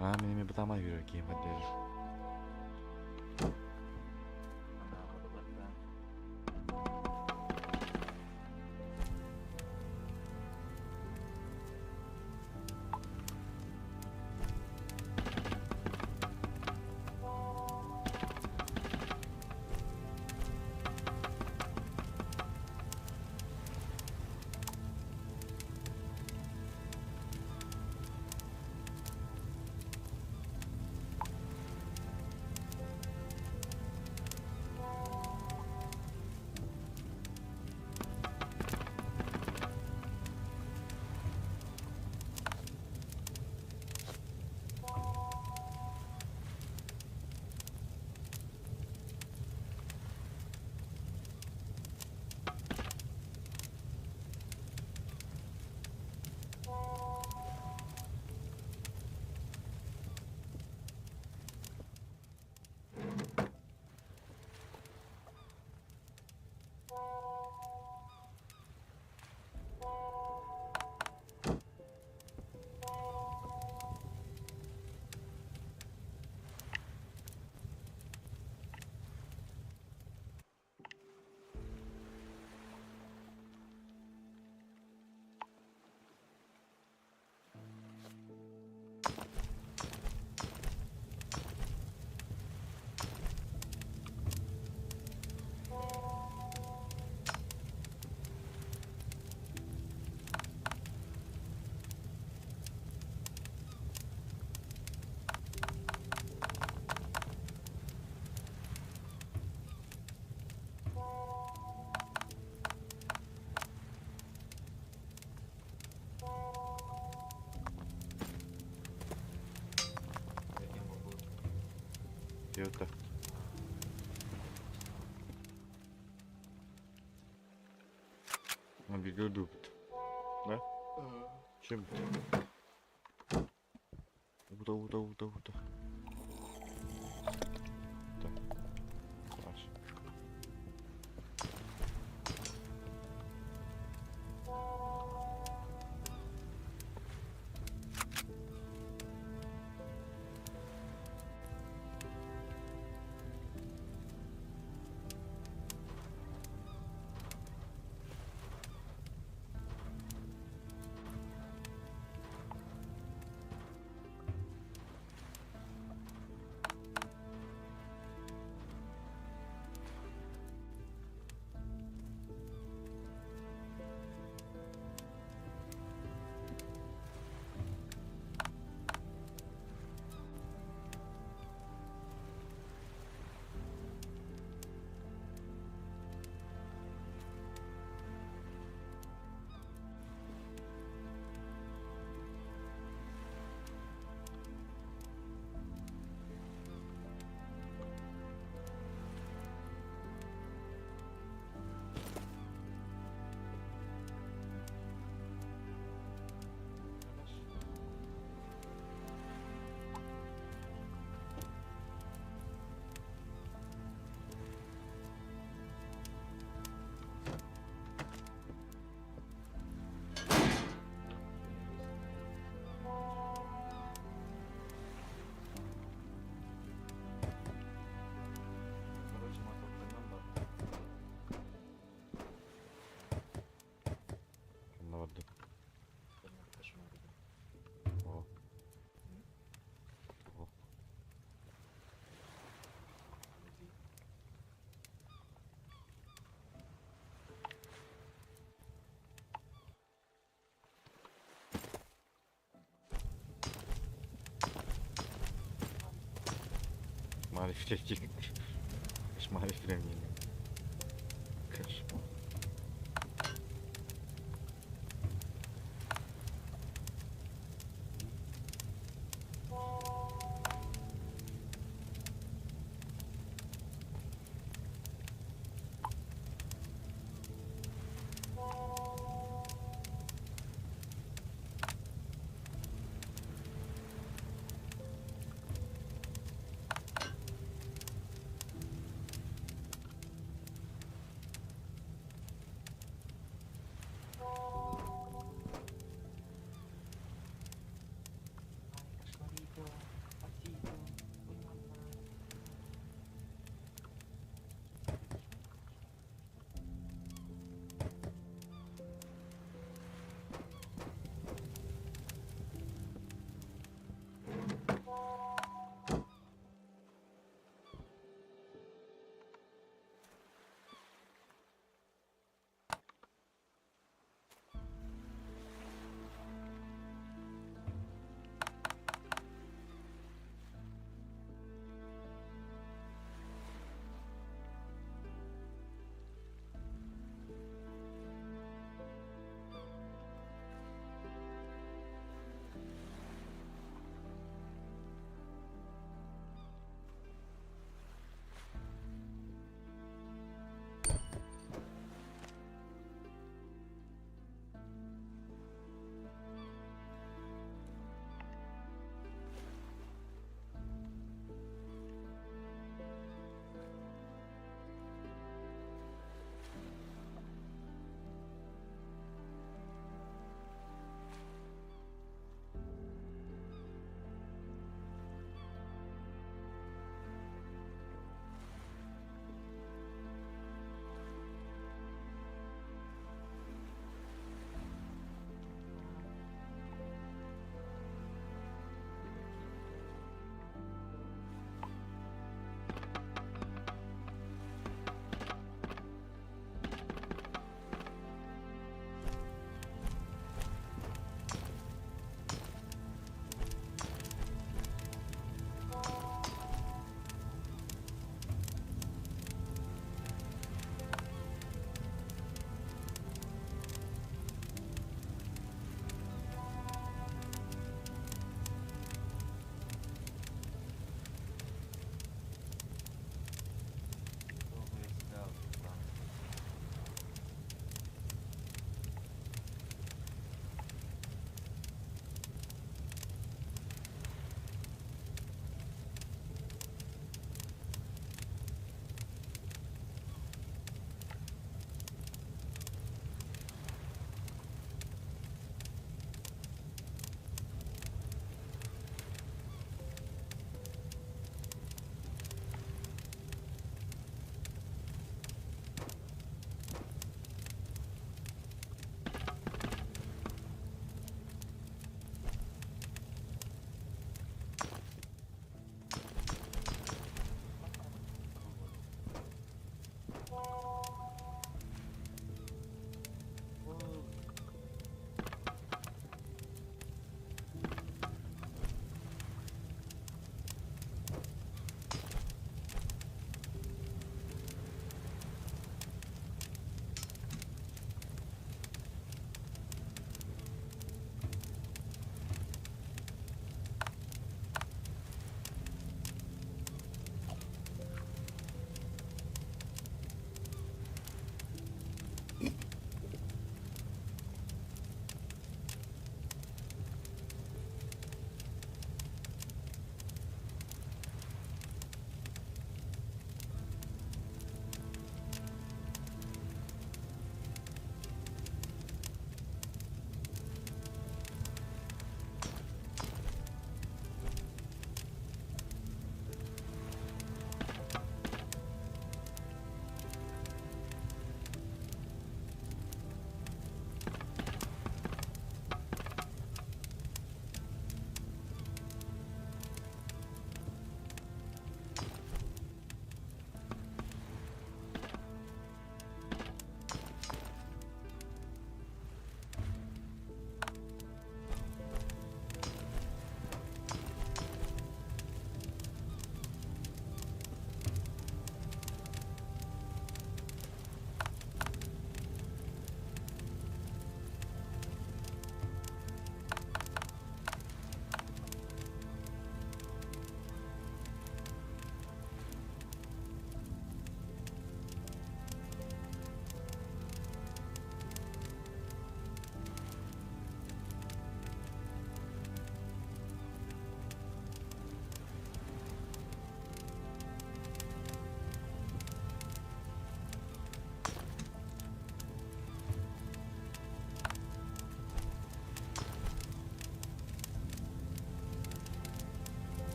А, мен бытамай бер кийин бер. Йота. Набегу дупт. Да? Чем? Уда, уда, уда, уда. Так. Хорошо. Кошмар Кошмар времени. Кошмар.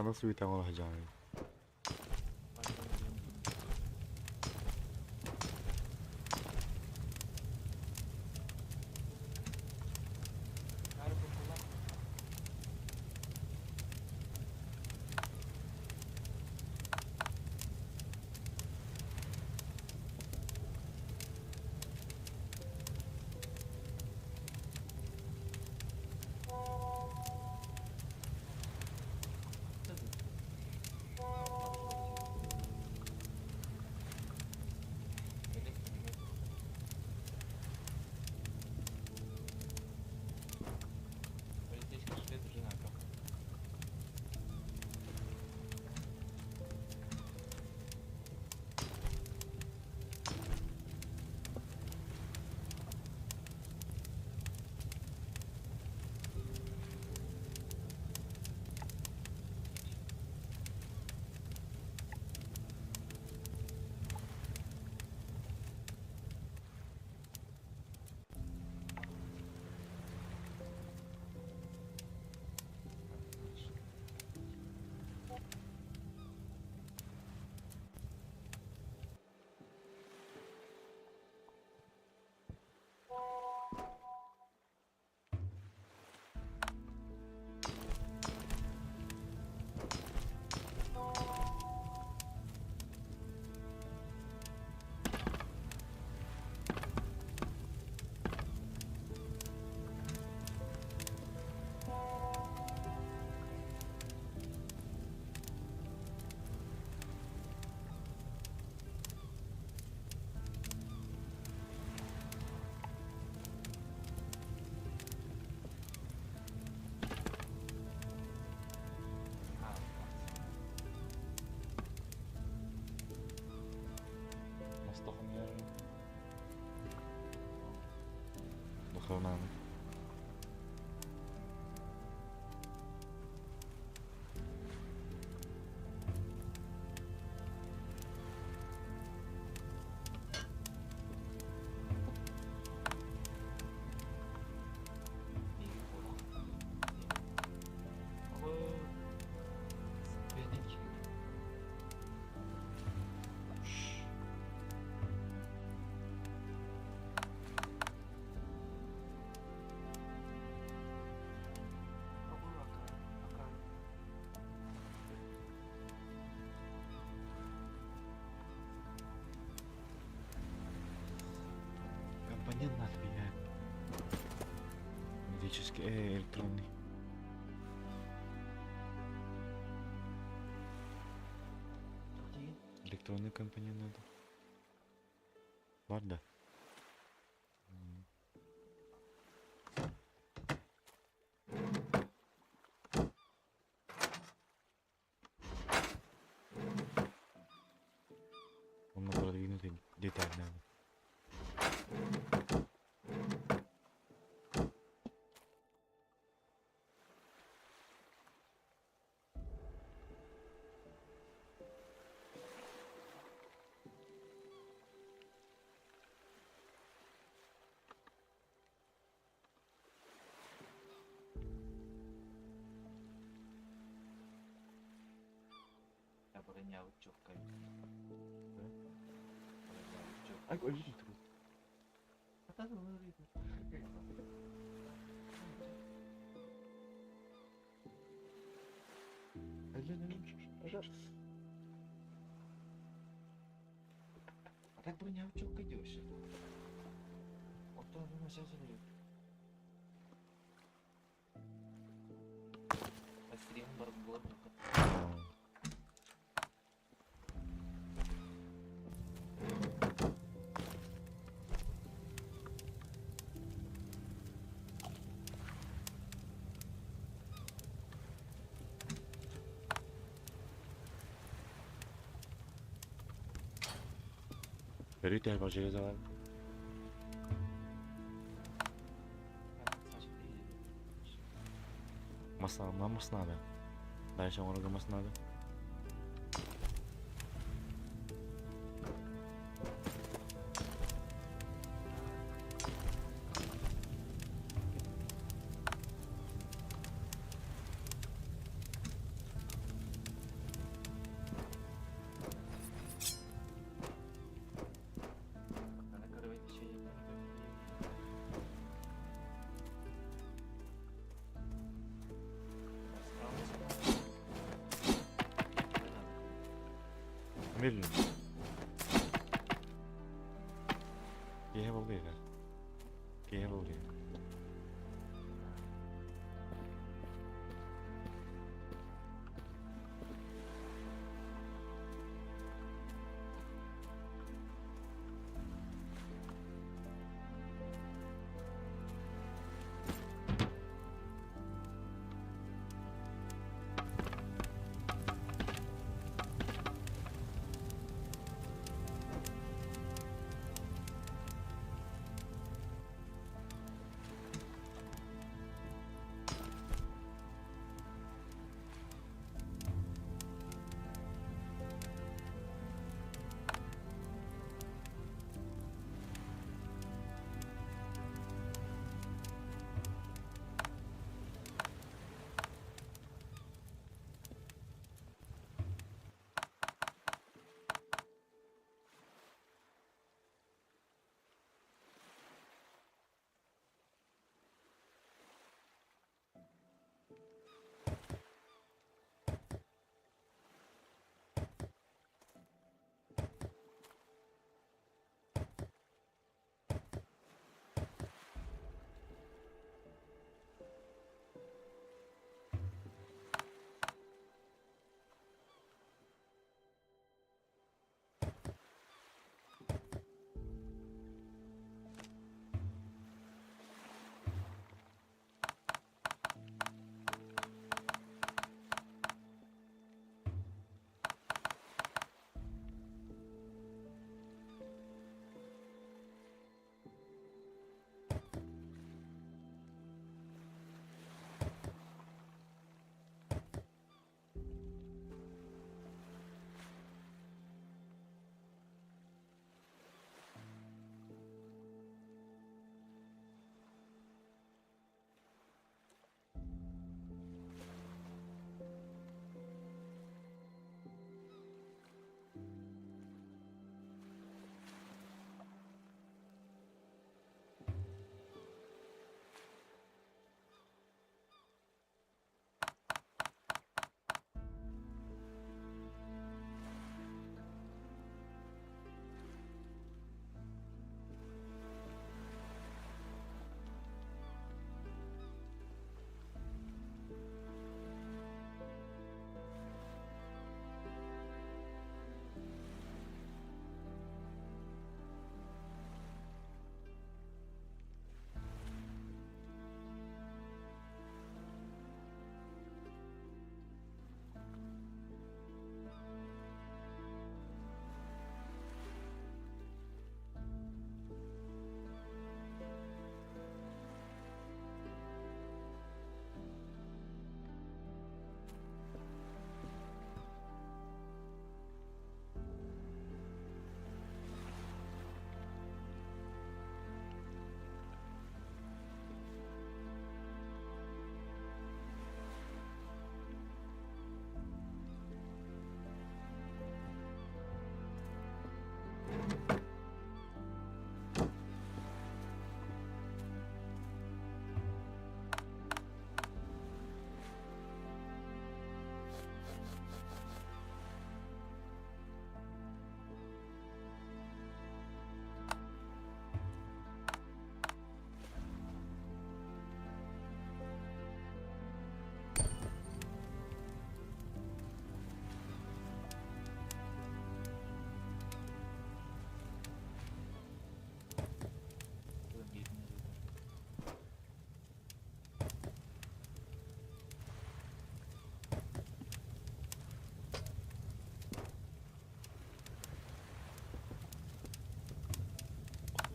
Ханна суета оҥоро сылдьаҕыный? Полицейский жилет уже на. Духовнаны. Компонент надо менять. Медический, электронный. Электронный компонент надо. Ладно. Он на продвинутый деталь надо. А так броня чётко идёшь. Оттон сейчас Стрим бар. Өрүтэ бажыры бар. Масна маснада. Дальше оңорго маснада. Миллин. Киһи буолуйда. Киһи буолуйда.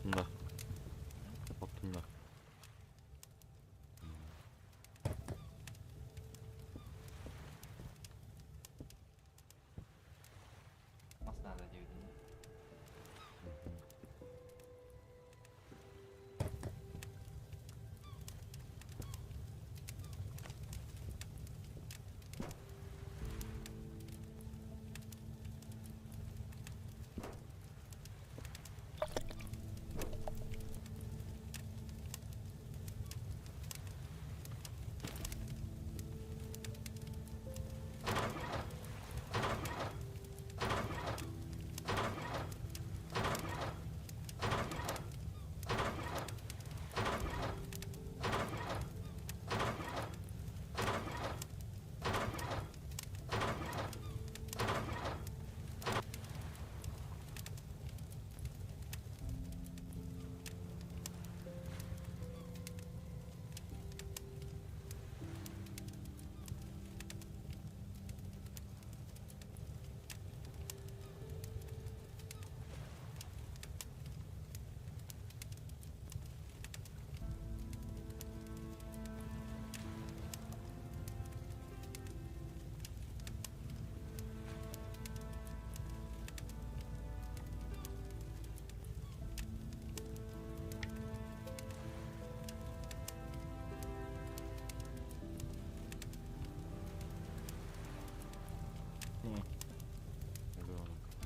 Да. Оттунна. Мас наада диэбитин.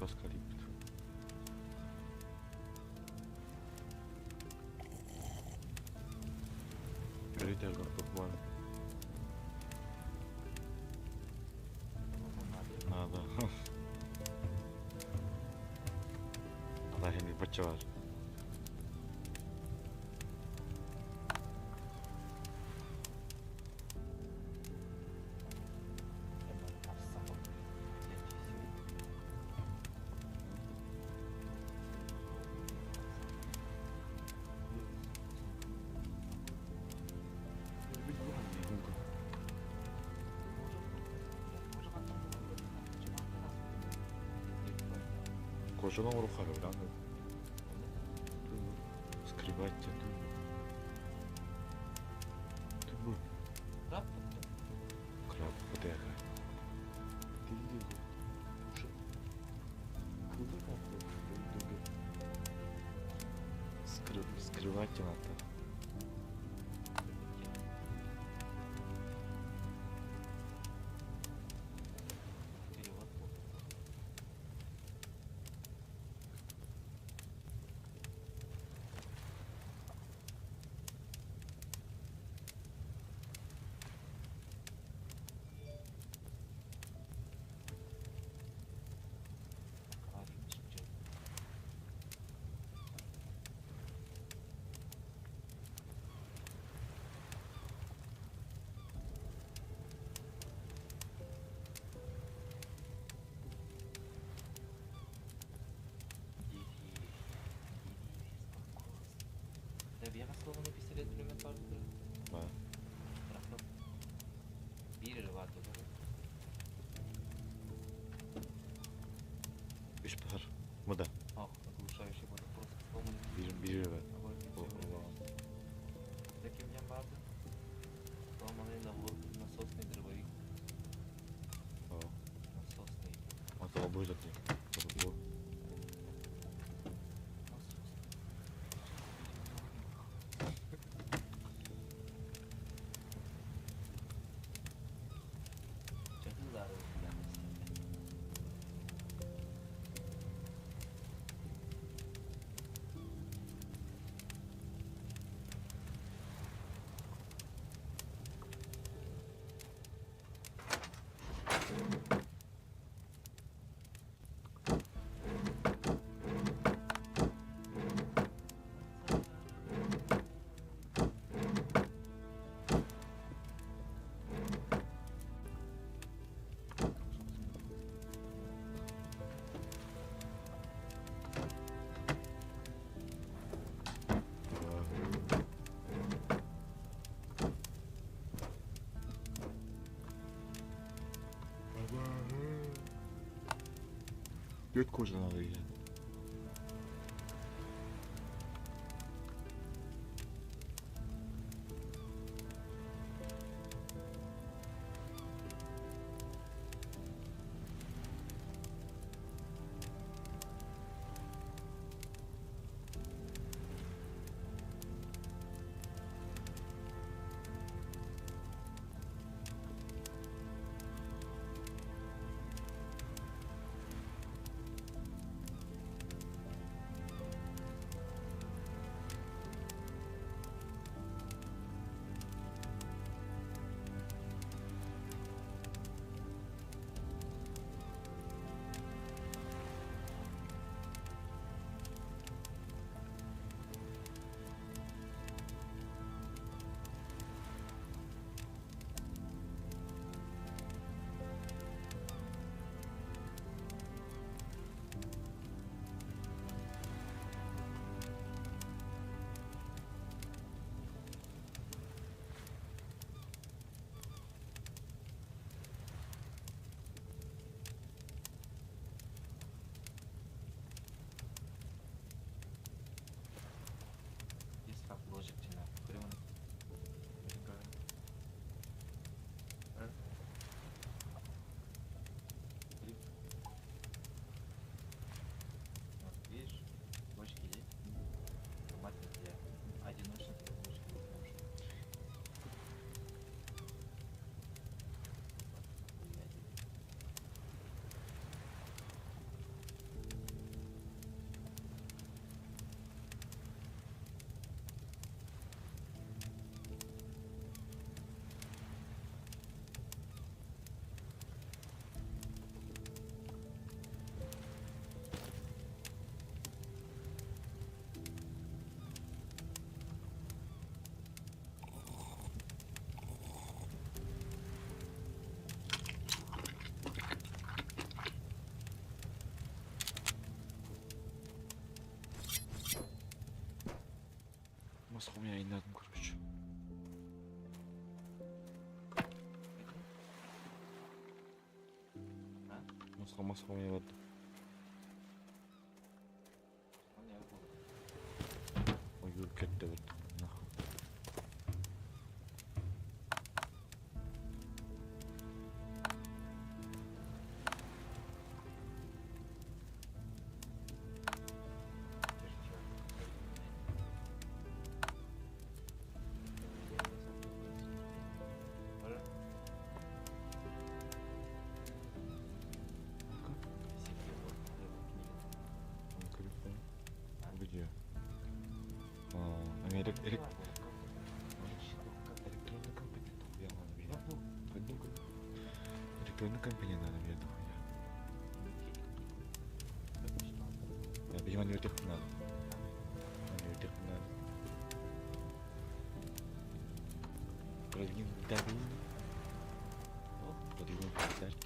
Скалипт. Говорите, буквально. Надо. Надо хemi бачча бар. Кожаном рухары, Скрывать Тубу. Краб потеха. Скрывать надо. Сломанный пистолет пулемет бар Да. Биир бар Үс бар. Мыда. Ах, оглушающий был просто сломанный. Bir, bir evet. Таким vardı. Сломанный насосный дробовик. Насосный. А то обои закрыли. Göt kocaman alıyor. У меня инатым, короче. Мосха мосха у меня вот. Ойуур кэрдэ бэрт нахуй. Где? Электронный компонент дохуя надо мне. Электронный компонент надо мне дохуя. Я понимаю, не надо. Не надо. Продвинь, дави. Продвинь, дать.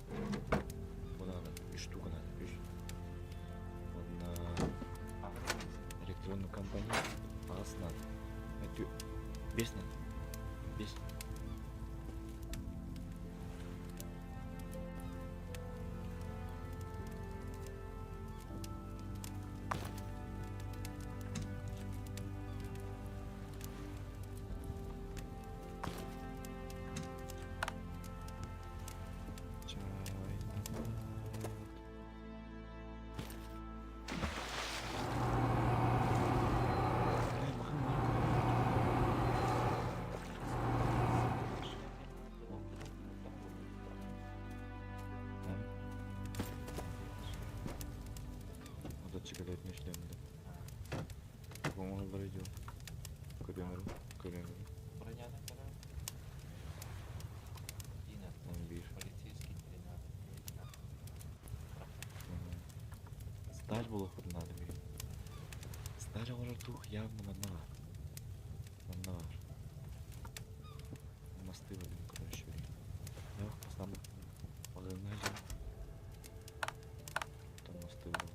Вот надо, и штука надо, видишь. Вот на электронную компонент пас надо. Это без надо. Без. Чай. Мотоциклет işlemdi. Помогла идет. Көрөмөр, көрөмөр. Броняны көрө. 11. Полицейский 13. Сталь было хоть надо мне. Сталь уже тух явно манна бар. Манна бар. Мосты блин, короче. Я сам погнали. Там мосты был.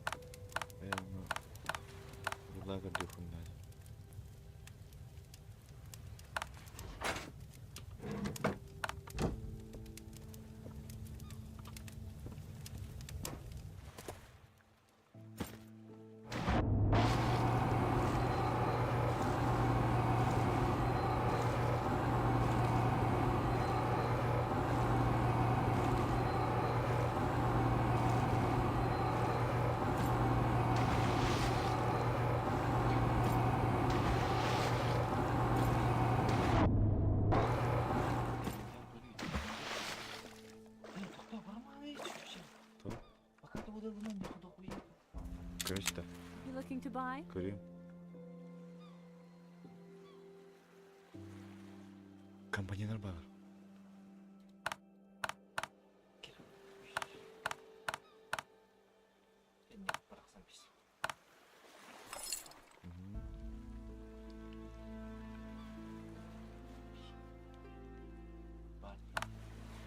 Я ну предлагаю дюху надо. Короче, You looking to buy? Көрүм. Компаньоннар бар.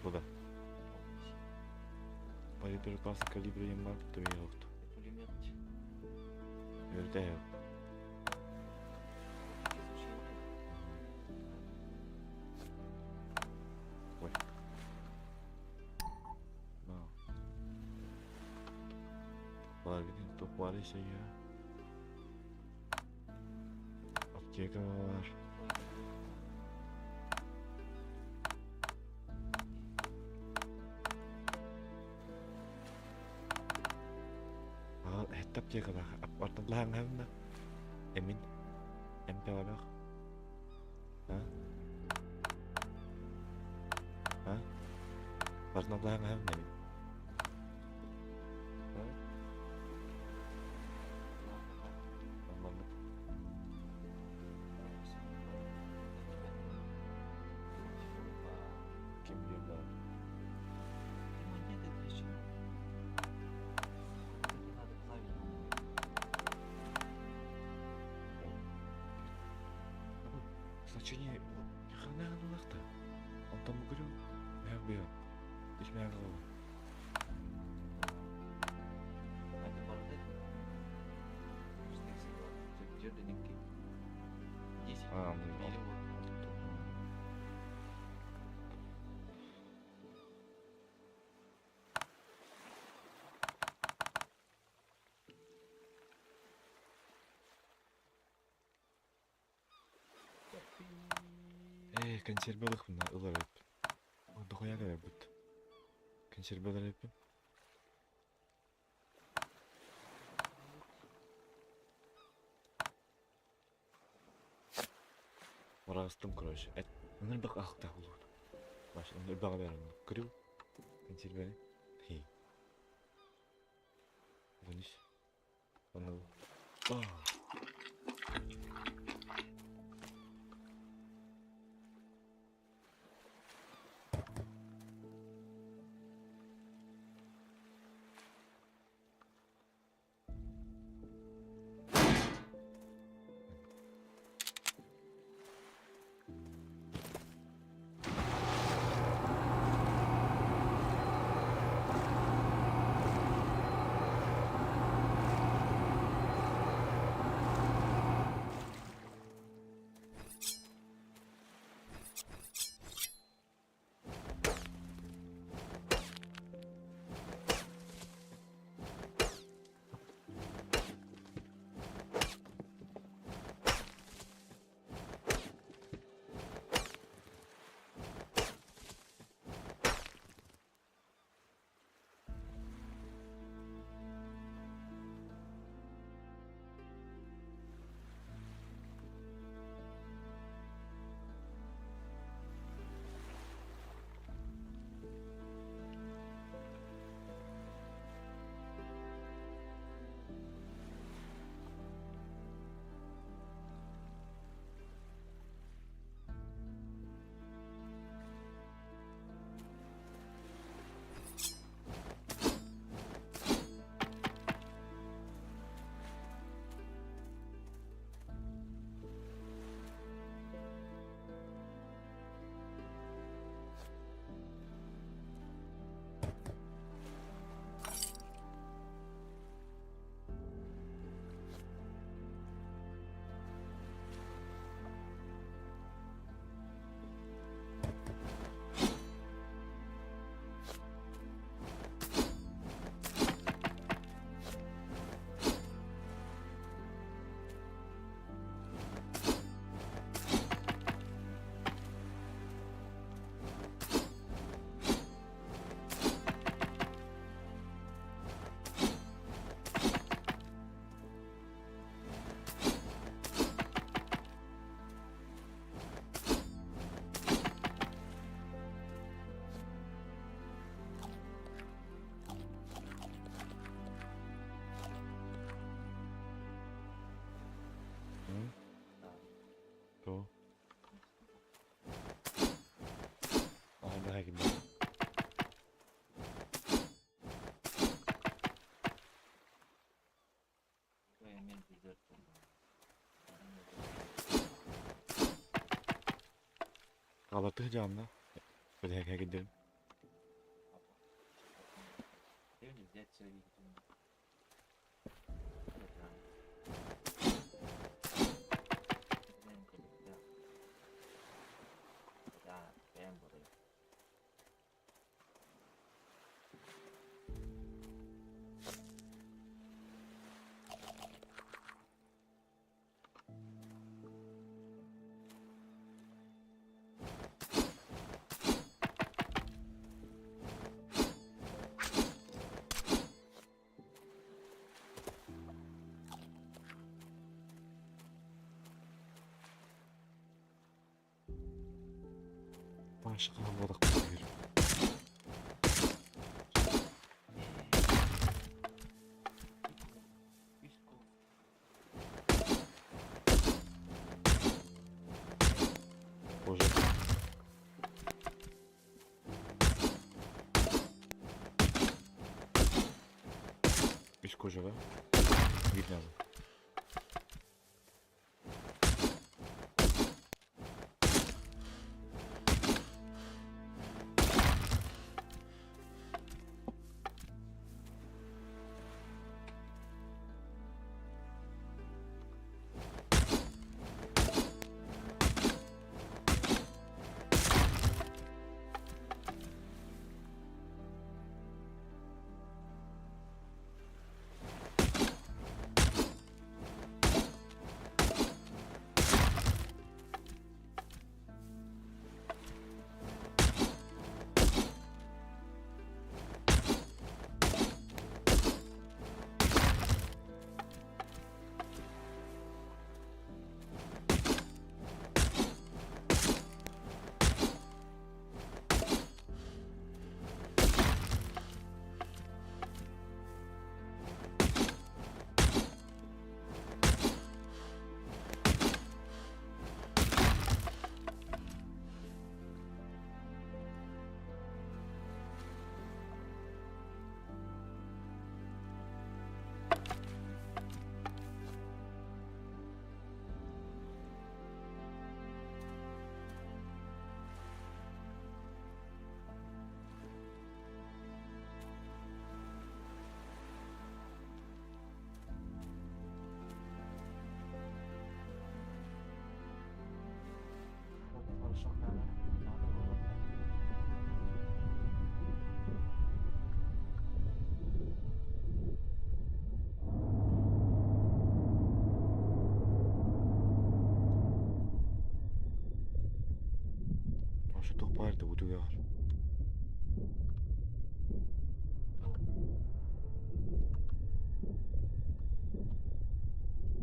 Куда? Боеприпасы калибра бар, төбе yoktu. Пулемет. Өрдө yok. Ой. No. Бар видин топ бар ise ya. Аптека бар. А, это аптека бар. Ортан да. Эмин. МП бар. А? А? Ортан лаң эмин. А? Нормально. Ким бар? Монеты для чего? Это надо правильно. Значение хана улакта. Онтон бүгүрү мен бүйө. Ишмән кылып. Это бардак. 10. А, мы Консервэ ылыахпына ылар эбиппин. Дохуйа кэлэрбит. Консервэ ылар эбиппин. Быраҕыстым короче. Эт ынырбах аһылыктаах буолуохтун. Маша ынырбаҕа бэрин көрүҥ. Консервэни. Хи. Вниз. Ону. Тоҕо? Аа, бэҕэһээ кэлбит. Хаалаттыы сылдьаҕын да? Бэҕэһээ кэллим. Паша хаалбатах курдук. Боже. Үс кожаға. Видно. баар да утуйар.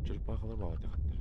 Черепахалар баҕа тэхэннэр.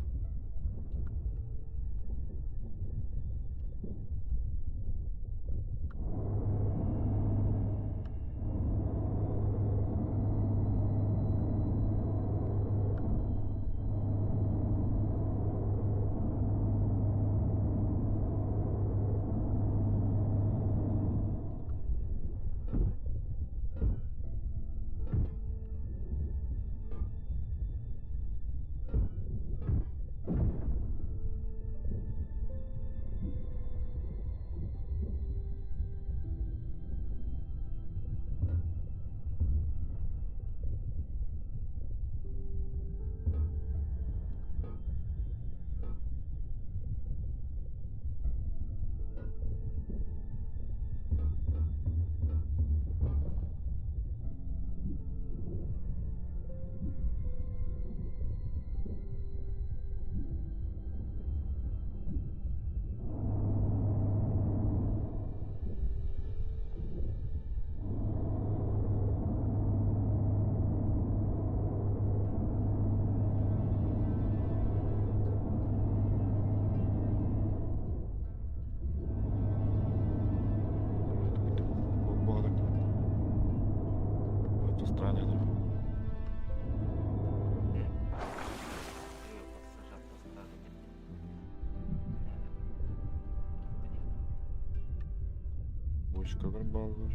Бочкалар бааллар,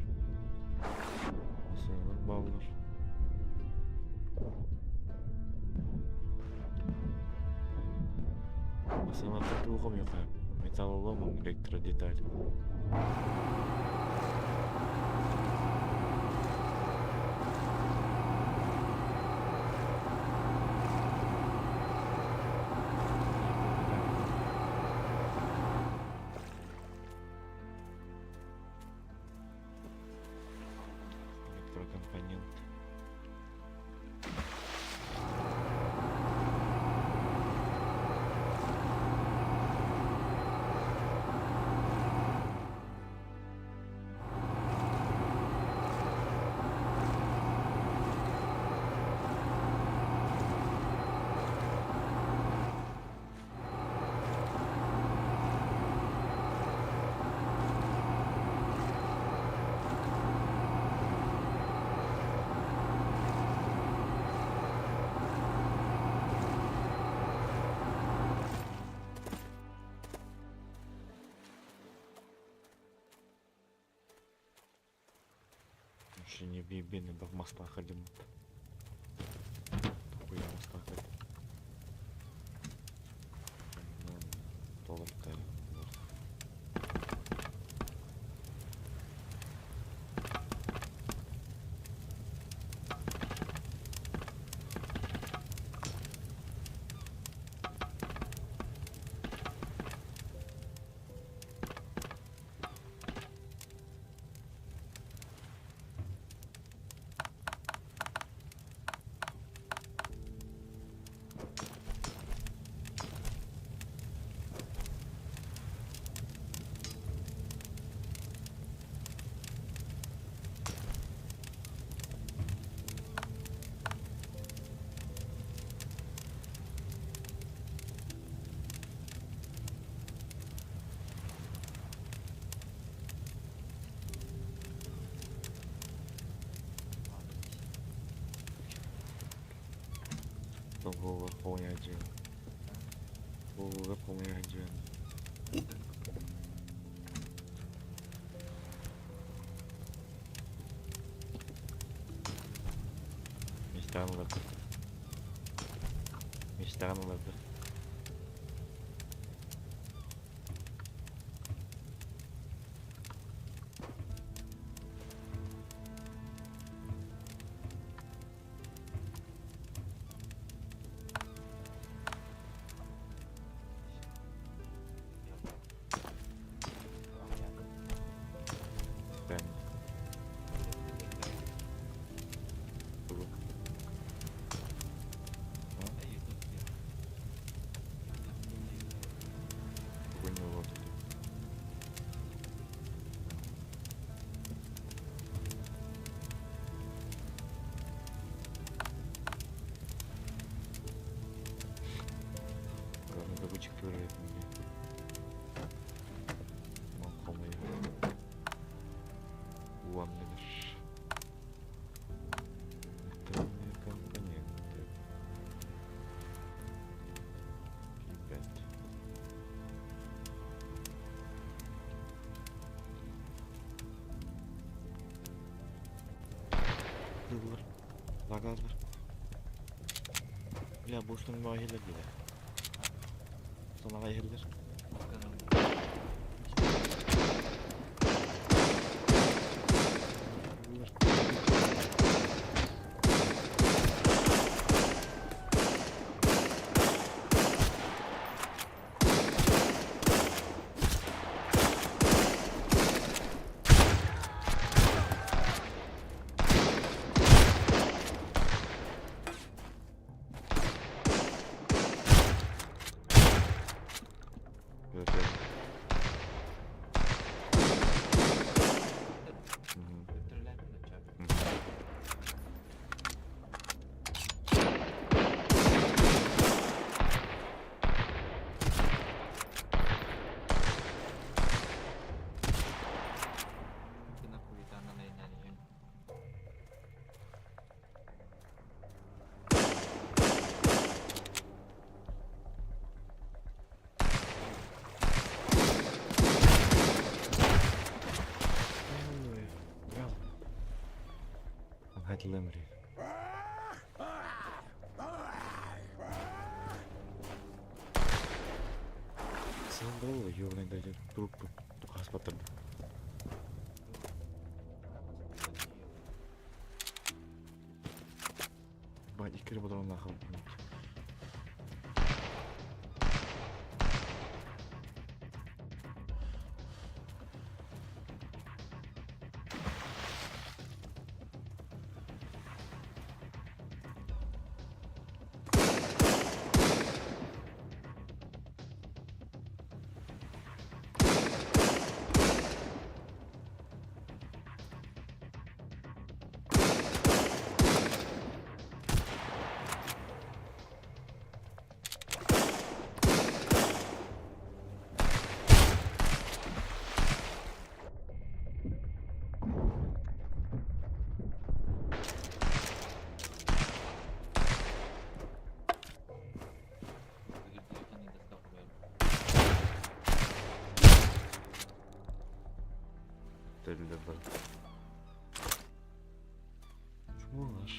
масыналар бааллар. Масыналарга туох эмиэхэ металлолом электродеталь. Электрокомпонент. Вообще не бибины мастах ходим. Хуя мастах ходим. Доллар. Буолар хомуйааччы. Буолар хомуйааччы. Мечтаҕын ыларбыт. Мечтаҕын ыларбыт. Ben. Тугу? Бааллар. Бля, бу устун иһиллэр диилэр. Устун иһиллэр. Had limited. Сандал ёбаный дойдет трубку хаспаттыр. Бать иккери бодорон нахал. Deliller var. Чумалар.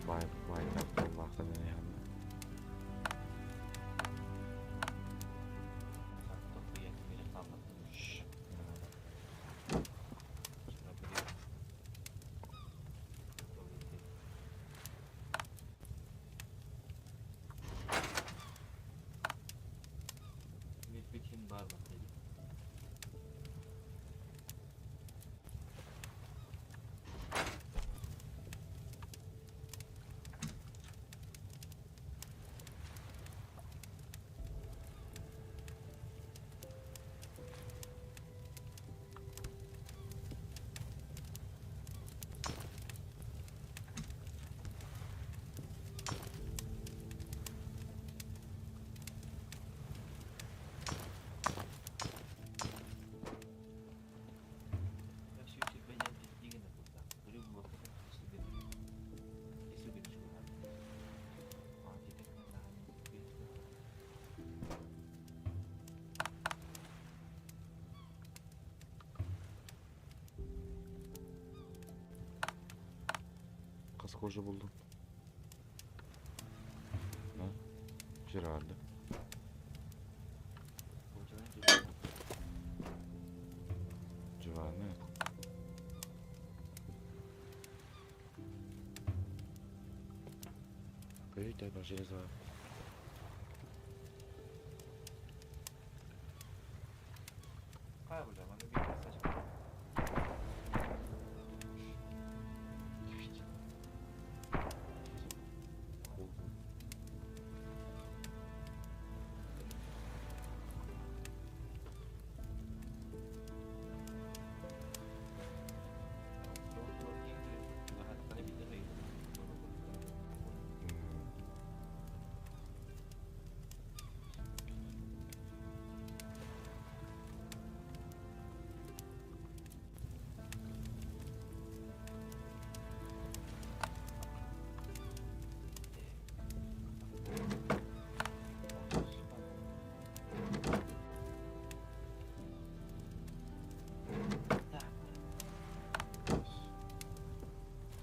Vay vay Allah ne Хас кожа булдум. Ha? Girardi. Giovanni. Көрүй железо. Хайа бля, маны биир красавчик.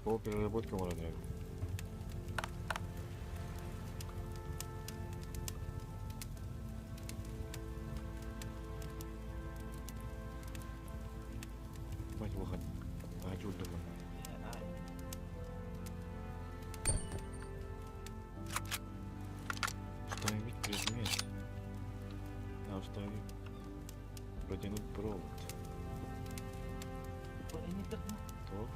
По переработке можно. Мать выход. А, чудо. Установить предмет. А, установить. Протянуть провод. То.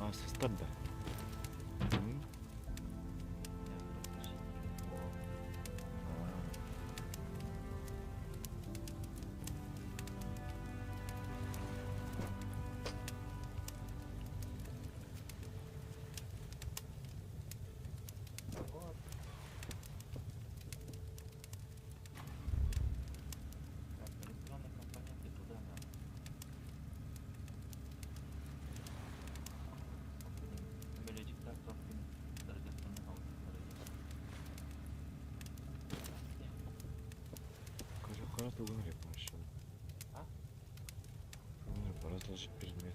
А, состав, да. М? А. Так, электронные компоненты куда надо? Короче, хорошо говорит машина. А? Разложить предмет.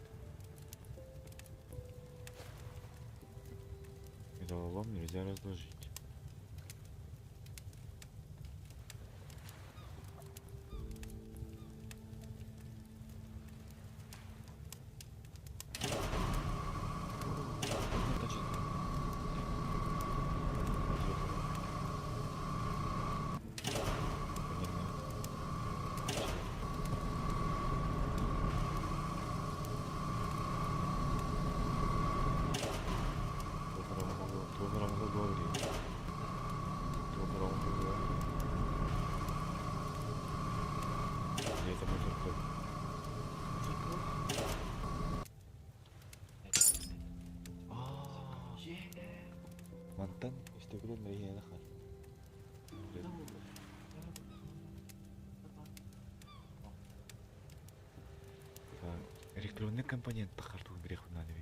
Металлолом нельзя разложить. Мантан истегрен рейхе Электронный компонент тахарту грех надо.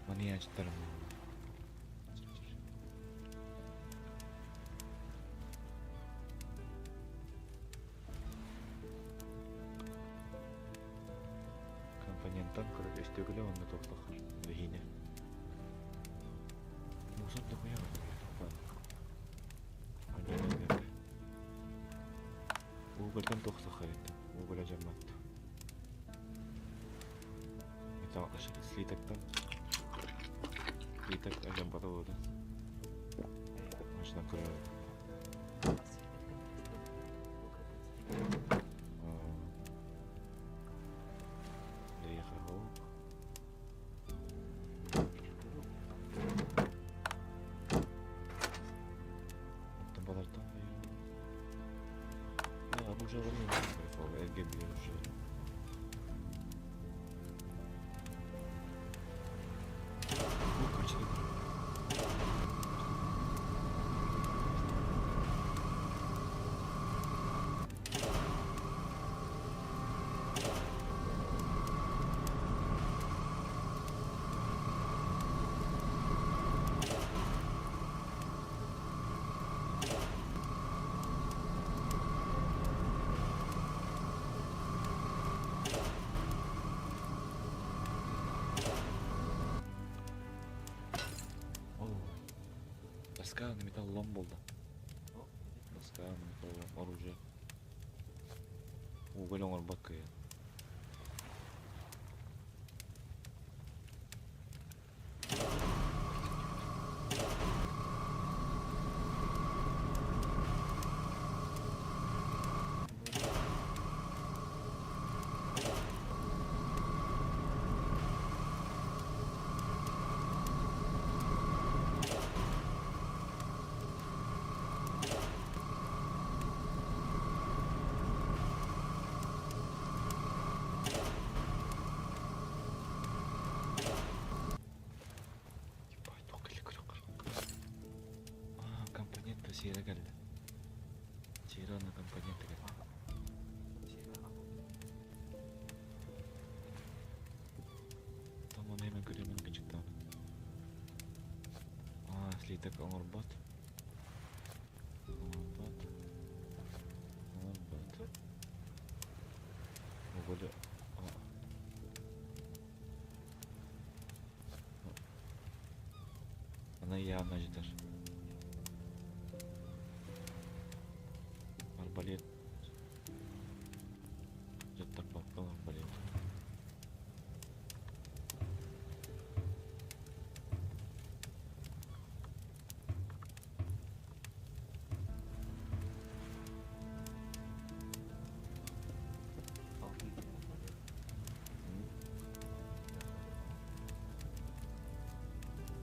Маны ачтарым. Компоненттан короче истегіле онны тоқтақар. Рейхине. Мусор да хуя. Угольдан тоқтақар это. Уголь жамат. Это слитоктан. Слиток ажамбата болды. Машина көреді. Доска на металлолом болды. Доска на металлолом, оружие. Уголь оҥорбот кыайан. Ебать, туох кэллэ көрүөххэ. Аа, компонент сиэрэ кэллэ. Сиэрэ уонна компонент кэллэ. Там оны hemen көрүөмүн кынчыктаан. Аа, слиток оҥорбот. Оҥорбот. Оҥорбот. Уголь. Ана явно жетер. Арбалет. Жаттаппаппын арбалет.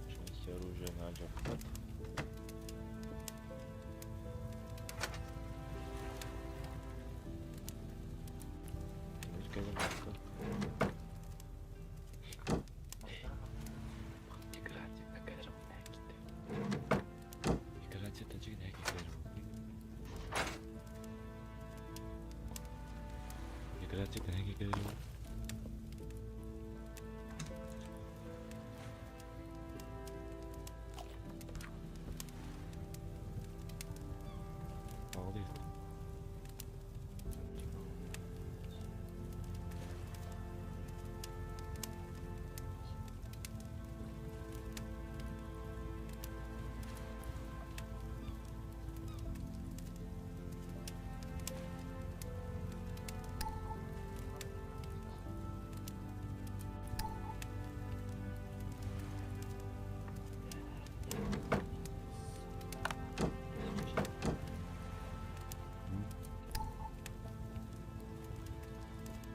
Часть оружия на джакпот. Ağlıyor.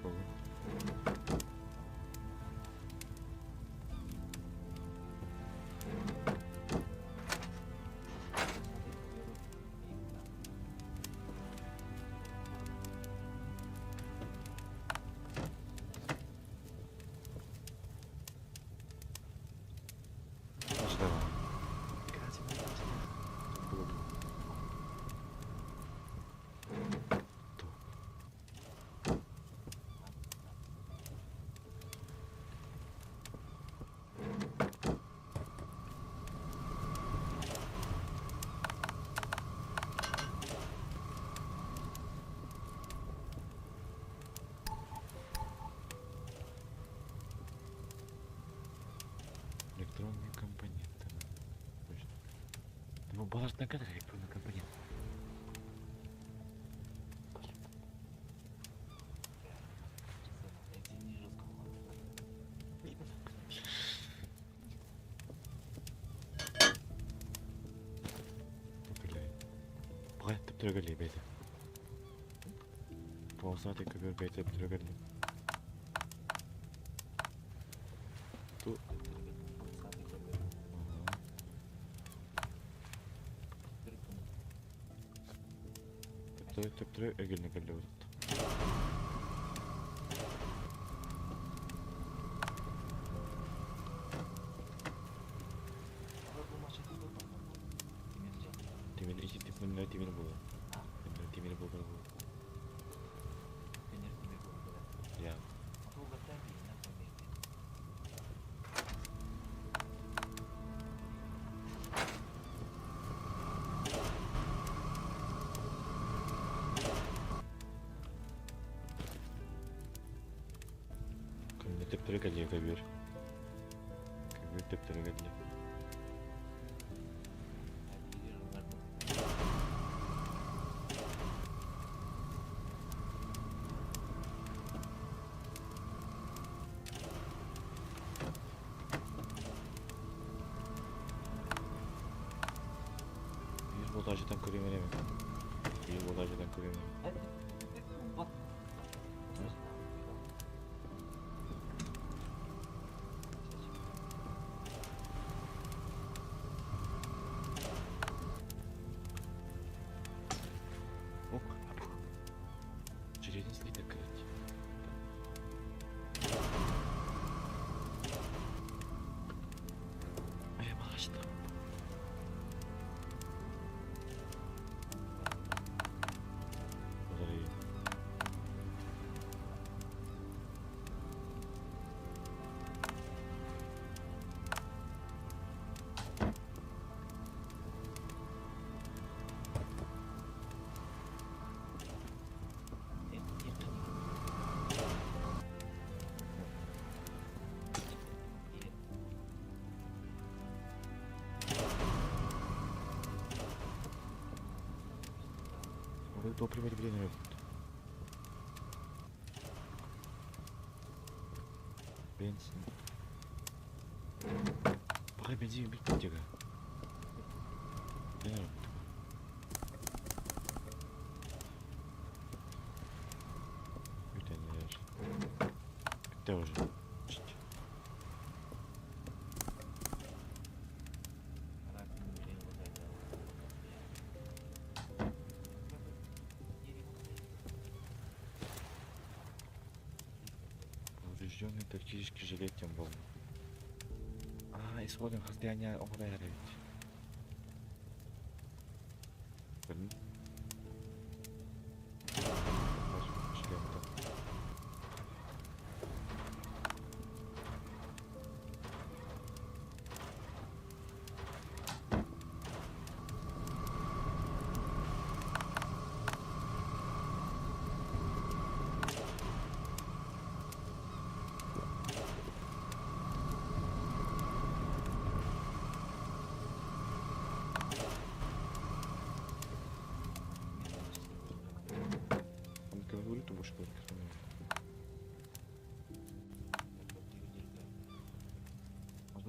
Olur. Başla. Электронные компоненты. Точно. Ну, балластная кадр электронный компонент. Төптөргөлли бэйте. Полосатый көбөр бэйте төптөргөлли. Ту. Төптөрө төптөрө өгөлнө кэллэ бутут. Тимир ити тимир тимир буолар. Тимир буолар. Я. Күнне төптөрө кэлиэ көбүөр. Көбүөр төптөрө кэллэ. Көрүм эрэ. Киһи буолааччытан көрүм. Ок. Железный слиток короче. Э, малашта. Подожди. Топливо не Бензин. Пока бензин бит тига. Бүтэн Бүттэ уже. Поврежденный тактический жилет тем был. А, исходим состояние оңғырай ведь.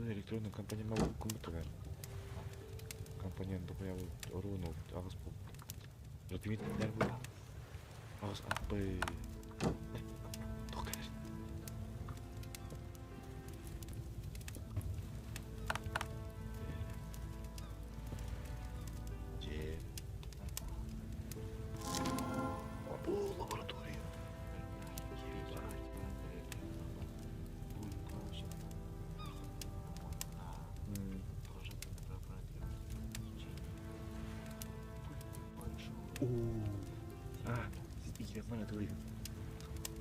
Электронный компонент могу компьютер. Компонент я вот руну агас бу. Ротимит бу. Агас аппы. А, играть на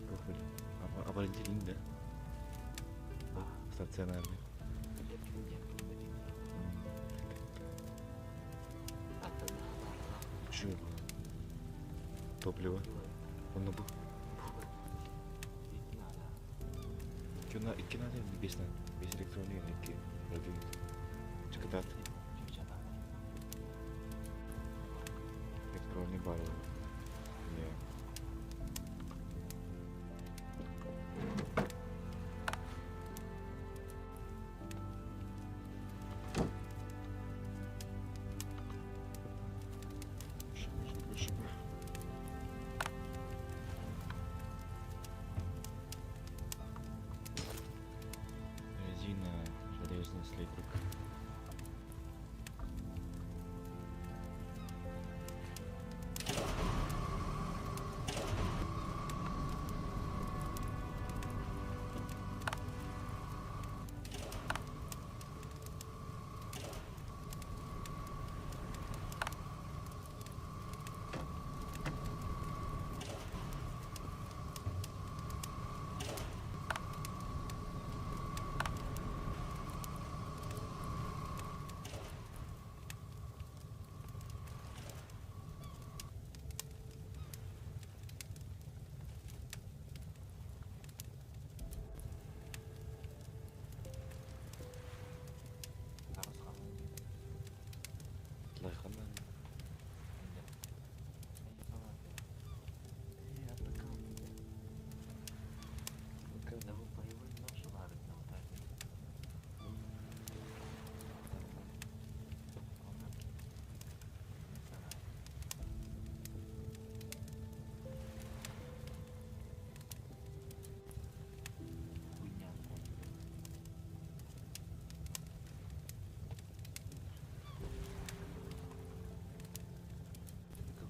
Профиль. Аборигенин, да? Стационарный. Чё? Топливо. Он был. Икки надо без без электроники, икки. Чекатат. Электронный бар. Не. Резина, железный слиток.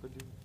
Блин.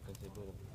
Разделывай ты.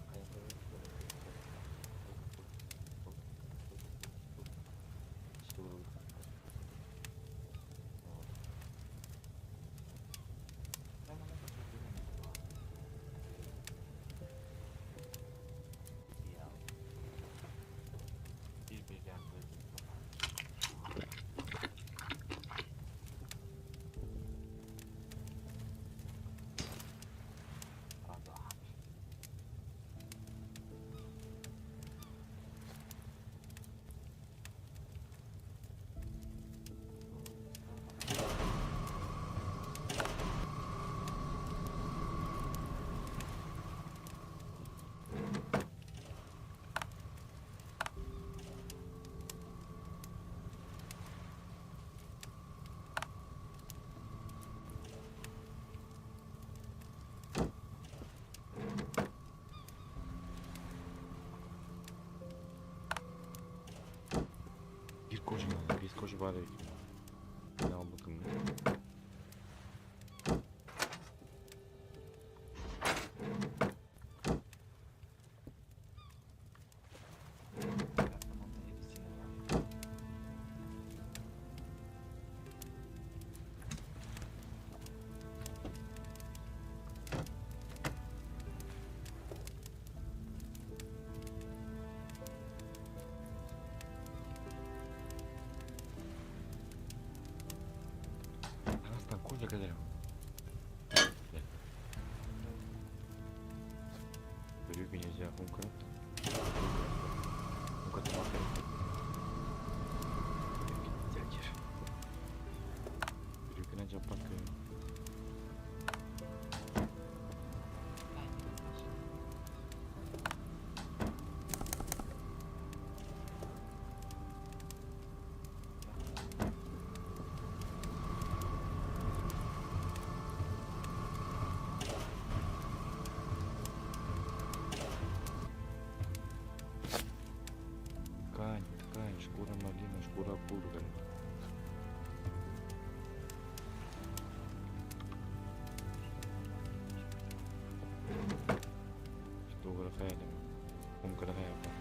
Bir koca bir koca bari. Ne al bakayım. Koca kadar. Büyük bir ya Ткань, шкура малина, шкура пурга. Что графаэлем? Ум графаэлем.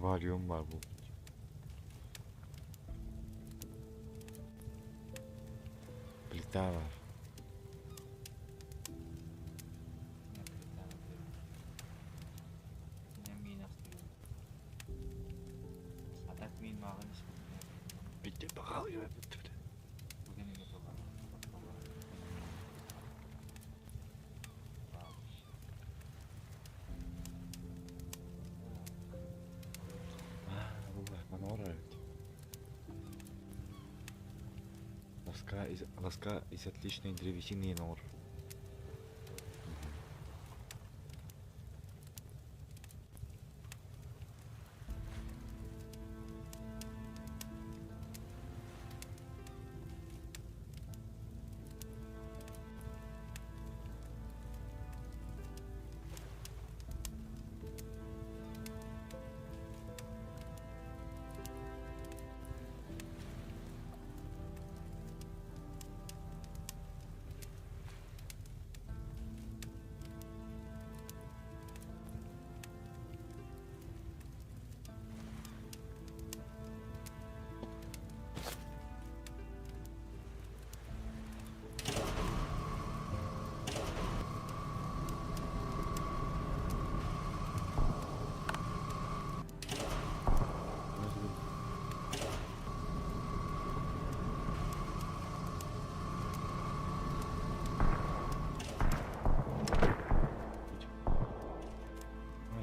Аквариум бар бу. Плита бар. Доска из отличной древесины нор.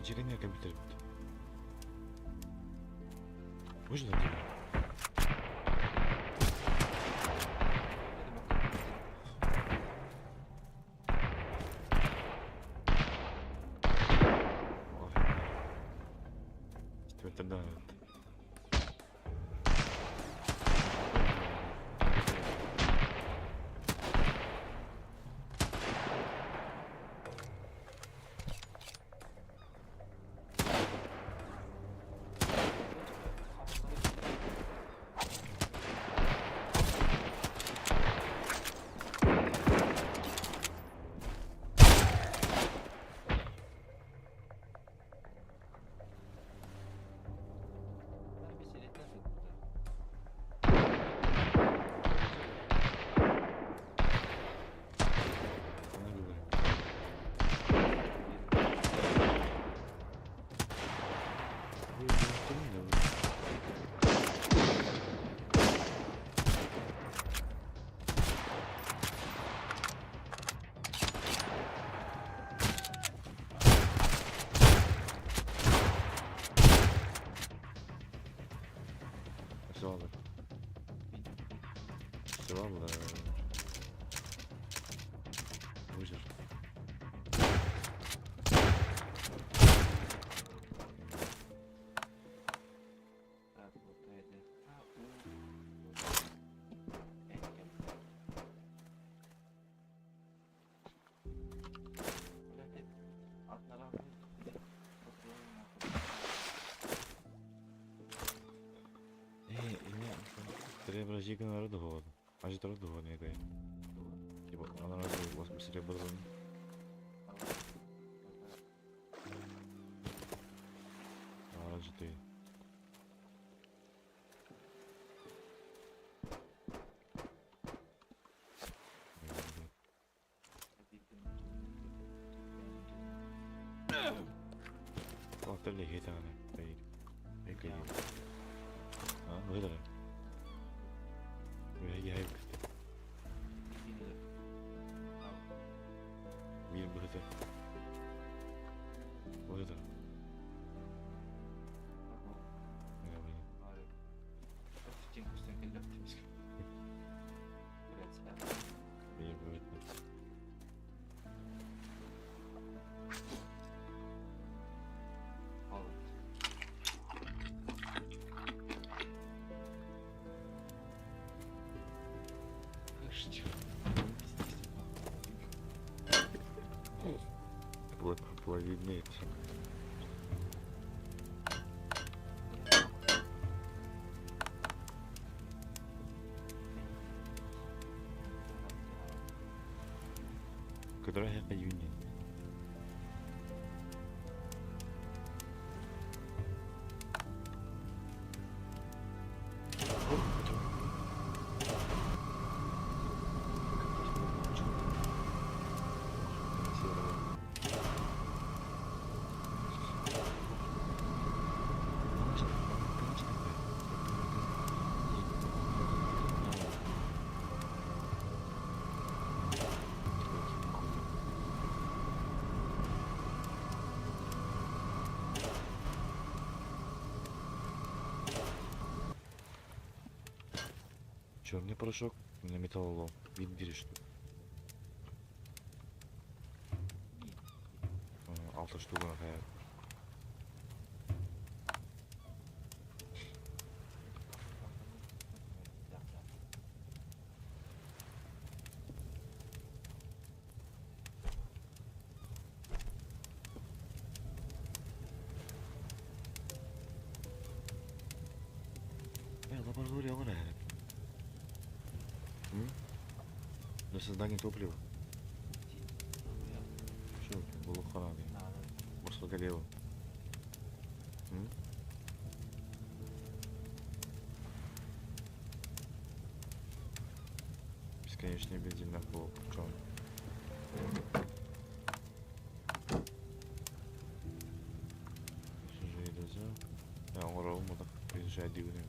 Дьиҥэ компьютер эбит. Можно тебе? Ой. Да. Виднеется. Которая июня. Черный порошок на металлолом. Биир штук. Алта штуганы хайа. Лаборатория оҥор эһэ. Для создания топлива. Что, булуххана дии. Босхо кэлиэ. Бесконечный бензин на пол. Причем. Оҥоробун приезжай дигүнү.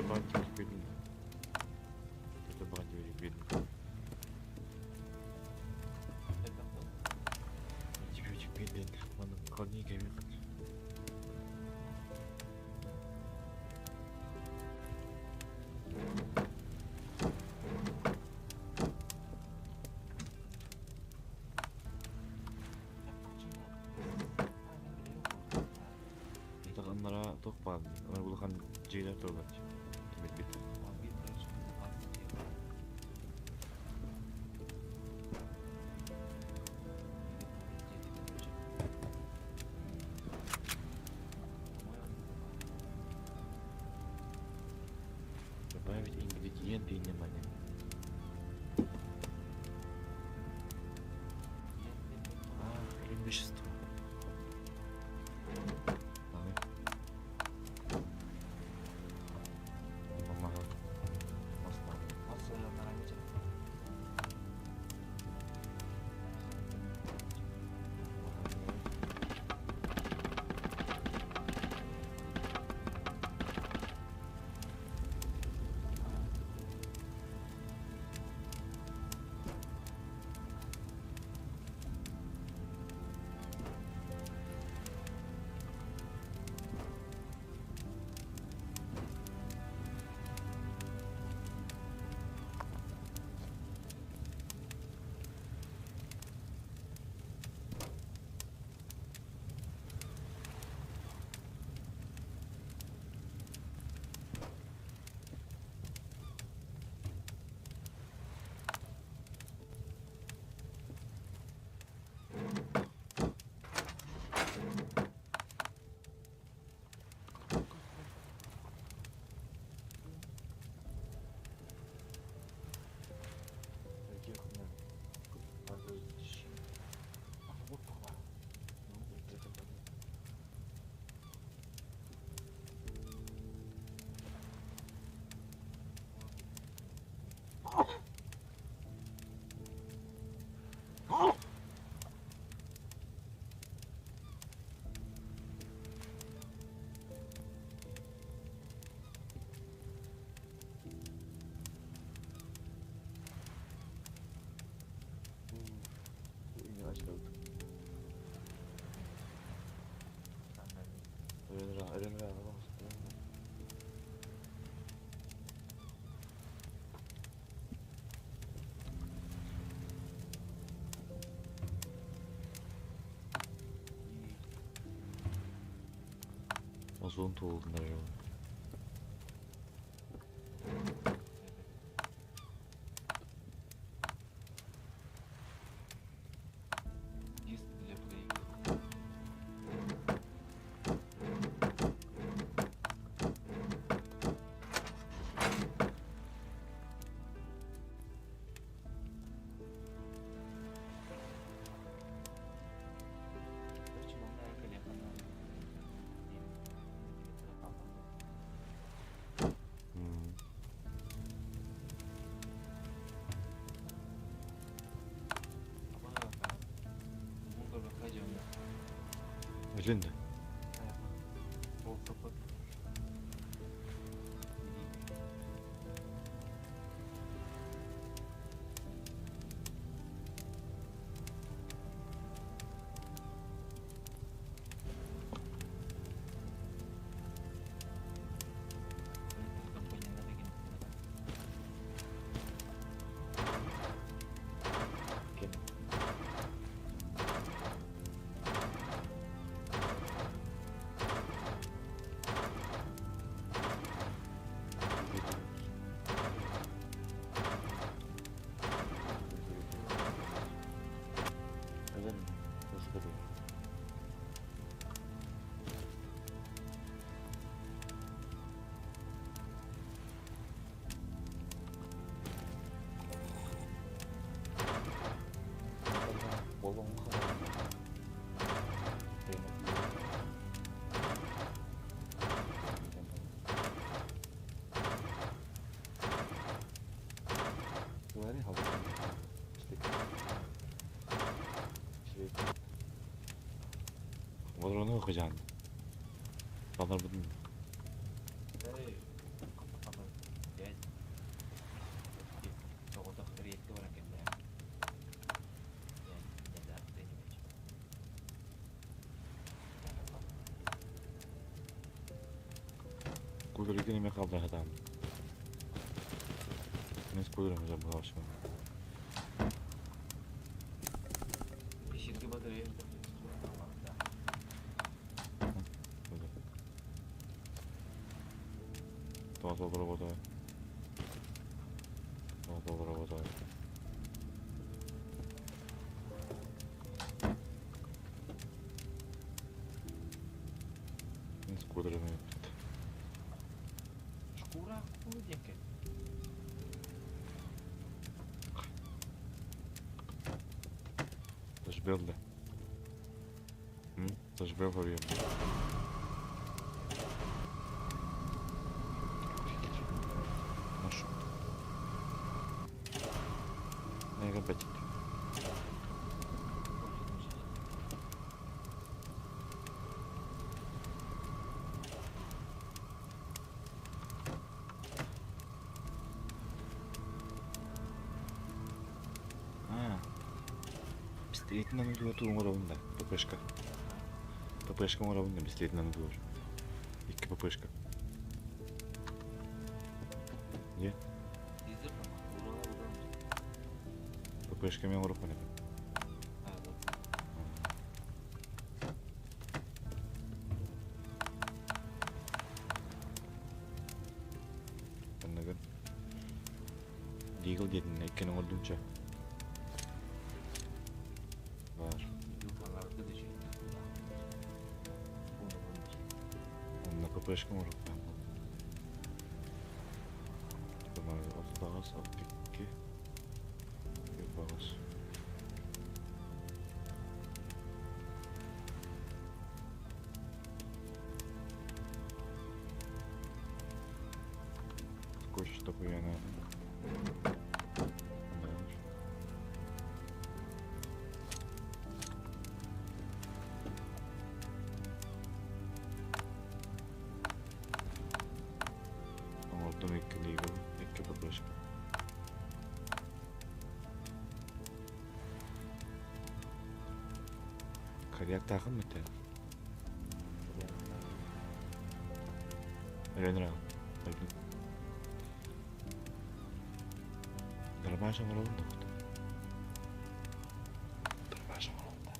Бар. Это видно. Это бантик видно. Антибиотик видно. Манна холодильник видно. Это аннара тох баар. Ана улахан дьиэлэр тураллар. Тимирбит. Добавить ингредиенты и внимание. А, хрень вещество. Давай. Помогал. Озон туолуннар Диск для проекта. Өлүн да. Ол соппот. Ким? Өлөн Господи. Бодрону кыжан. Балар будун. Кудурыгын эме калды хатам. Мен скудурым уже булашым. Тоҕо работаю. Тоҕо работаю. Мен скудурым эппит. Шкура диэки. Тажбел да. Тажбел хорием. Нашу. Мега бетик. А. Пистолетинен дуо тугун да. ППшка. ППшка оҥоробун да пистолетинэн дуор. Икки ППшка. Не? ППшка мен оҥороппун этим. Оннугун. Дигл диэтин иккини оҥордумча. Бар. Онно ППшка оҥоруохтаах. Типа алтаҕас, алтикки, баҕас. Скотч такой я на. Оҥордум икки лига, икки ППшка. Корректаахын мүтэ. Өлөнөр өлдүм. Дробаш оҥоробун да Дробаш оҥоробун да.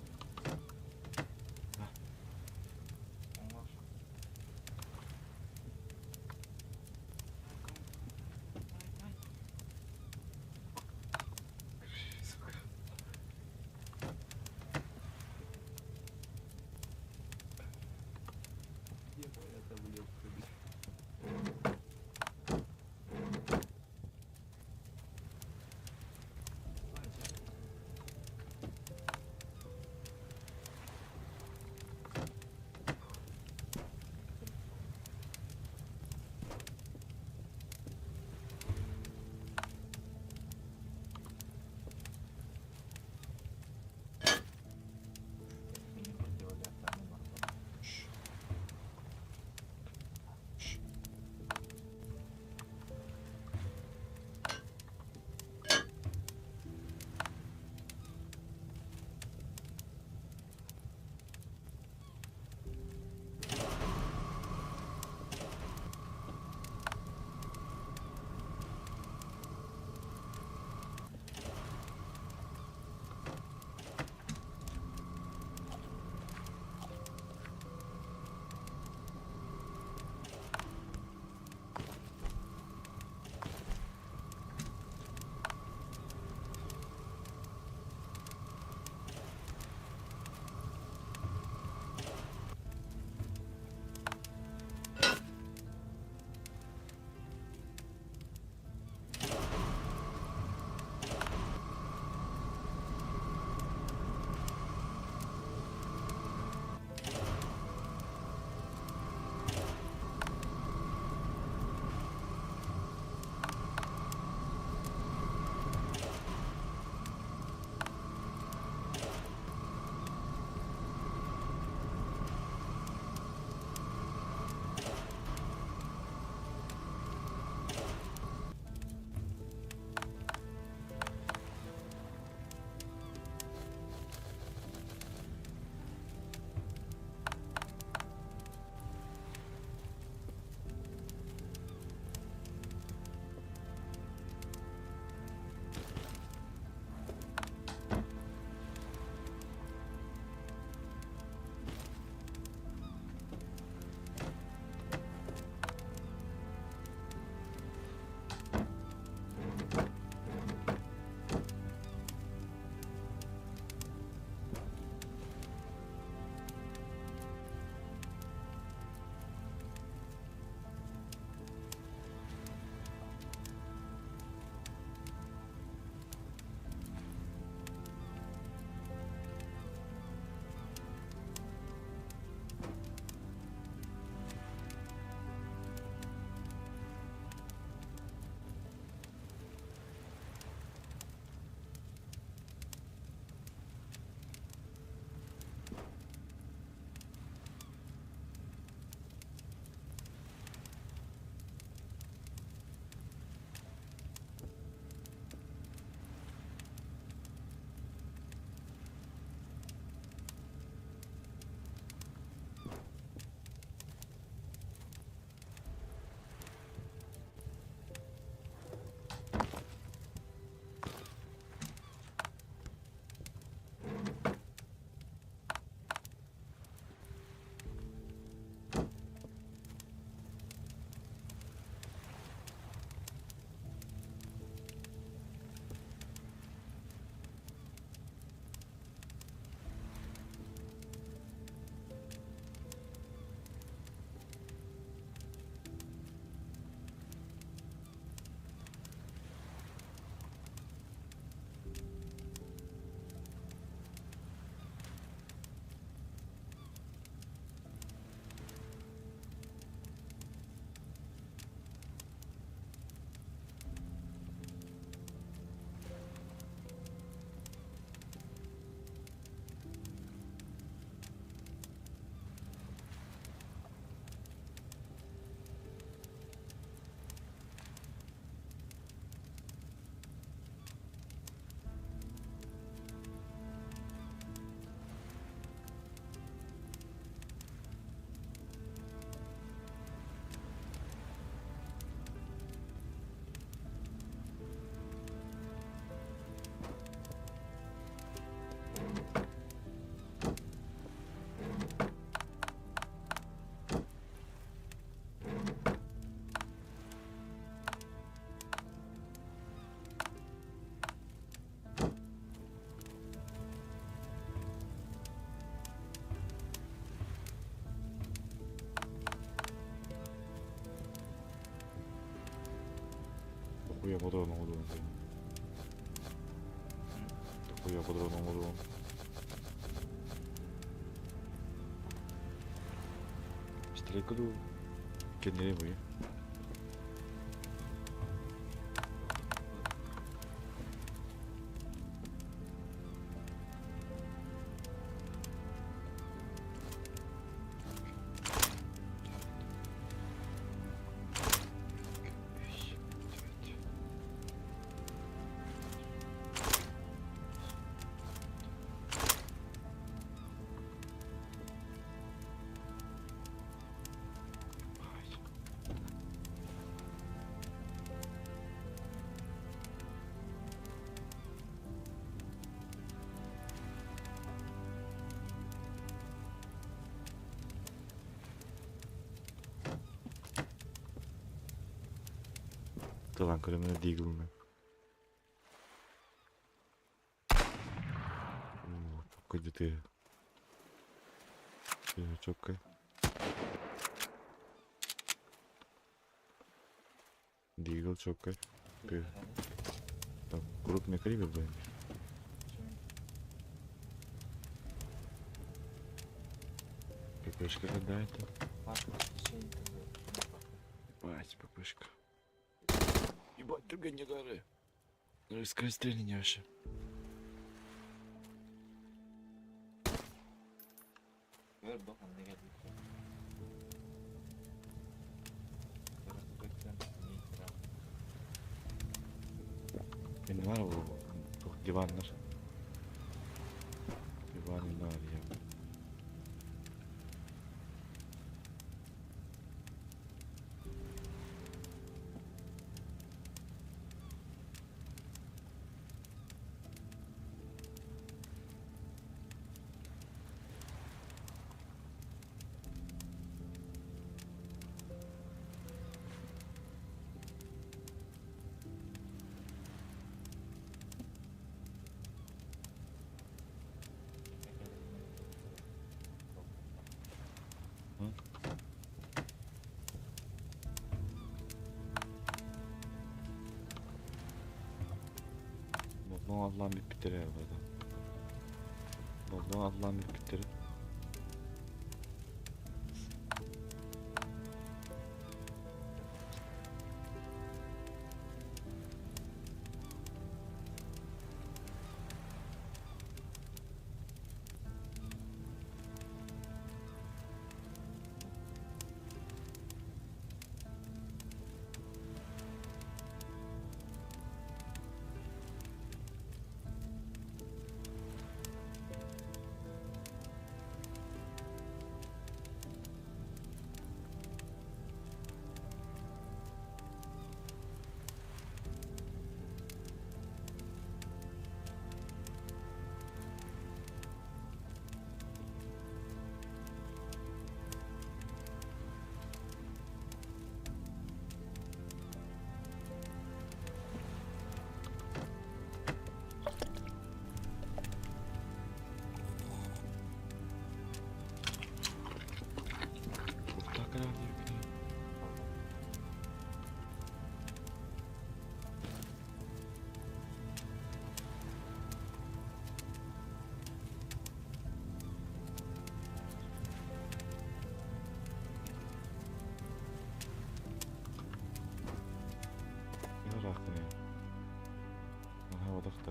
Дохуя патрон оҥоруон сөп. Дохуя патрон оҥоруон. Стрелка дуу? Кэннилэр буйа. Тылан көрөмүнэ диигилинэ. Чоккай дытыы. Чоккай. Дигл чоккай. Там крупный калибр был. ППшка когда это? Ебать, ППшка. Ебать, другие горы. Скорострельный вообще. Gör bak ne geldi. Benim var bu divanlar. Divanlar ya. Balon Allah'ın bir bitiri burada. Balon Allah'ın bir bitiri.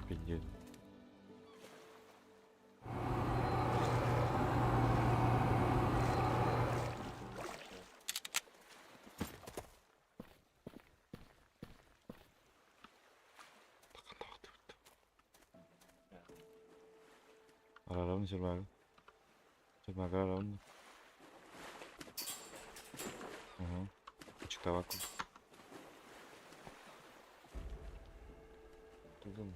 Пиздец. Арарабын сермагы. Сермагы арарабын. Ага. Чиктаваку. Туган.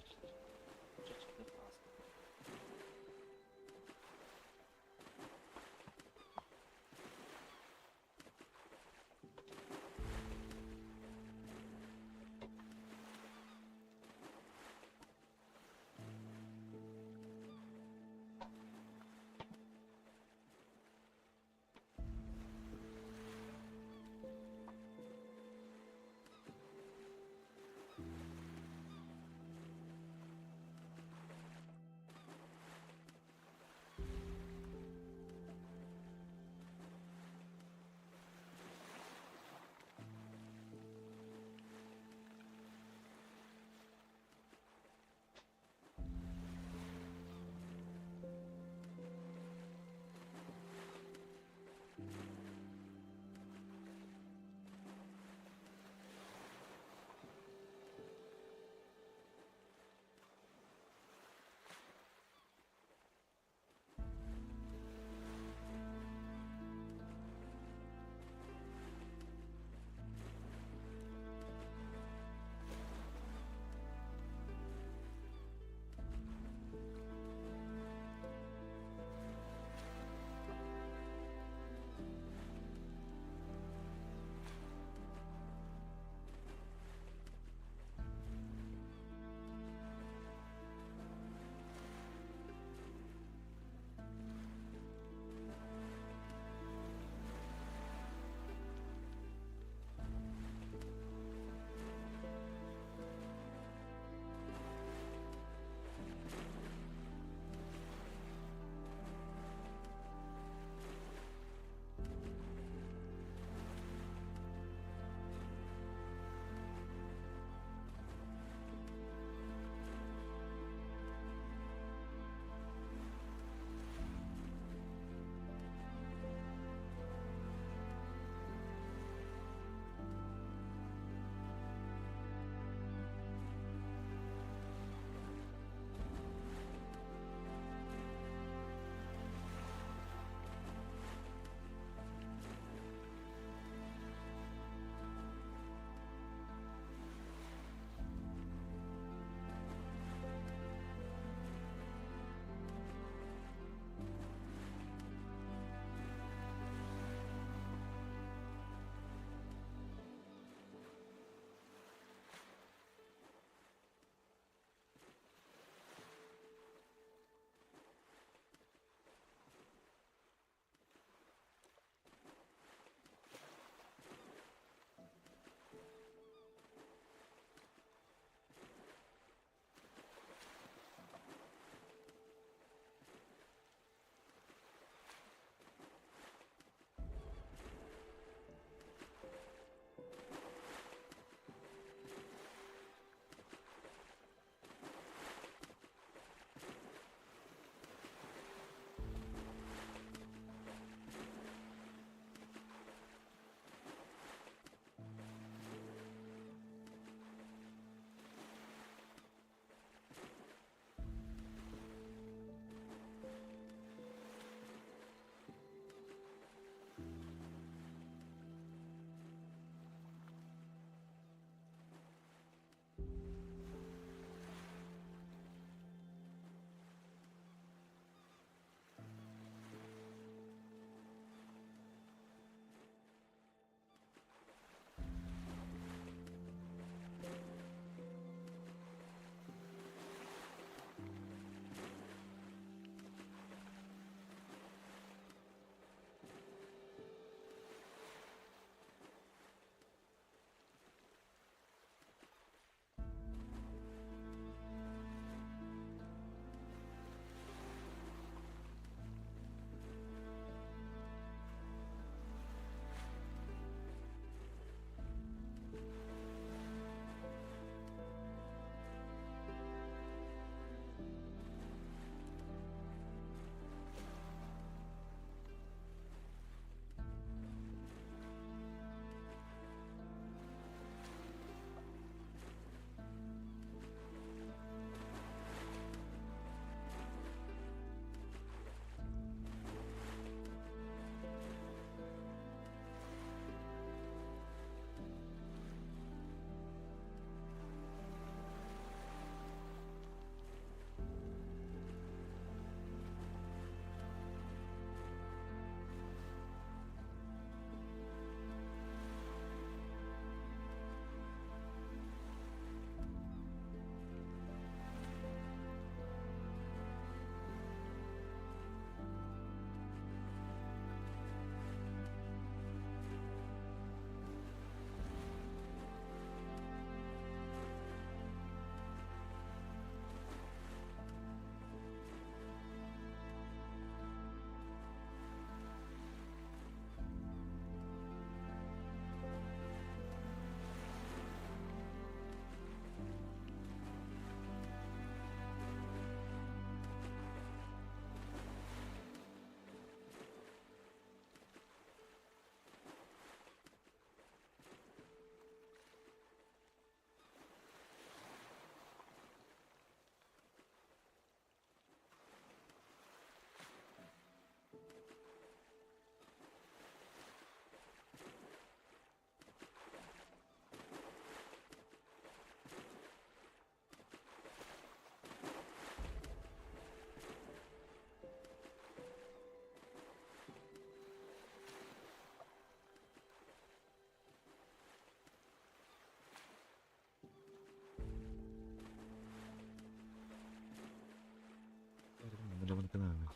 Мен.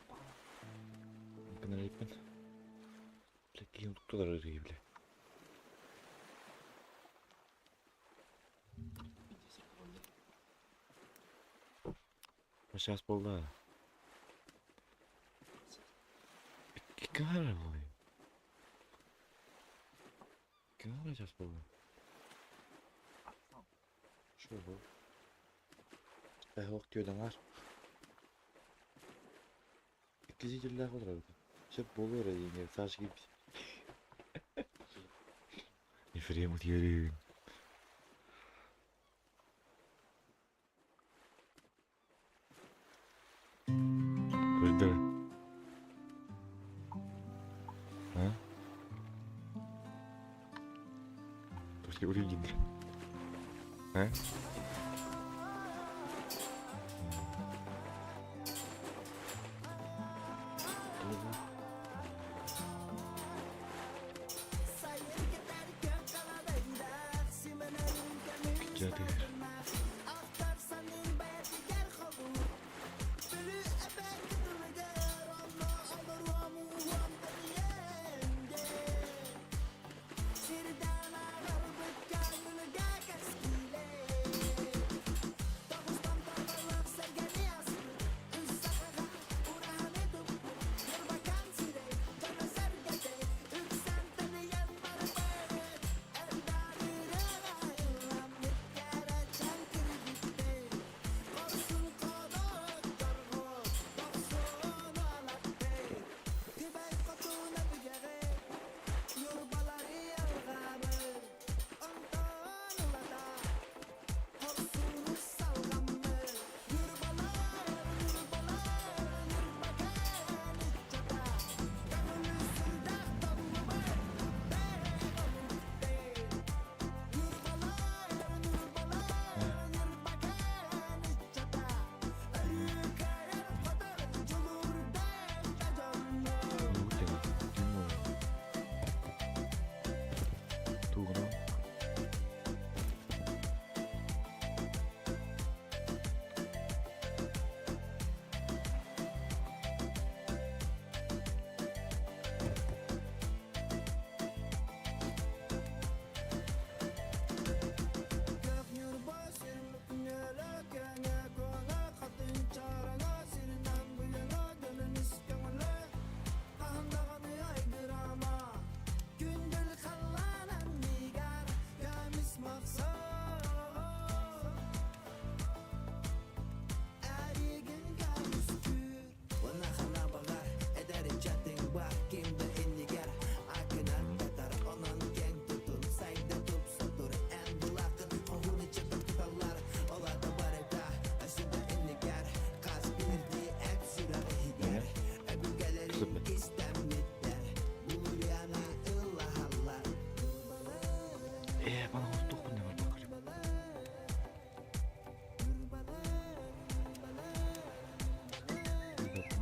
Кынарайпын. Бля, киһим туттулар ырыы, бля. Сейчас буолла. Икки хара буолуй. Икки хара сейчас буолла. Что был? Эһох түөдэҥэр. Икки жителлээх олорор эбит. Сөп буолуо эрэ диэн Саша киирбит. Ефрем утуйарыын. Көрдөр. А? После уригин. А? Кичатыр. Тугунан Ээ, бана туохпун да барбаккар.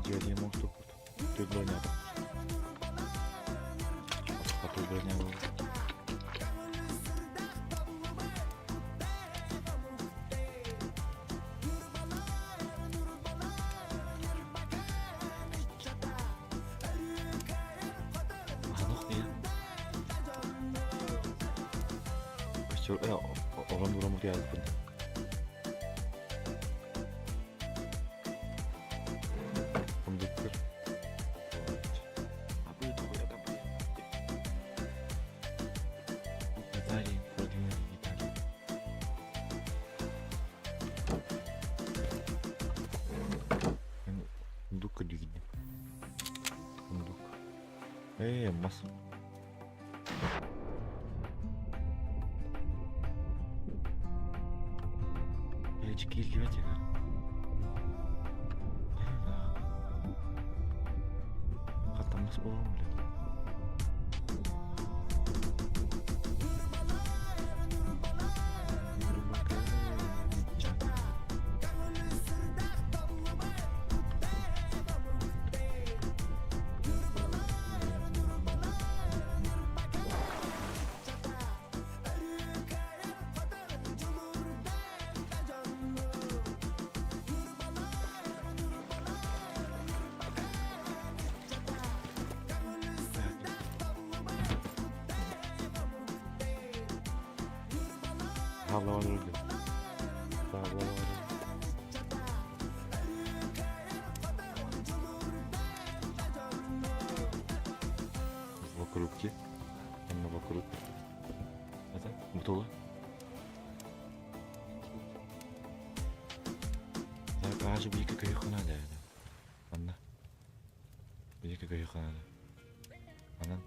Дьиэдиэм оттуппут. Түгбөнөтө. Түгбөнө Орон урамут яалбын. Кондуктор. Италия, Италия. Сундук дигини. Сундук. Э, мас. Э, киирдибэт я. Хаттан мас буолуом блин. Хааллаҕа олорор дии. Хааллаҕа олорор. Вокруг дии. Онно вокруг. Это бутула. Так, аажы бииргэ көйөх наада. Манна. Бииргэ көйөх наада. Анан.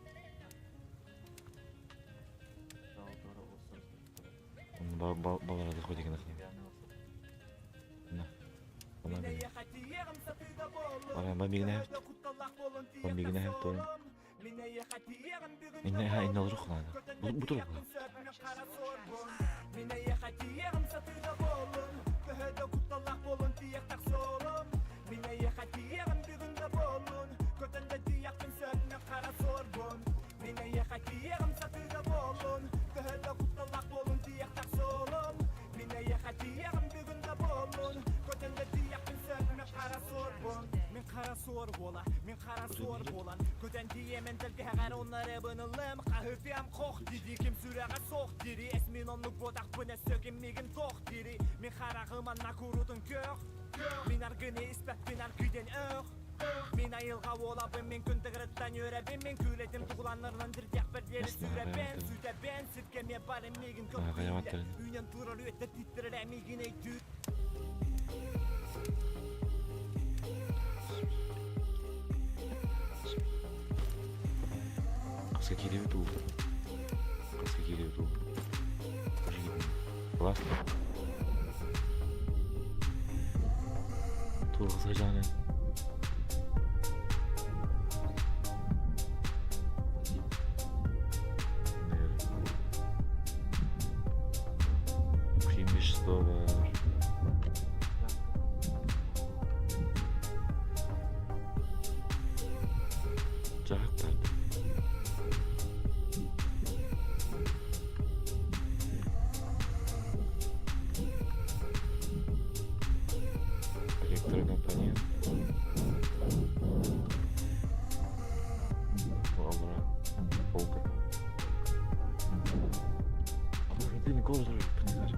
Баларады хоть На. Бигинэ торун. Инне ха инне олорух надо. Бу турук. Хаска киирэбит уу? Хаска киирэбит уу? Классно. Туох сажаны? Преимущество бар. Дьаһык тарда. Электрокомпания. Аллара. Полка. Ты не понимаешь.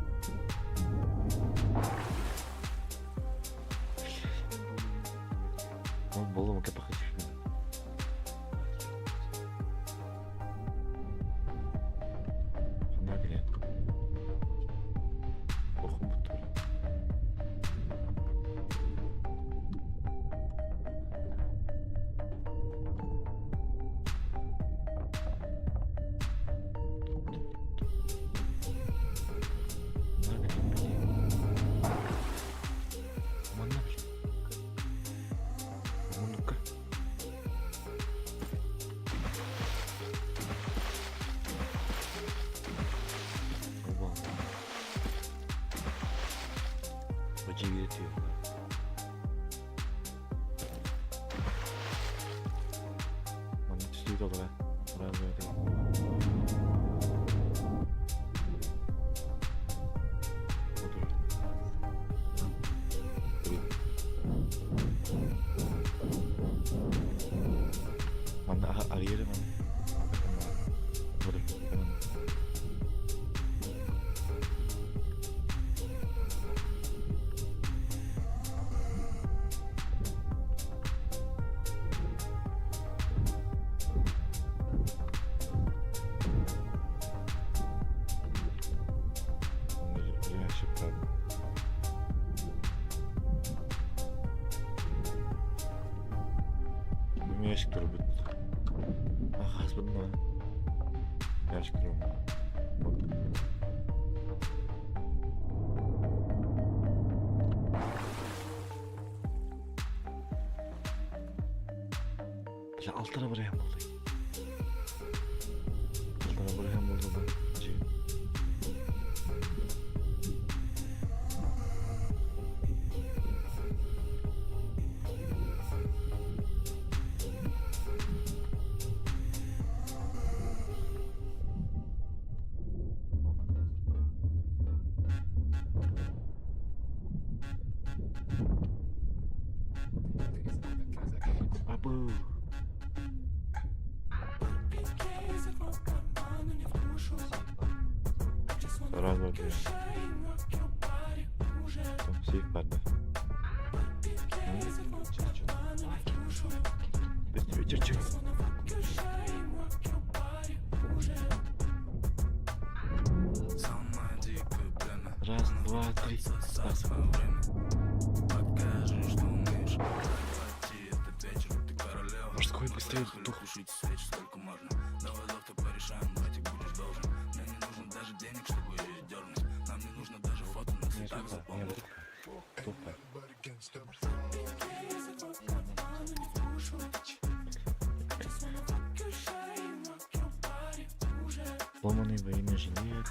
Он болом капахачу. Ханна кэлэн. Охум буттур. Манна кэлэн билиэ. Манна бил. Муннукка. Оба. Бачиги Манна түстүү толора. Отур. Манна арыйары манна. Отур. Манна. Ящик там. Ящик турбут. Ахаспын Ящик турбут. Бля, алтара барайым болды. Алтара барайым болды да. Жи. Абу. Раз, два, три. Сейф барда. Чик-чик. Раз, два, три. Раз. Мужской быстрее дух. Не, тупо, не, тупо. Сломанный военный жилет.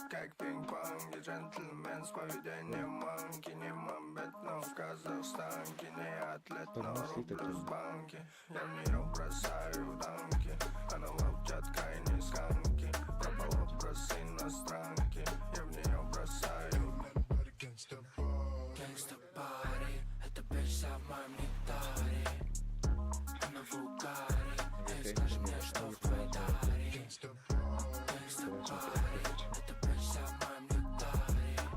Как пинг-понг, я джентльмен с поведением манки. Не мамбет, но в Казахстанке. Не атлет, но рублю в банке. Я в нее бросаю данки. Она лоптятка и не сканки. Пропал образ иностранки. Я в нее бросаю. Gangsta party, это bitch сама мне дарит. Она в угаре, эй, скажи мне, что в твоей таре. Gangsta party, это bitch сама мне дарит.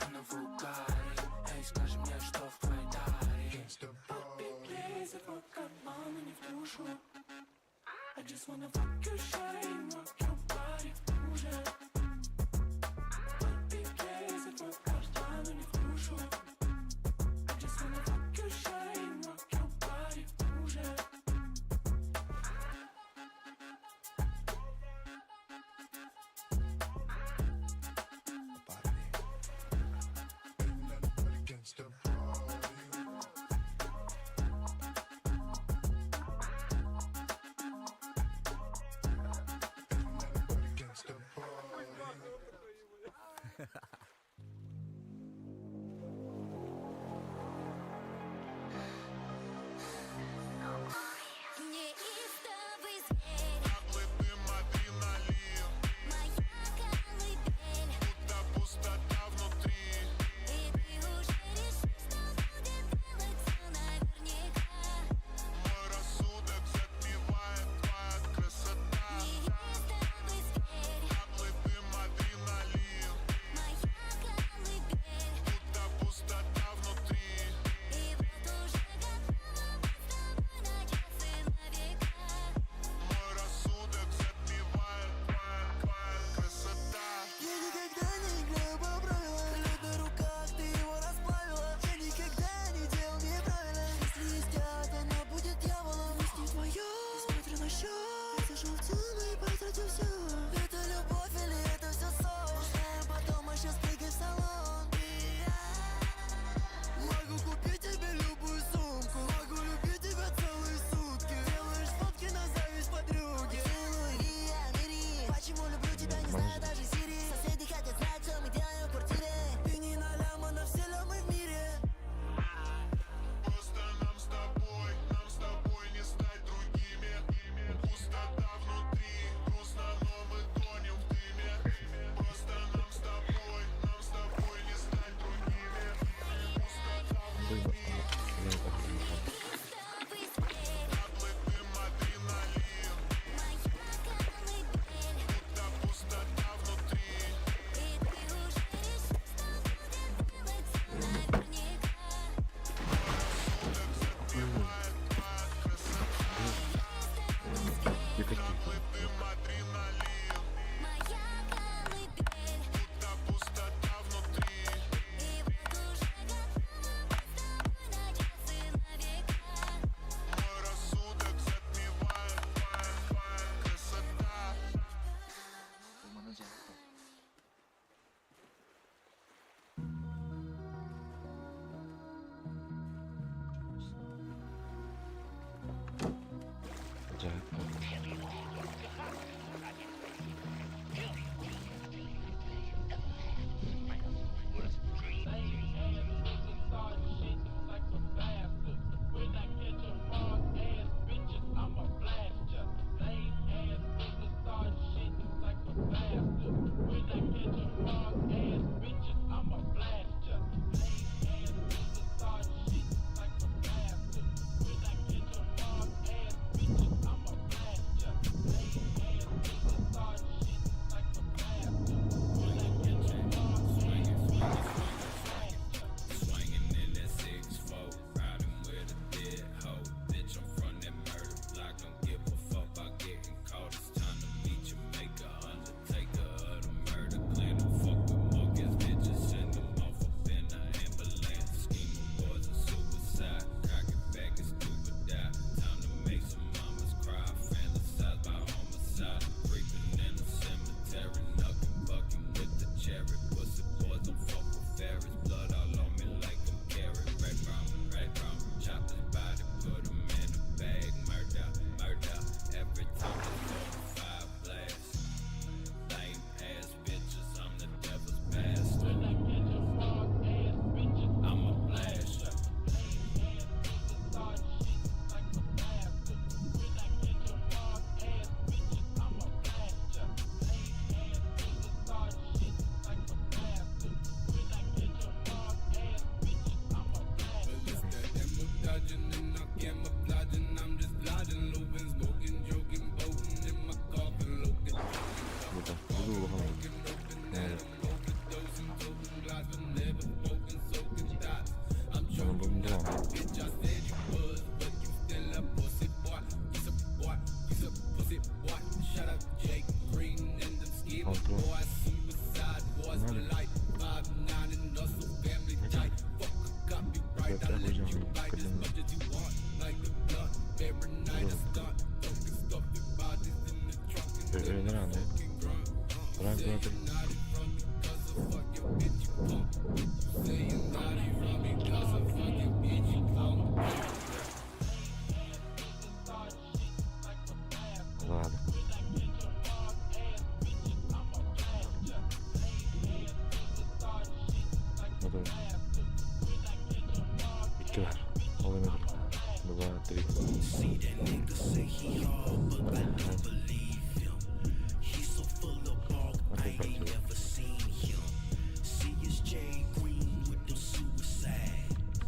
Она в угаре, эй, скажи мне, что в твоей таре. Лезет в карман, не в душу. I just wanna fuck your shame, rock your body уже. Лезет в карман, не в душу. I just wanna fuck your shame, rock your body уже. Неистовый зверь, моя колыбель. И ты уже решил, что будет делать всё наверняка. Неистовый зверь, моя колыбель. И вот уже готова быть с тобой на часы, на века. Я никогда не играю по правилам. Лед на руках, ты его расплавила. Я никогда не делал неправильно. Если есть яд, она будет дьяволом. Мы с ним вдвоем, смотрю на счет. Зашел в тюрьму и потратил все. Это любовь или это все сон? Узнаем потом, а сейчас прыгай в салон. И я могу купить тебе любую сумку. Могу любить тебя целые сутки. Делаешь фотки на зависть подруги. Целуй, Риа, Мири. Почему люблю тебя, не знаю даже Сири. Соседи хотят знать, что мы делаем в квартире. Ты не на лям, а на все лямы в мире. Просто нам с тобой не стать другими. Пустота внутри, грустно, но мы тонем в дыме. Просто нам с тобой не стать другими. Пустота внутри, Неистовый зверь, дым, адреналин, моя колыбель. будто пустота внутри. И ты уже решил, что будет делать всё наверняка. Затмевает твоя красота, Неистовый зверь, дым, адреналин, моя колыбель. будто пустота внутри. И вот уже готова быть с тобой на часы, на века. Мой рассудок затмевает твоя, твоя красота. Манна дьэ. Дьэ. Икки бар. Ол эмиэ Два, три.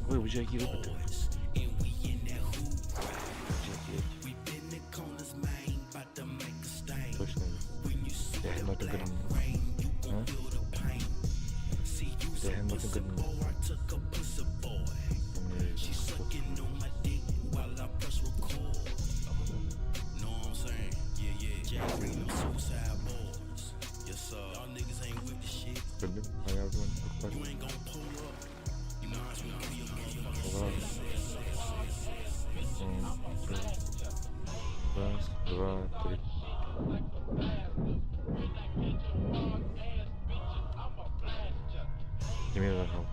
Ой, бу дьиэ киирэ быты. Точно. Дэһэн батын көрүн. Дэһэн батын көрүн. Көрдүм. Айаабын укпар. Раз, два, три. Демир Архал.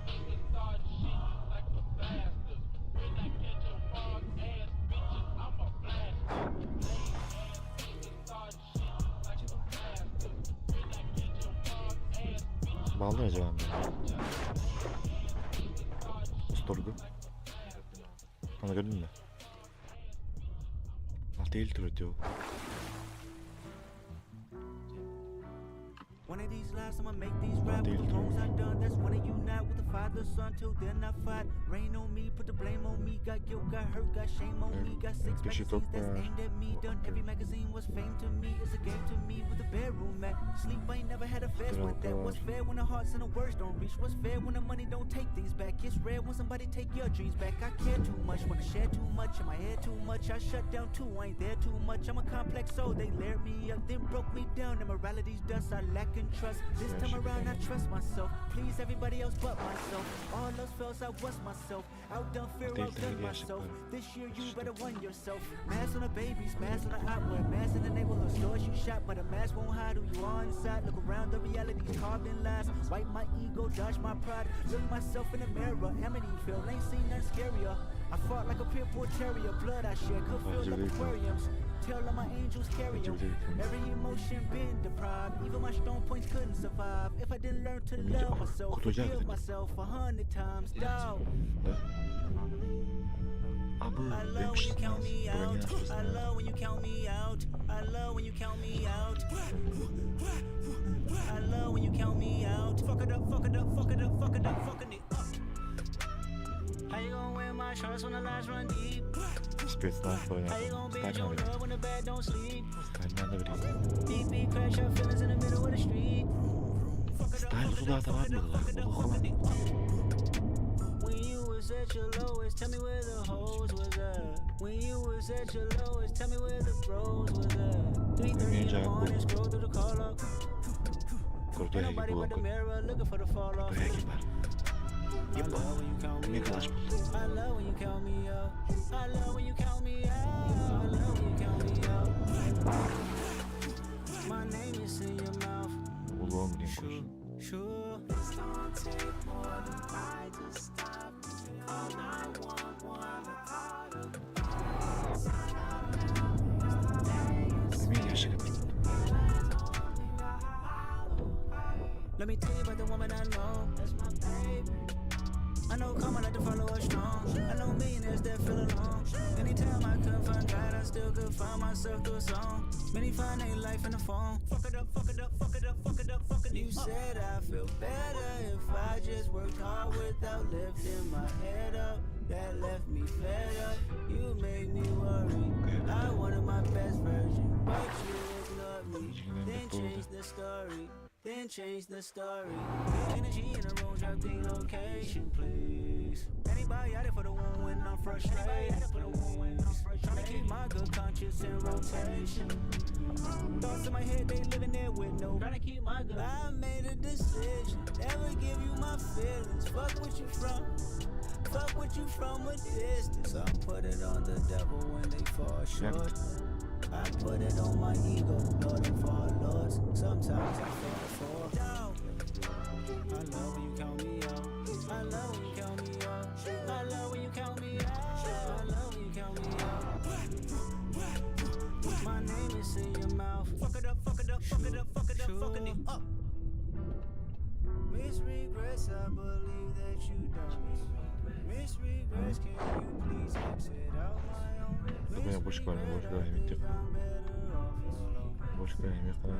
Bağlı acaba mı? Усторгу. Аны көрдүң да? Алты ел турат ол. One of these lives, I'ma make these right with the wrongs I done. That's when I unite with the father, son. Till then, I fight. Rain on me, put the blame on me. Got guilt, got hurt, got shame on me. Got six magazines that's aimed at me. Done every magazine was fame to me. It's a game to me with a bedroom at. Sleep ain't never had a fast with that. What's fair when the hearts and the words don't reach? What's fair when the money don't take things back? It's rare when somebody take your dreams back. I care too much, wanna share too much. In my head too much, I shut down too. I ain't there too much. I'm a complex soul. They layered me up, then broke me down. And morality's dust. I lack in trust. This time around, I trust myself. Please everybody else but myself. All else fails, I was myself. Outdone fear, outdone myself. This year, you better won yourself. Mask on the babies, mask on the outwear, mask in the neighborhood stores you shop, but a mask won't hide who you are inside. Look around, the reality's carved in lies. Wipe my ego, dodge my pride. Look myself in the mirror, Amityville ain't seen nothing scarier. I fought like a pit bull terrier, blood I shed, could fill up aquariums. Tell all my angels carry 'em. Every emotion been deprived. Even my strong points couldn't survive. If I didn't learn to love myself, forgive myself 100 times, dog. I love when you count me out. I love when you count me out. I love when you count me out. I love when you count me out. Fuck it up, fuck it up, fuck it up, fuck it up, fucking it up. How you gonna win my trust when the lies run deep? Спецназ How you gonna броня. build your love when the bad don't sleep? Сталь надо брить. DP crash your feelings in the middle of the street. Сталь туда товар было. When you was at your lowest, tell me where the hoes was at. When you was at your lowest, tell me where the bros was at. 3:30 in the morning, scroll through the call up. Крутой Ain't nobody but the mirror looking for the fall off. Крутой бар. I love when you count me out. I love when you count me out. I love when you count me out. I love when you count me out. My name is in your mouth. Улуом блин кожа. Sure. Эмиэ ящик это. Let me tell you about the woman I know. That's my baby. I know karma like to follow us strong. I know millionaires that feel alone. Anytime I couldn't find God, I still could find myself through a song. Many find their life in the phone. Fuck it up, fuck it up, fuck it up, fuck it up, fuck it You said I feel better if I just worked hard without lifting my head up. That left me fed up. You made me worry. I wanted my best version, but you ignored me. Then changed the story. Then change the story. Energy in the room, drop the location, please. Anybody out there for the one when I'm frustrated? Tryna keep my good conscience in rotation. Thoughts in my head, they living there with no. Tryna keep my good. I made a decision, never give you my feelings. Fuck what you from. Fuck what you from a distance. I put it on the devil when they fall short. I put it on my ego, Lord of all lords. Sometimes I fall for. I love when you count me out. I love when you count me out. I love when you count me out. I love when you count me out. My name is in your mouth. Fuck it up, fuck it up, fuck it up, fuck it up, fucking it up. Miss regrets, I believe that you don't. Бошканы бошка эмитеп. Бошка эми калат.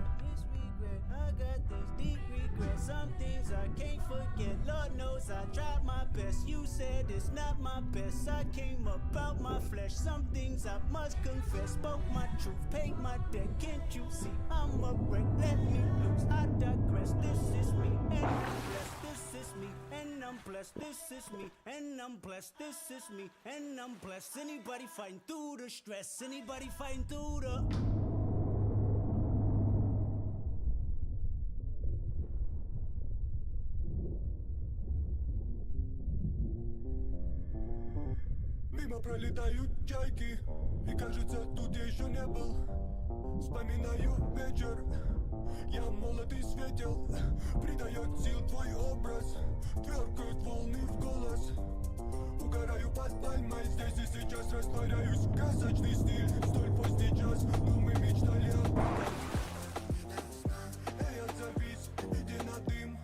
Some things I can't forget. Lord knows I tried my best. You said it's not my best. I came about my flesh. Some things I must confess. Spoke my truth, paid my debt. Can't you see I'm a wreck? Let me loose. I digress. This is me and I'm blessed. This is me and I'm blessed. This is me and I'm blessed. This is me and I'm blessed. Anybody fighting through the stress? Anybody fighting through the Мимо пролетают чайки, и кажется, тут я еще не был. Вспоминаю вечер, я молод и светел, придает сил твой образ, тверкают волны в голос. Угораю под пальмой, здесь и сейчас растворяюсь. Красочный стиль, столь поздний час, но мы мечтали об этом. Эй, отзовись, иди на дым.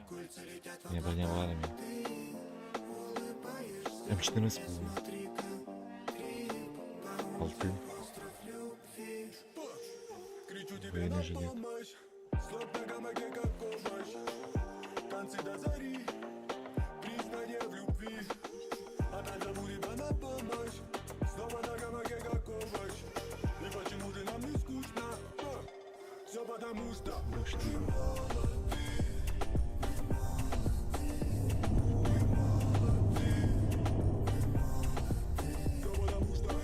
Кольца летят в Не броня бар эми. М14 бул. Алты. Кричу тебе Военный на жилет. помощь. Слог на гамаке, как овощ. Танцы до зари. Признание в любви. Опять зову тебя на помощь. Снова на гамаке, как овощ. И почему же нам не скучно? Все потому что мы молоды. Мы молоды. Все потому что мы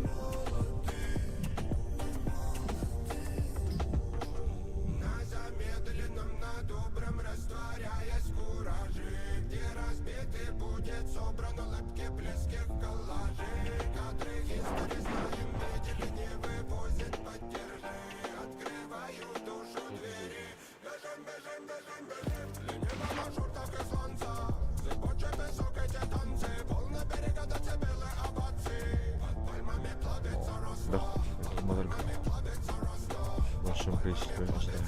молоды. На замедленном, на добром растворяясь в кураже, где разбиты будет собран улыбки, блески в коллаже. Кадры истории знаем, видели, не вывозит, поддержи. Открываю душу двери. Бежим, бежим, бежим, бежим. Лениво на шортах и солнца. Зыбучий песок эти танцы. Волны берега децибелы овации. Под пальмами плавится Да. роста. Мадыр. Большом количестве ожидаю.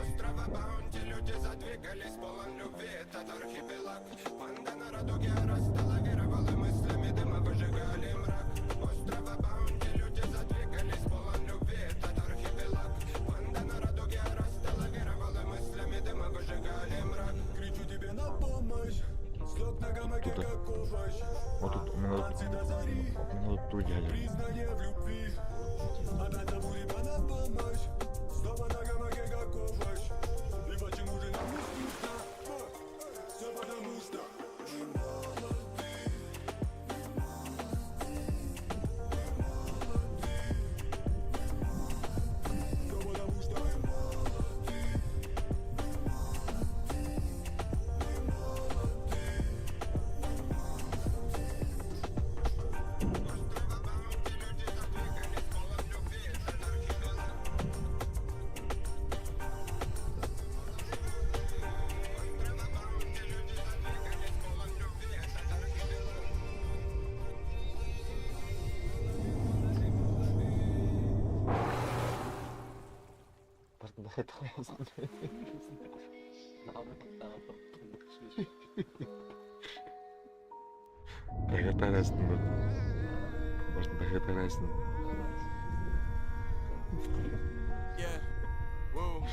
Острова Баунти, люди задвигались, полон любви, этот архипелаг. Панда на радуге расталавировала мыслями, дыма выжигали мрак. Острова Баунти, люди задвигались, полон любви, этот архипелаг. Панда на радуге расталавировала мыслями, дыма выжигали мрак. Кричу тебе на помощь. Слог на гамаке, Туда. как овощ. Вот тут у меня Танцы до зари. у меня тут дядя. Признание в любви. Опять зову тебя на помощь. Снова на гамаке, как овощ. И почему же нам не скучно? Все потому что мы молоды. Мы молоды. Все потому что мы молоды. Мы молоды. Дахиад тараасан уу? Дахиад тараасан. Yeah. Воу.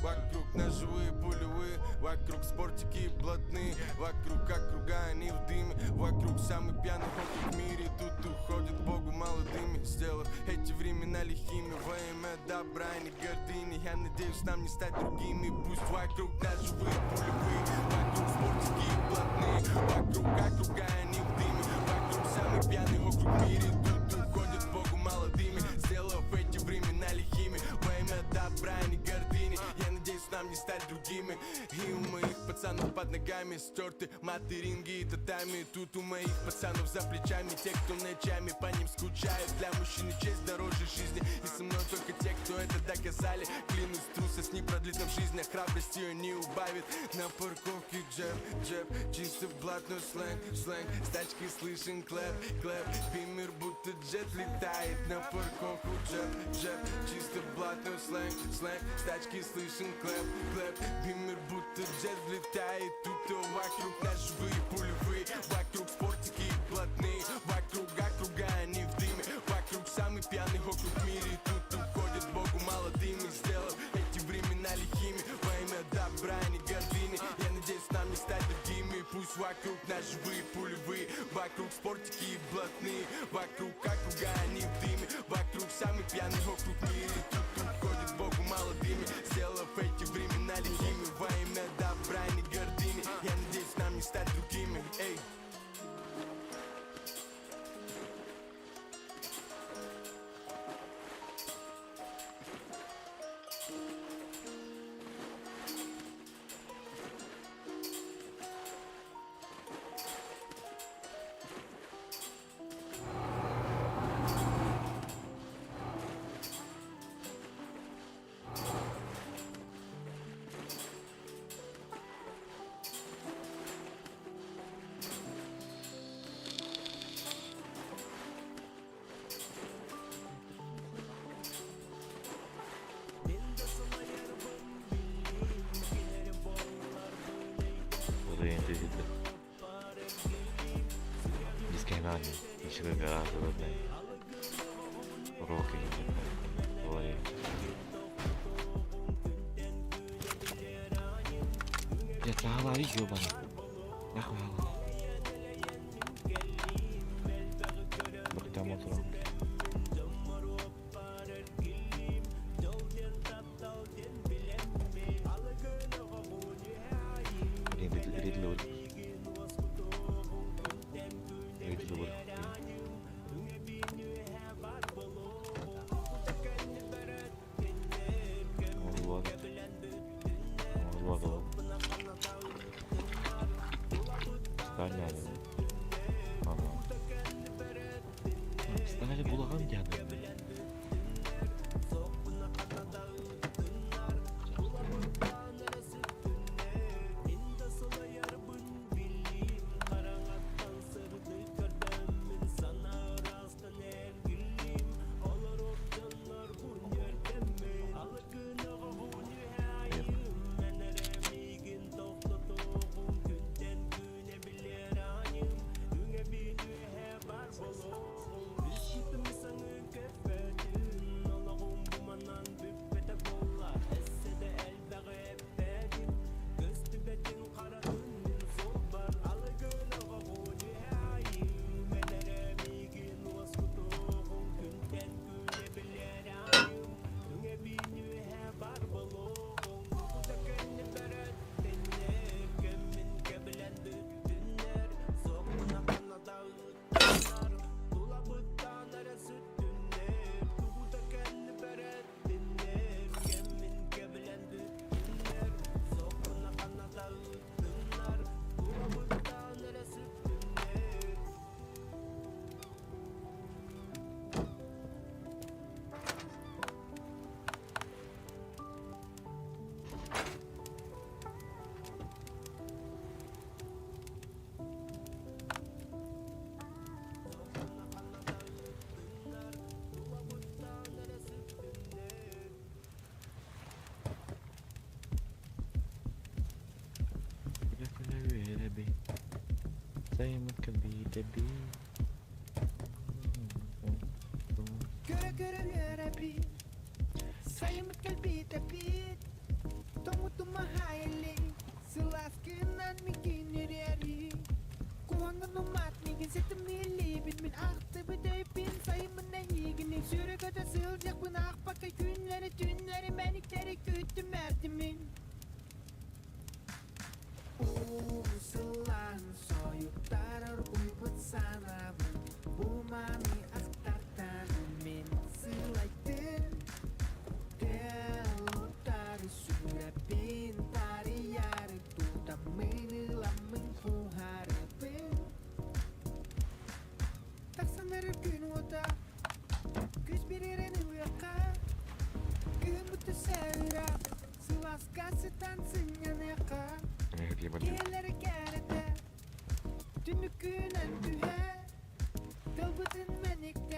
Вокруг ножевые пулевые, вокруг спортики блатные, вокруг округа они в дыме, вокруг самый пьяный округ в мире, тут уходит Богу молодыми, сделав эти времена лихими во имя добра, а не гордыни. Я надеюсь, нам не стать другими, пусть вокруг ножевые пулевые, вокруг спортики блатные, вокруг округа они в дыме, вокруг самый пьяный округ в мире, тут уходит Богу молодыми, сделав эти времена лихими во имя добра, а не гордыни. Я надеюсь, нам не стать другими. другими И у моих пацанов под ногами стерты маты, ринги и татами Тут у моих пацанов за плечами те, кто ночами по ним скучают Для мужчины честь дороже жизни И со мной только те, кто это доказали Клянусь, трусость не продлит нам жизнь, а храбрость ее не убавит На парковке джеб, джеб, чисто блатной сленг, сленг С тачки слышен клэп, клэп, бимер будто джет летает На парковку джеб, джеб, чисто блатной сленг, сленг С тачки слышен клэп, клэп, бимер будто джет летает Тут вокруг нас живые пулевые Вокруг спортики и блатные Вокруг округа они в дыме Вокруг самый пьяный округ в мире Тут уходит Богу молодыми Сделав эти времена лихими Во имя добра, а не гордыни Я надеюсь, нам не стать другими Пусть вокруг нас живые пулевые Вокруг спортики и блатные Вокруг округа они в дыме Вокруг самый пьяный округ в мире Тут уходит Богу молодыми Сделав эти времена лихими Во имя добра, а не гордыни Я надеюсь, нам не стать другими Эй! Көрө-көрө үөрэбин Сайыммыт кэлбит эбит Тоҥмутум аһай илик Сылааскынан миигин ириэри Куһаҥҥын умат миигин ситимниилиибин Мин ахтыбыт өйбүн сайыммын эйиигини Сүрүкөтө сылдьыахпын аахпакка күннэри түүннэри мэниктэри күүттүм эрдимин Уу сылаан сойуттарар уйбут санаабын Бу маны ахтартан мин сылайдым Тел утары сүрэппин тарыйар.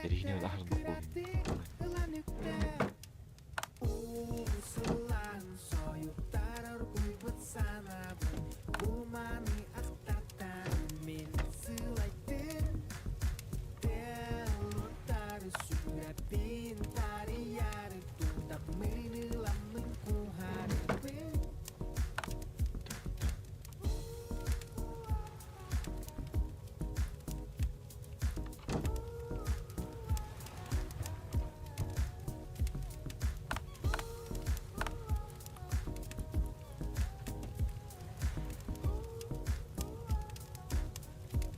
Эриһини аһарбат буолуҥ.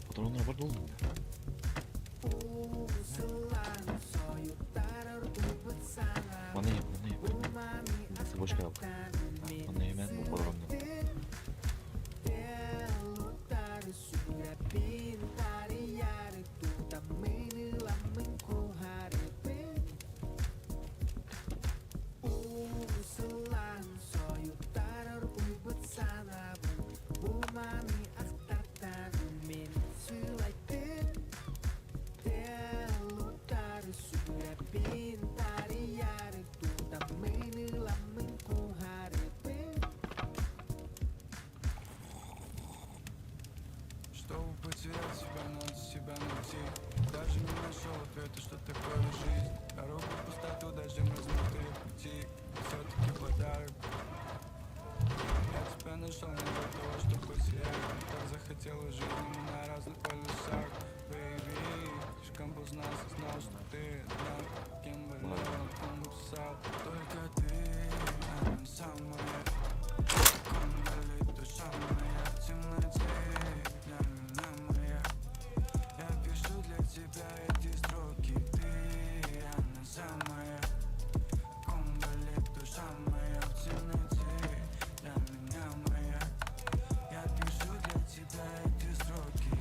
Патроннар бар буоллун да. Маны иһэ, маны иһэ. Цепочка алга. Маны иһэмэн бу патроннар. Чтобы потерять себя, надо себя найти. Даже не нашел ответа, что такое жизнь. Дорогу в пустоту даже изнутри пути. Все-таки подарок. Я тебя нашел не для того, чтобы потерять. Так захотела жизни мы на разных полюсах. Baby, слишком поздно осознал, что ты одна. Кем болел, о ком бы писал. Только ты, она самая. Ком болит душа моя в темноте. Для меня моя. Я пишу для тебя эти строки. Ты, она самая. Ком болит душа моя в темноте. Для меня моя. Я пишу для тебя эти строки.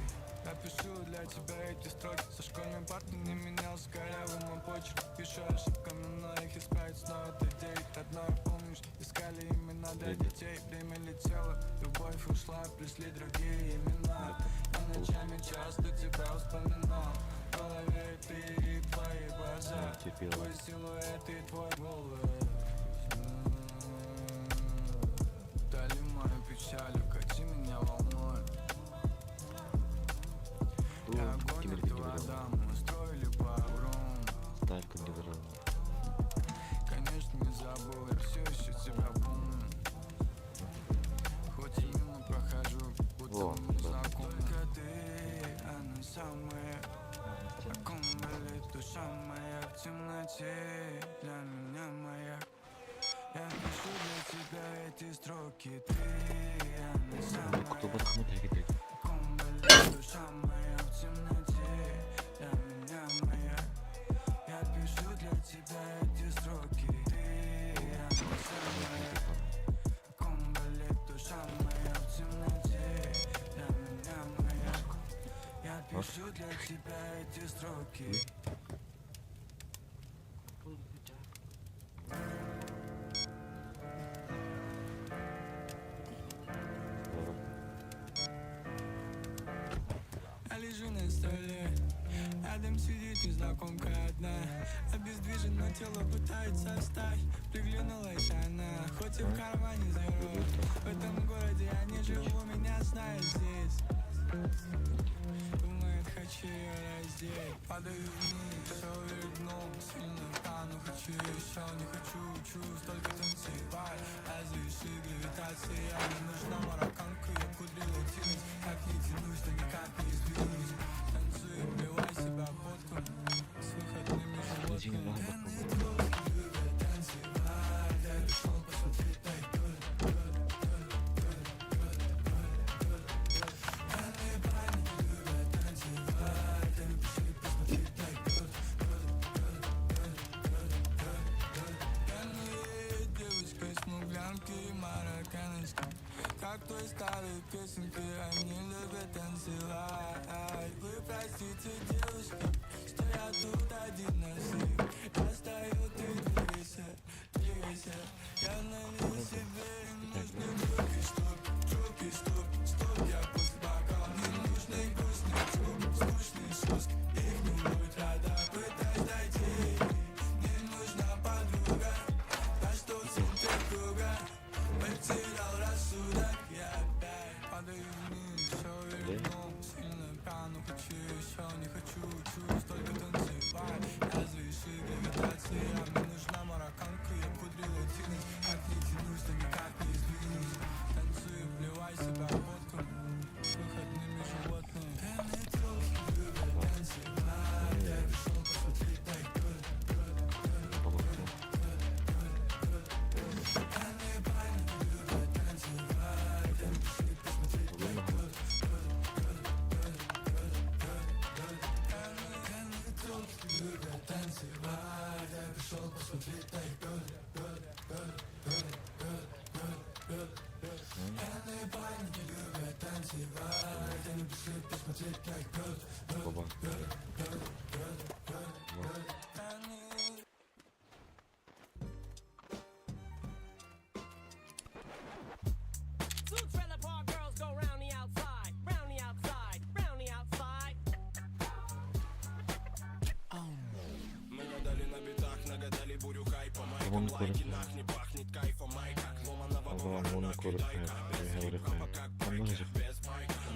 Я пишу для тебя эти строки. Со школьной парты не менялся корявый мой почерк. Пишу ошибками, но их исправить снова. Это девять родной, помнишь? Искали имена для детей. Время летело, любовь ушла, пришли другие имена. Я ночами часто тебя вспоминал. В голове ты и твои глаза. Терпела. Твой силуэт и твой голос. Дали мою печаль, укати меня волной. Я огонь, Ким а эрэ ты ким вода, мы устроили погром. Сталь күндү Конечно, не забыл, я все еще тебя помню. Хоть и мимо прохожу, будто Во, мы да. знакомы. Только ты, она самая. О ком болит душа моя в темноте, для меня моя. Я пишу для тебя эти строки, ты, она самая. Кутулбат хымы тәгетек. О ком болит душа моя в темноте, для меня моя. Я пишу для тебя эти строки, ты, она самая. О ком болит душа моя в темноте, для меня моя. Я пишу для тебя эти строки. Я лежу на столе, рядом сидит незнакомка одна. Обездвижено тело пытается встать. Приглянулась она, хоть и в кармане зеро. В этом городе я не живу, меня знают здесь. Думает, хочу ее раздеть. Падаю вниз, все вверх дном. Сильно тону, хочу еще, не хочу чувств, только танцевать. Разреши гравитация, не нужна марокканка, я кудри латинос. Как не тянусь, но никак не сдвинусь. Танцуй, обливай себя потом. С выходными животком. Пьяные девочки, смуглянки, марокканочки. Как той старой песенки, они любят танцевать. Вы простите, девушки, что я тут один на всех. Я стою, ты двигайся, двигайся. Two trailer park girls go round the outside, round the outside, round the outside. Babamı koru. Allah'ım onu koru. Anlayacak.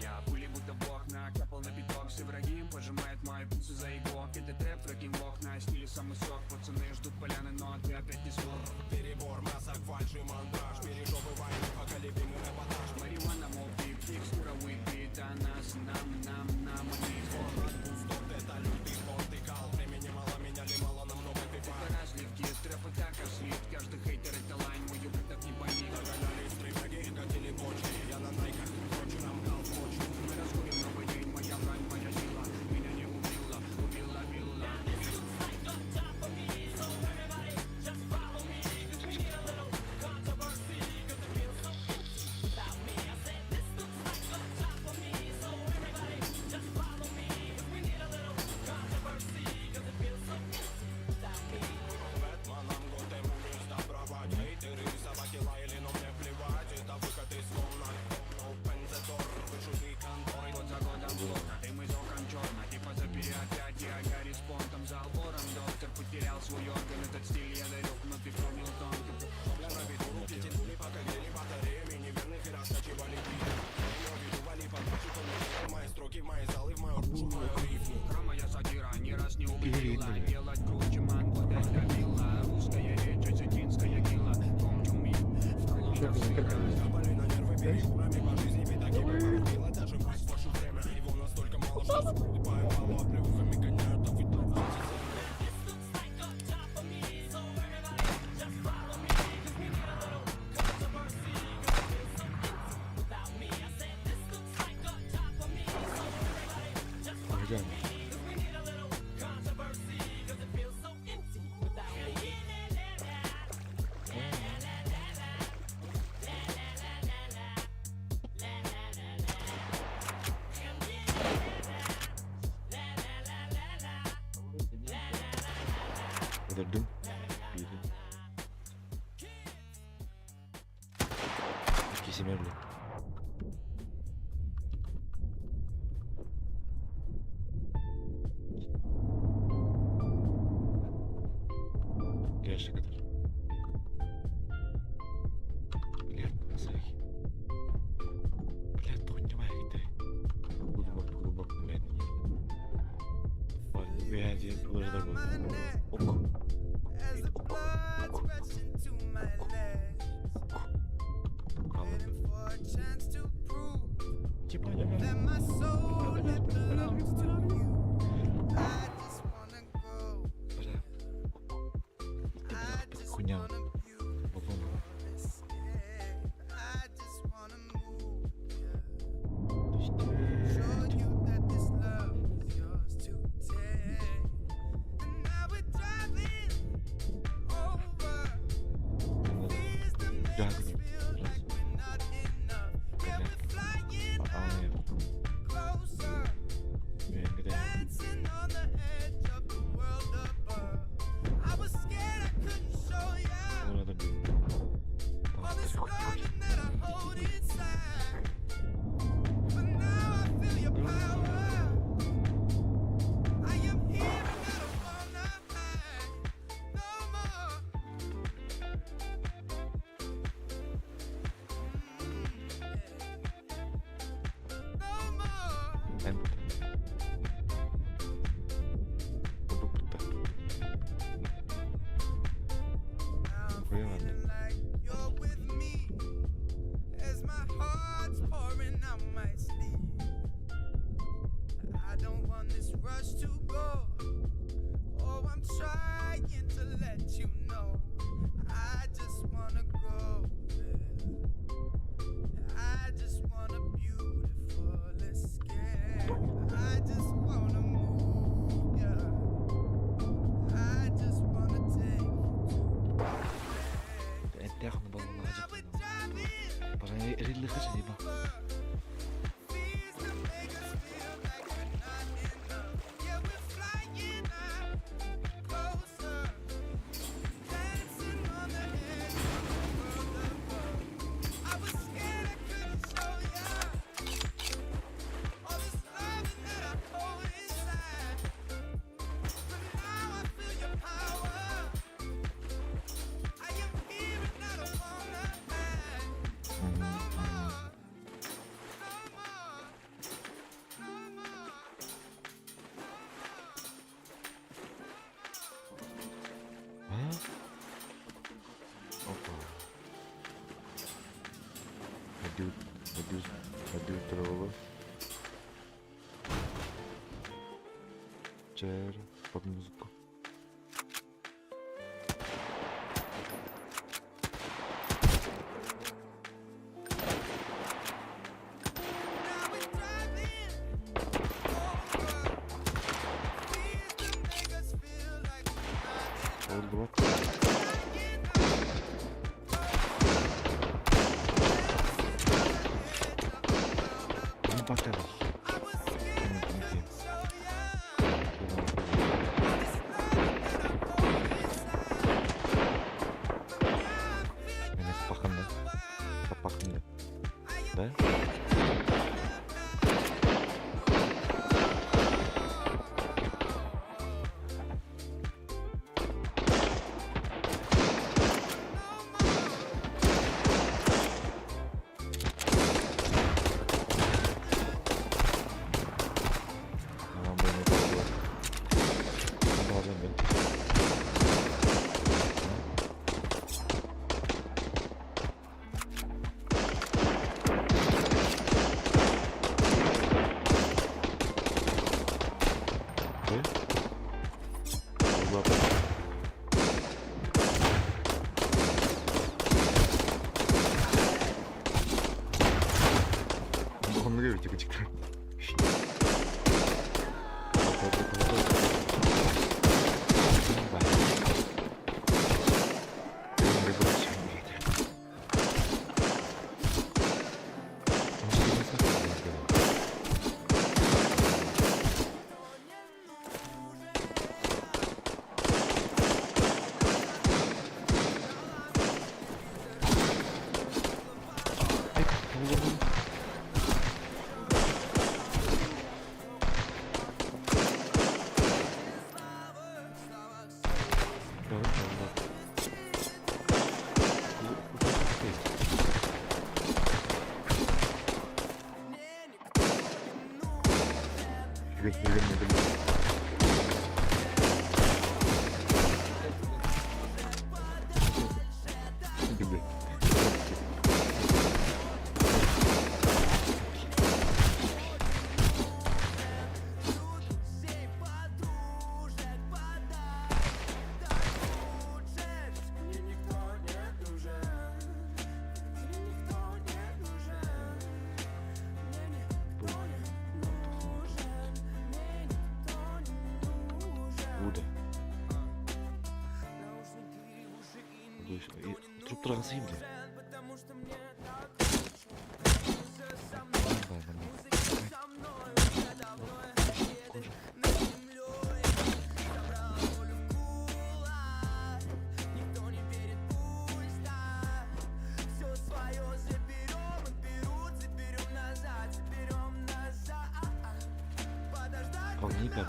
Я пули будто бог накапал на биток. Все враги пожимают мои пульсы за его. Это трэп, трекинг лох на стиле самый сок. Пацаны ждут поляны, но ты опять не смог. Перебор масок, фальши, мандраж. Пережевывай, непоколебимый эпатаж. Марихуана, мол, текстура выпита. Нас, нам, нам, нам, они. Это лютый понтыкал. Времени мало, меняли мало, намного пива. Это разливки, трэп и так ослит. Каждый хейтер это лайн, мой ублюдок не паник. Догонялись три враги, катили бочки. Я на найках, прочером гал в почву. Мы раскурим новый день, моя брань, моя сила. Меня не убила, убила вилла. Год за годом плотно, дым из окон черно. Типа забери опять, я Гарри с понтом. За албором доктор потерял свой орган. Этот стиль я дарю, но ты понял тонко. Хромая сатира не раз не убедила. Делать круче мангу, это вилла. Русская речь, осетинская кила. Come to me, в колонках сыра. Güzel. Öldürdüm. Biri. İkisi öldü. Gerçek kadar. Блядь, насай. Блядь, понимаю, ты. Глубоко, глубоко, блядь. Блядь, я тоже такой. Ок. As the Ok. blood's Ok. rushing to my legs, Ok. Kalmadı. waiting for a chance to prove Типа, that my soul it belongs to you. I just wanna go. I just Хуйня. wanna view Babam. escape. I just wanna move. Yeah. Show you that this love is yours to take. And now we're driving. Лыхача Опа. Әдүү туралы. Чэр, под музыку. Oldu bak. Bunu bakalım. Пахнет. Да? Tamam beni doğru. Bazen ben. Ne? Allah. Оннук эбит кычыктар. Gibi. Буде. Туруп турган сыйм да. Кожа. Вполне как.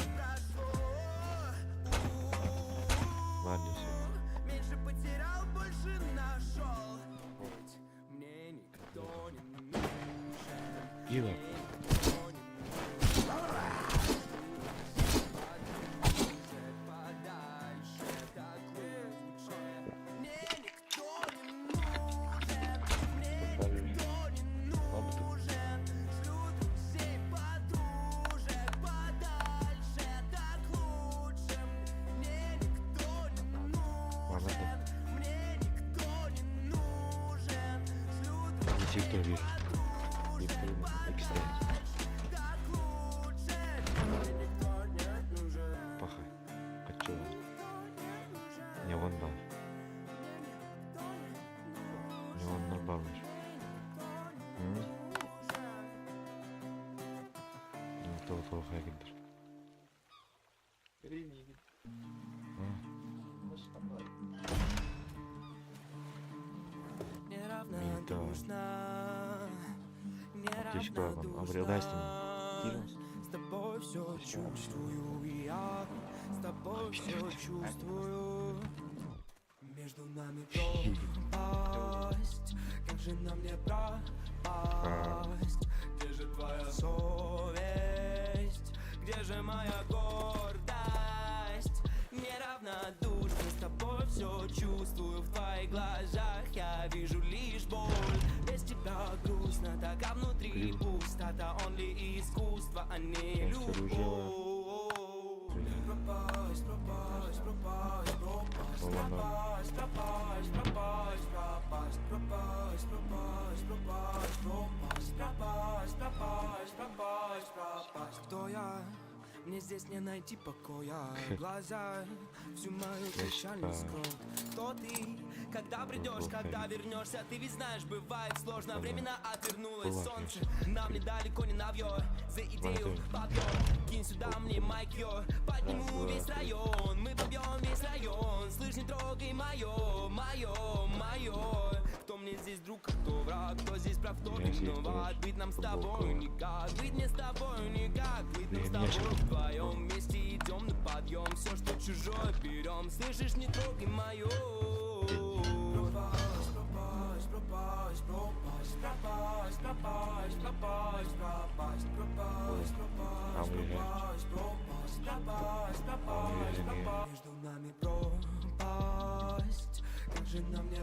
Ладно, все. Ива. Сектор bir. İkisi de. Паха. Качу. Неон бар. Неоннар бармыш. Туох кэлдэр. С тобой все чувствую я, с тобой все чувствую. Между нами пропасть, как же нам не пропасть? Где же твоя совесть? Где же моя гордость? Неравнодушно с тобой все чувствую. В твоих глазах я вижу лишь боль. Без тебя грустно, так а внутри пустота. Only искусство, а не любовь. Пропасть, пропасть, пропасть, пропасть, пропасть, пропасть, пропасть, пропасть, пропасть, пропасть, пропасть, пропасть, пропасть, пропасть, пропасть, пропасть. Кто я? Мне здесь не найти покоя. Глаза всю мою печаль не скроют. Кто ты? Когда придешь, когда вернешься, ты ведь знаешь, бывает сложно. Временно отвернулось солнце. Нам недалеко не навье. За идею попьем. Кинь сюда мне майк, йо. Подниму весь район. Мы побьем весь район. Слышь, не трогай мое, мое, мое. Кто мне здесь друг, кто враг, кто здесь прав, кто виноват. Быть нам с тобой никак, быть мне с тобой никак. Быть нам с тобой вдвоем вместе идем на подъем. Все, что чужое, берем. Слышишь, не трогай мое. Пропасть, пропасть, пропасть, пропасть, пропасть, пропасть, пропасть, пропасть, пропасть, пропасть, пропасть, пропасть, пропасть, пропасть, пропасть. Между нами пропасть, как же нам не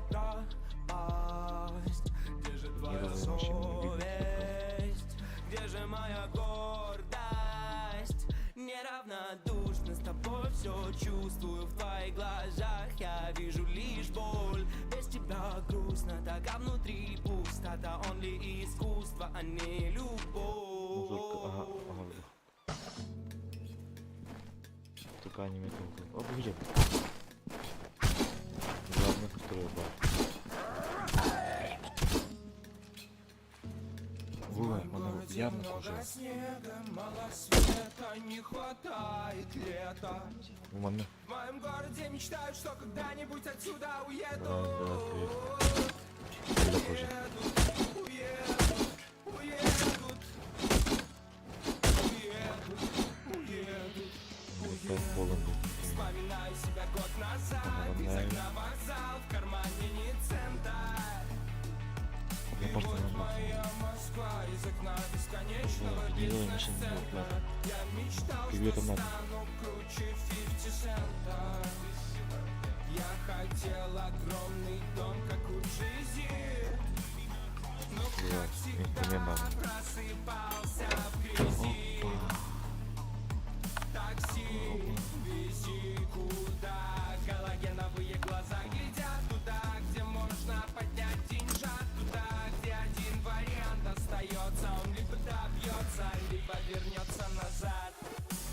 пропасть? Где же твоя совесть? Где же моя гордость? Неравнодушно с тобой все чувствую. В твоих глазах я вижу лишь боль. Без тебя грустно, так а внутри пустота. Only искусство, а не любовь. Только аниме О, видел. Главное, который бар. Вова, она явно кожа. Снега, мало света, не хватает лета. Манна. В моем городе мечтают, что когда-нибудь отсюда уеду. Раз, два, три. Куда кожа? Уедут, уедут, уедут, уедут, Вот так полон был. Вспоминаю себя год назад, из окна вокзал, в кармане ни цента. Я И просто вот нормально. моя Москва из окна бесконечного Да, делаем бизнес-центра. Я мечтал, Привет, что Амат. стану круче 50 Цента. Я хотел огромный дом, как у Джизи. Но, как всегда, мне надо. просыпался в грязи. Такси, вези куда. Галогеновые глаза глядят туда, где можно поднять деньжат. Туда, где один вариант остается. Он либо добьется, либо вернется назад.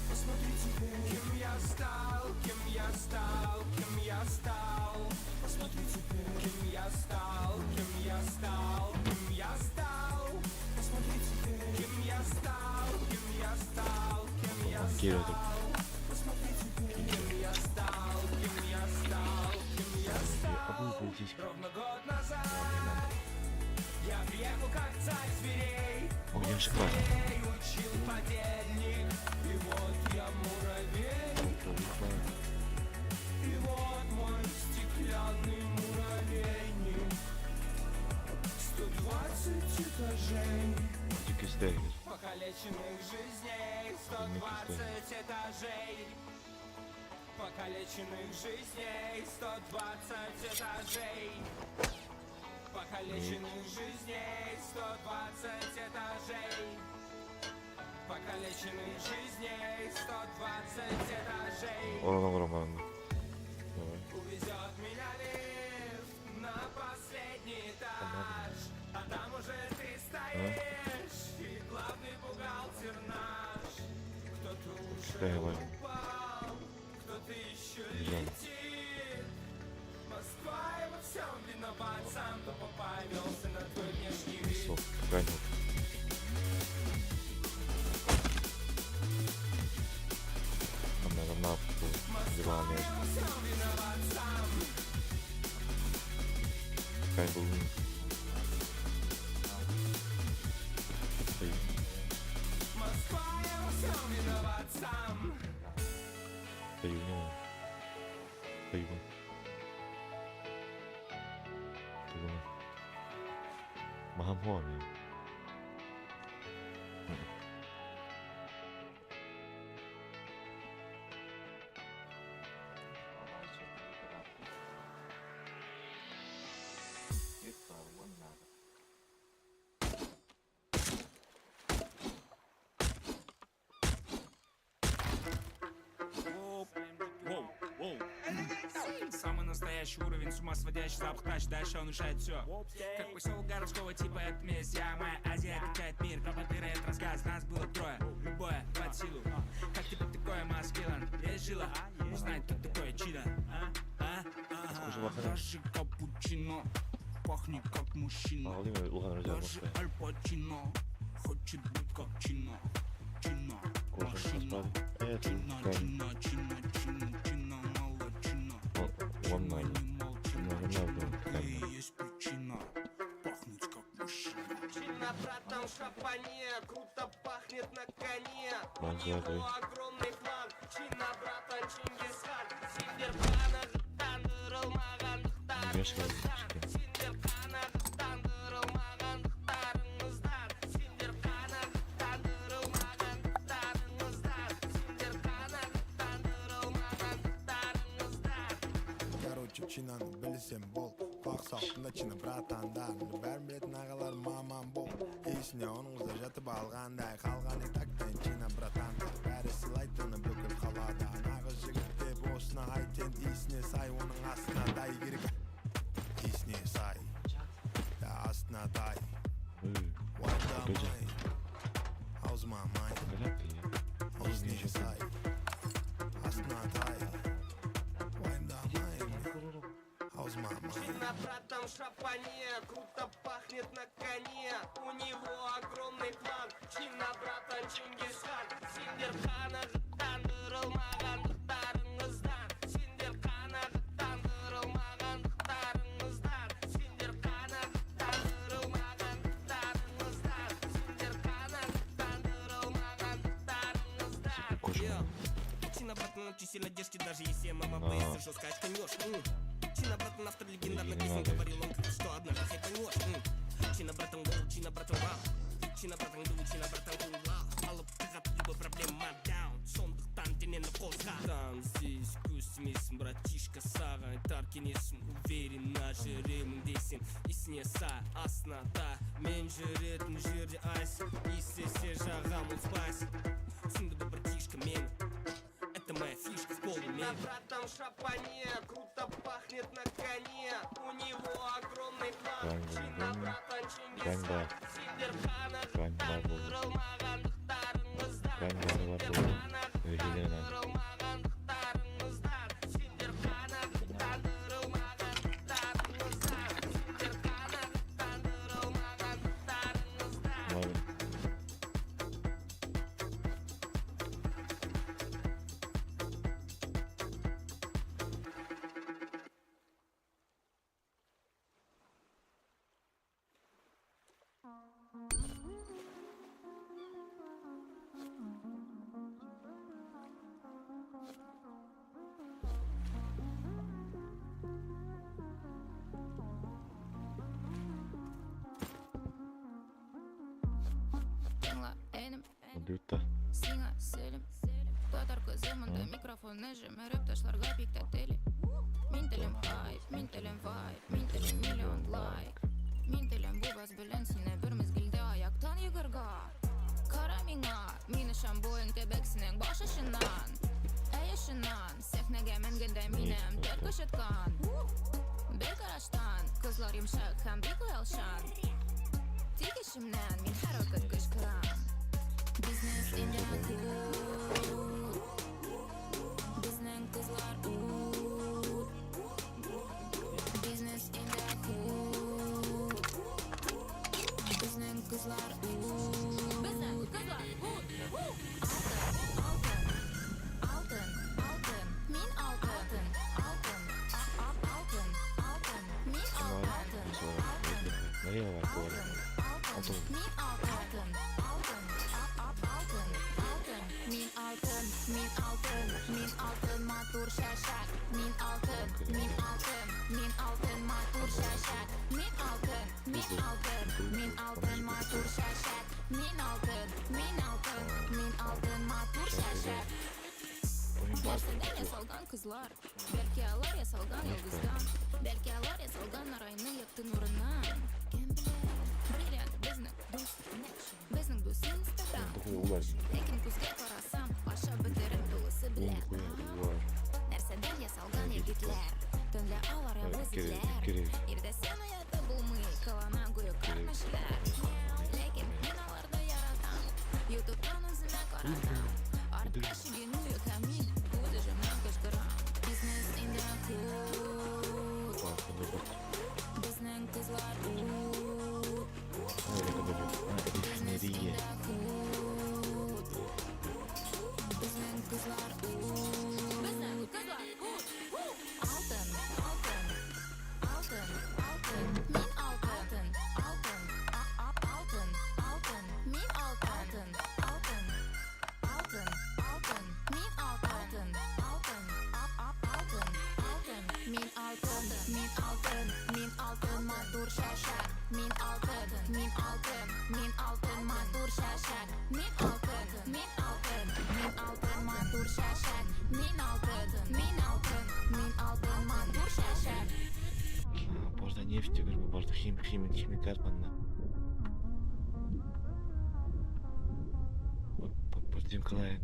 Посмотри теперь, кем я стал, кем я стал, кем я стал. Посмотри теперь, кем я стал, кем я стал, кем я стал. Посмотри теперь, кем я стал, кем я стал, кем я Кирилл, стал. Посмотри теперь, кем я стал, кем я стал, кем я стал. Обалдеть. Ровно год назад я приехал как царь зверей. О, я же классно. Зверей учил подельник, и вот я муравей. И вот мой стеклянный муравейник. 120 этажей. Дикий стейк. Покалеченных жизней. 120 этажей. Покалеченных жизней. 120 этажей. Покалеченных жизней. 120 этажей. Покалеченных жизней. 120 этажей. Orana vuramam. Давай. Увезет меня лифт на последний этаж. А там уже ты стоишь, и главный бухгалтер наш. Кто-то уже Давай. упал, кто-то еще Взял. летит. Москва и во всем виноват, сам тупо повелся на твой внешний вид. Сок. Какая-нибудь. Булун. Москва, я во всем виноват сам. Ayıbını Ayıbın. Тугуна. Маһам хуа ми. Самый настоящий уровень, с ума сводящий запах тач, дальше он решает все. Как поселок городского типа, это месть, я моя Азия, качает мир, пропагандирует рассказ, нас было трое, любое под силу. Как тебе такое, Маскилан? Есть жила? Узнать, кто такое Чида, а? А? Ага. Даже капучино пахнет как мужчина. Ağlayayım öyle улахан özel Даже баспай. Аль Пачино хочет быть как Чино. Чино, Кожа машина. баспай. Evet. Чина, Ben чина, чина, чина, чина, молодчина. Онлайн. Не молчи, Bunların nerede? ты есть причина пахнуть как мужчина. Чина, братан, в шапане, круто пахнет на коне. У Базар, него огромный план. Чина, братан, Чингисхан. Сендер Беш kaldı. қанағаттандырылмағандықтарыңыздан. Сендер қанағаттандырылмағандықтарыңыздан. Сендер қанағаттандырылмағандықтарыңыздан. Сендер қанағаттандырылмағандықтарыңыздан. Короче, чинаны білсем бол Құлақ сал тыңда чина братандарыңды Бәрін білетін ағалар маман бол Есіне оның қыздар жатып алғандай Қалған и так чина братандар Бәрі сыйлайды оны бүкіл қалада Нағыз жігіт деп осыны айт енді иісіне сай Оның астына дай керек Иісіне сай Да астына дай Уайымдамай Аузыма май Иісіне сай Астына дай Уайымдамай Аузыма май Чина, братан, в шапане, круто пахнет на коне. У него огромный план. Чина, братан, Чингисхан. Сендер қанағаттандырылмағандықтарыңыздан. Сендер қанағаттандырылмағандықтарыңыздан. Сендер қанағаттандырылмағандықтарыңыздан. Сендер қанағаттандырылмағандықтарыңыздан. Kocaman. Чина, братан, очень сильно держите, даже если мама А. боится, жестко очканешь. Чина, братан, автор легендарных Не песен, надо. говорил он, что однажды хайпанешь. Чина, братан, гоу, чина, братан, вау. Чина, братан, ду, чина, братан, кул, Алып тығат любой проблема даун. Сондықтан денені қозға. Там здесь көз тимесін, братишка, саған айтар кеңесім. Уверенно жүремін десең, есіне са, астына та. Мен жүретін жерде айс, естесе жағам ол спайс. Түсінді бе, братишка, мені? Это моя фишка в полной мере. Братан в шапане, круто пахнет на коне. У него огромный план. Ben Чина, ben братан, ben Чингисхан. de Сендер ben var buldum. қанағаттандырылмағандықтарыңыздан. Ben var var Сендер buldum. Öylelerin abi. қанағаттандырылмағандықтарыңыздан. Сендер қанағаттандырылмағандықтарыңыздан. Сендер қанағаттандырылмағандықтарыңыздан. Umarım. Тыңла, энем, Dütte. сиңа сәлем. Татар кызы монда микрофонны җимереп ташларга бик тә тели. Мин телим хайп, мин телим вайб, мин телим миллион лайк. Мин телим бу бас белән сине бер мизгелдә аяктан егырга. Кара миңа, мин ышам буен кебек синең баш очыннан. Әй очыннан, сәхнәгә менгәндә минем тел көшеткән. Бер караштан, кызлар йомшак һәм бик оялчан. Тик эчемнән мин һәрвакыт кычкырам. Бизнес in the hood. Безнең кызлар ут. Бизнес in the hood. Безнең кызлар ут. Безнең кызлар ут. Алтын, алтын, алтын, алтын. Мин алтын, алтын, алтын, алтын, алтын. Мин алтын, алтын. Алтын. Алтын, Алтын. мин алтын, алтын, алтын, алтын, мин алтын, мин алтын, мин алтын матур чәчәк, мин алтын, мин алтын, мин алтын матур чәчәк, мин алтын, мин алтын, мин алтын матур чәчәк, мин алтын, мин алтын, мин алтын матур чәчәк. Нәрсәдән ясалган кызлар? Бәлки алар ясалган йолдыздан, бәлки алар ясалган арайның якты нурыннан. Кем белә? Бриллиант безнең дус, безнең дус Инстаграм. Ләкин күзгә карасам, ашап бетереп тулысы белән. Нәрсәдән ясалган егетләр? Төнлә алар ялгыз этләр. Ирдәсен ояты булмый, кылана гүя карт мәчеләр. Ләкин мин аларны яратам. Ютубтан үземә каратам. Артка чигенү юк һәм мин үз эшемнән кычкырам. Бизнес in the hood. Безнең кызлар ут. Бизнес in the hood. Безнең кызлар ут. Безнең кызлар ут. Алтын, алтын, алтын, алтын. Мин алтын, алтын, алтын, алтын. Мин алтын, алтын, алтын, алтын. Мин алтын, алтын, алтын, алтын. Мин алтын, мин алтын, мин алтын матур чәчәк. Мин алтын, мин алтын, мин алтын матур чәчәк. Мин алтын, мин алтын, мин алтын матур чәчәк. Мин алтын, мин алтын, мин алтын матур чәчәк. Барда нефть түгел бу, барда химикат манна. Подземкалар.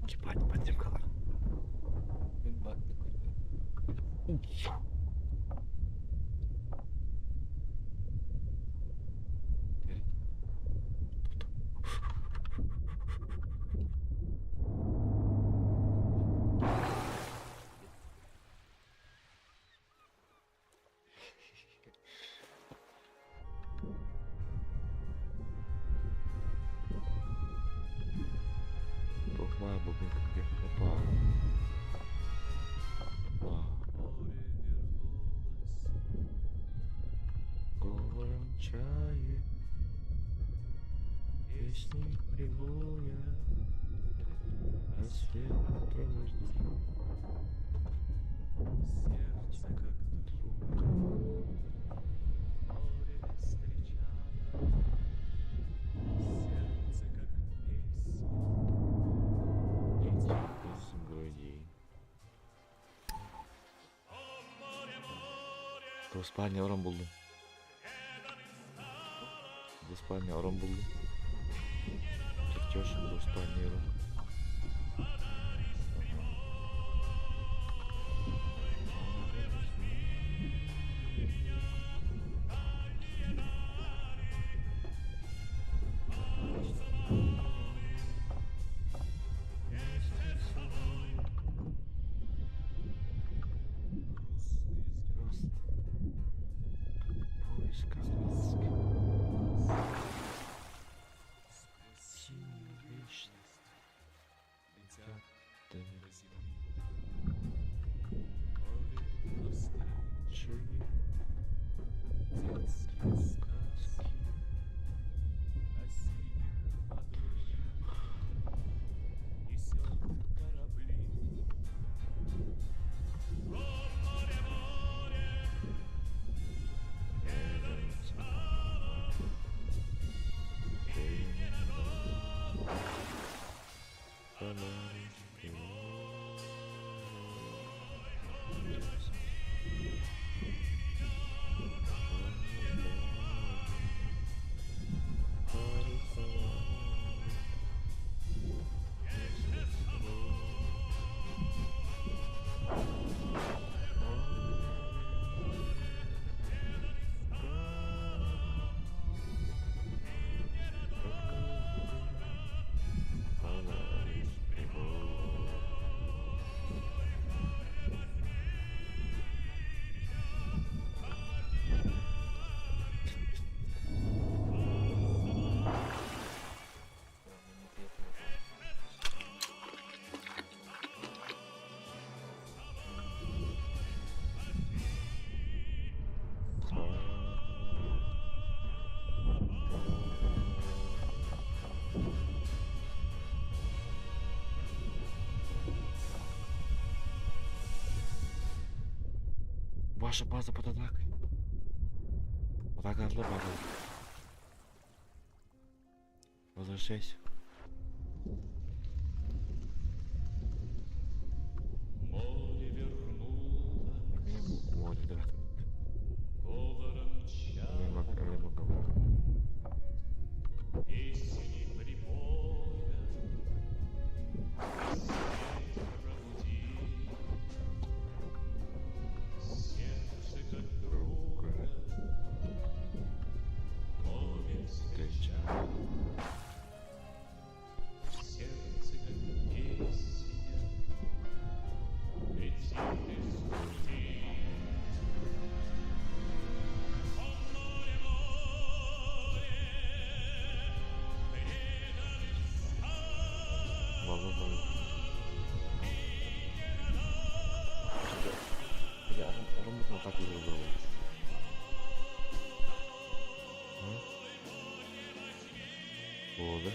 Ебать, подземкалар. Мин бакты көрдүм. Тохма бүгүн күнгэ. Опа. Опа. Говором чае Песни прибоя Рассвет пробужден. Сердце как друг море встречая, сердце как песня. Песен груди. Бу спальня орон булдум. Бу спальня орон булдум. Чертеж бу спальня орон. Ага. Грустные Звезд. Поиск сквозь Синяя вечность. Ваша база под атакой. Атака база. Возвращайся. Море вернулось, Море, да. говором чар, песни прибоя, свет пробуди, сердце как друга, море встречал, сердце как песня, летит из груди. О, море, море, Баллы, баллы. Буолла.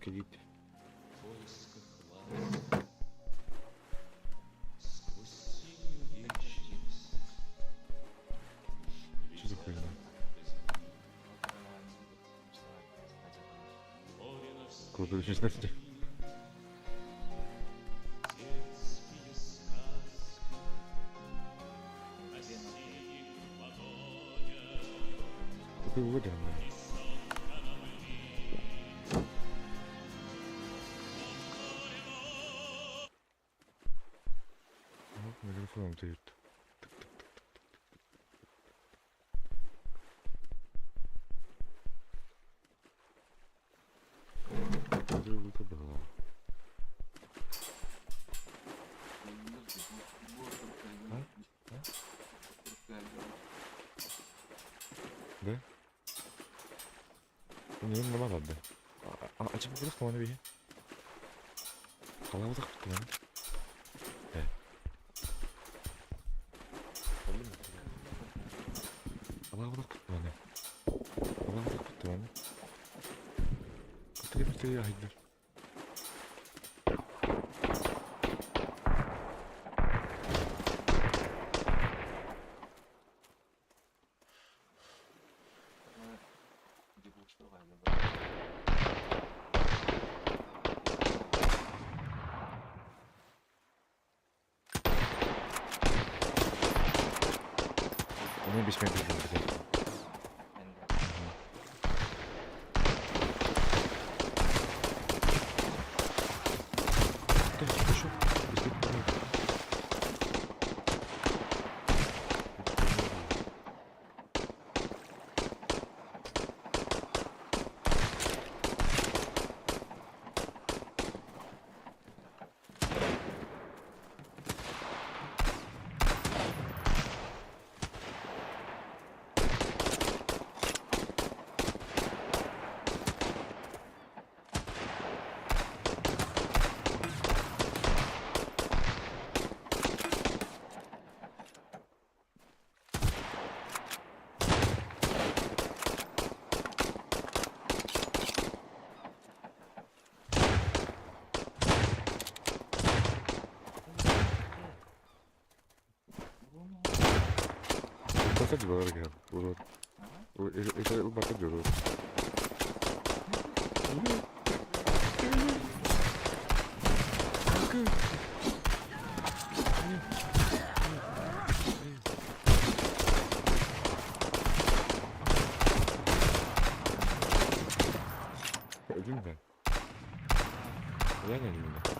Кредит. В поисках ласк сквозь синюю вечность Что за хуйня? Море Круто, очень знаете. Детские сказки о синих ладонях Такой воде, блин. Ну, микрофон дают. А? А? Да? Не, не надо, да. А чем просто он видит? Қалай бітті Э. Қалай бітті мені? Қалай бітті мені? Быстрее, быстрее, айдар. Они без меня блядь. Ты пошел? Быстрее, быстрее. Ылбата дьулар киһи, урут. Ылбата дьулар. Өлүм да. Я не өлүм да.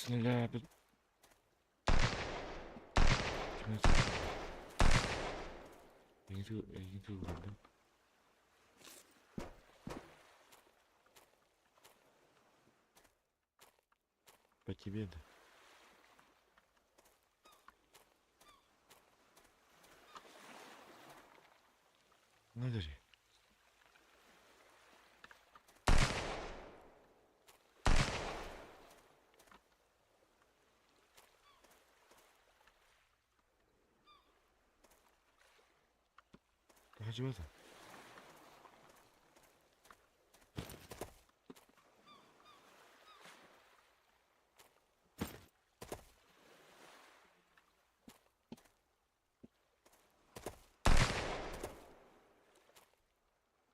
Bismillah. По тебе, да? Ну, держи. 하지 마자.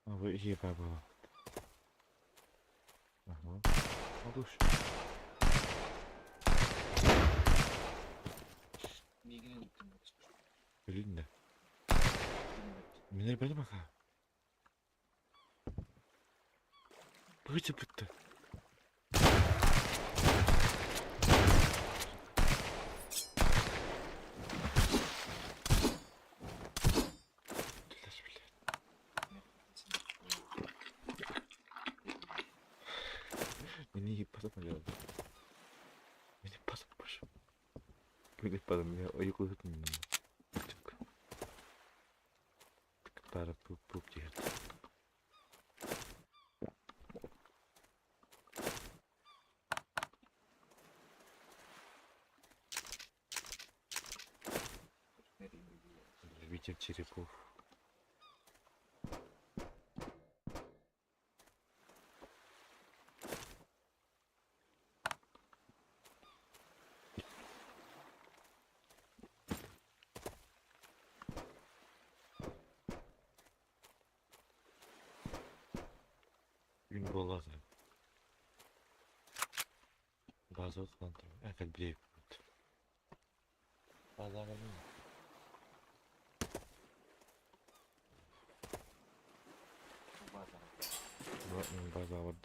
А вы ебаба. Ага. Малыш. Блин, да. Минер бәле маха. Быты бытты. Мені потом делать. Мені потом больше. Мені потом я ойкулытын. Пара пуп пуп диэт. Любитель черепов. Үн болады. База отқан Әкел біреу. Базаға База бар.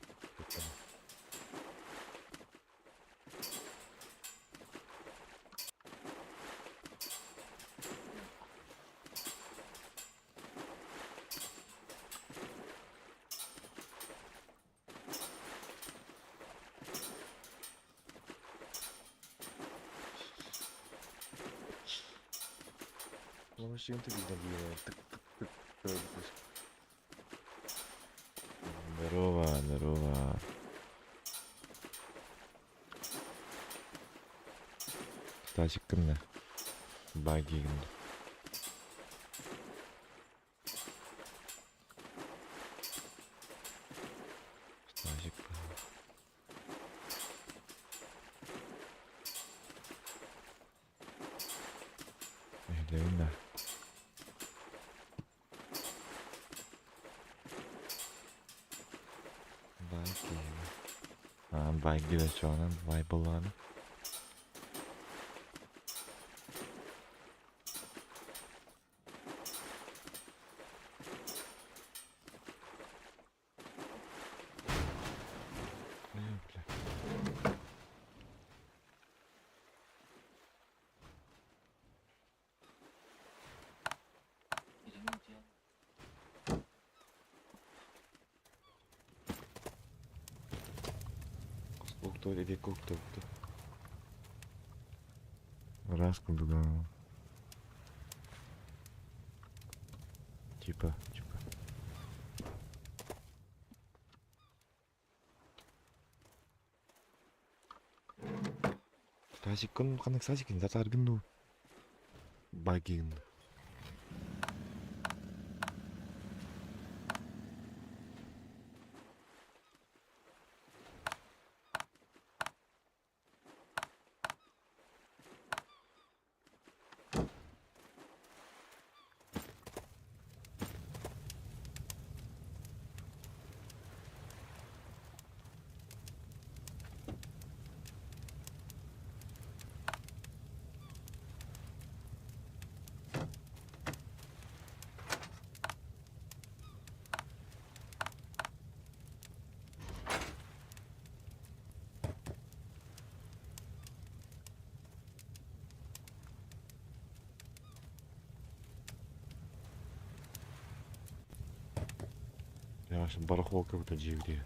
Ломашин ты Здорово, здорово. Стасик кімді? Баги кімді? Стасик. Левина. Баги. А, баги да чоғынан, бай болғаны. Бля. Укту, иди укту, укту. Раз куда. Типа, типа. Стасик, кын қандай Стасик, затаргын ну. Багин. Барахолкабыта дьиэбитигэр.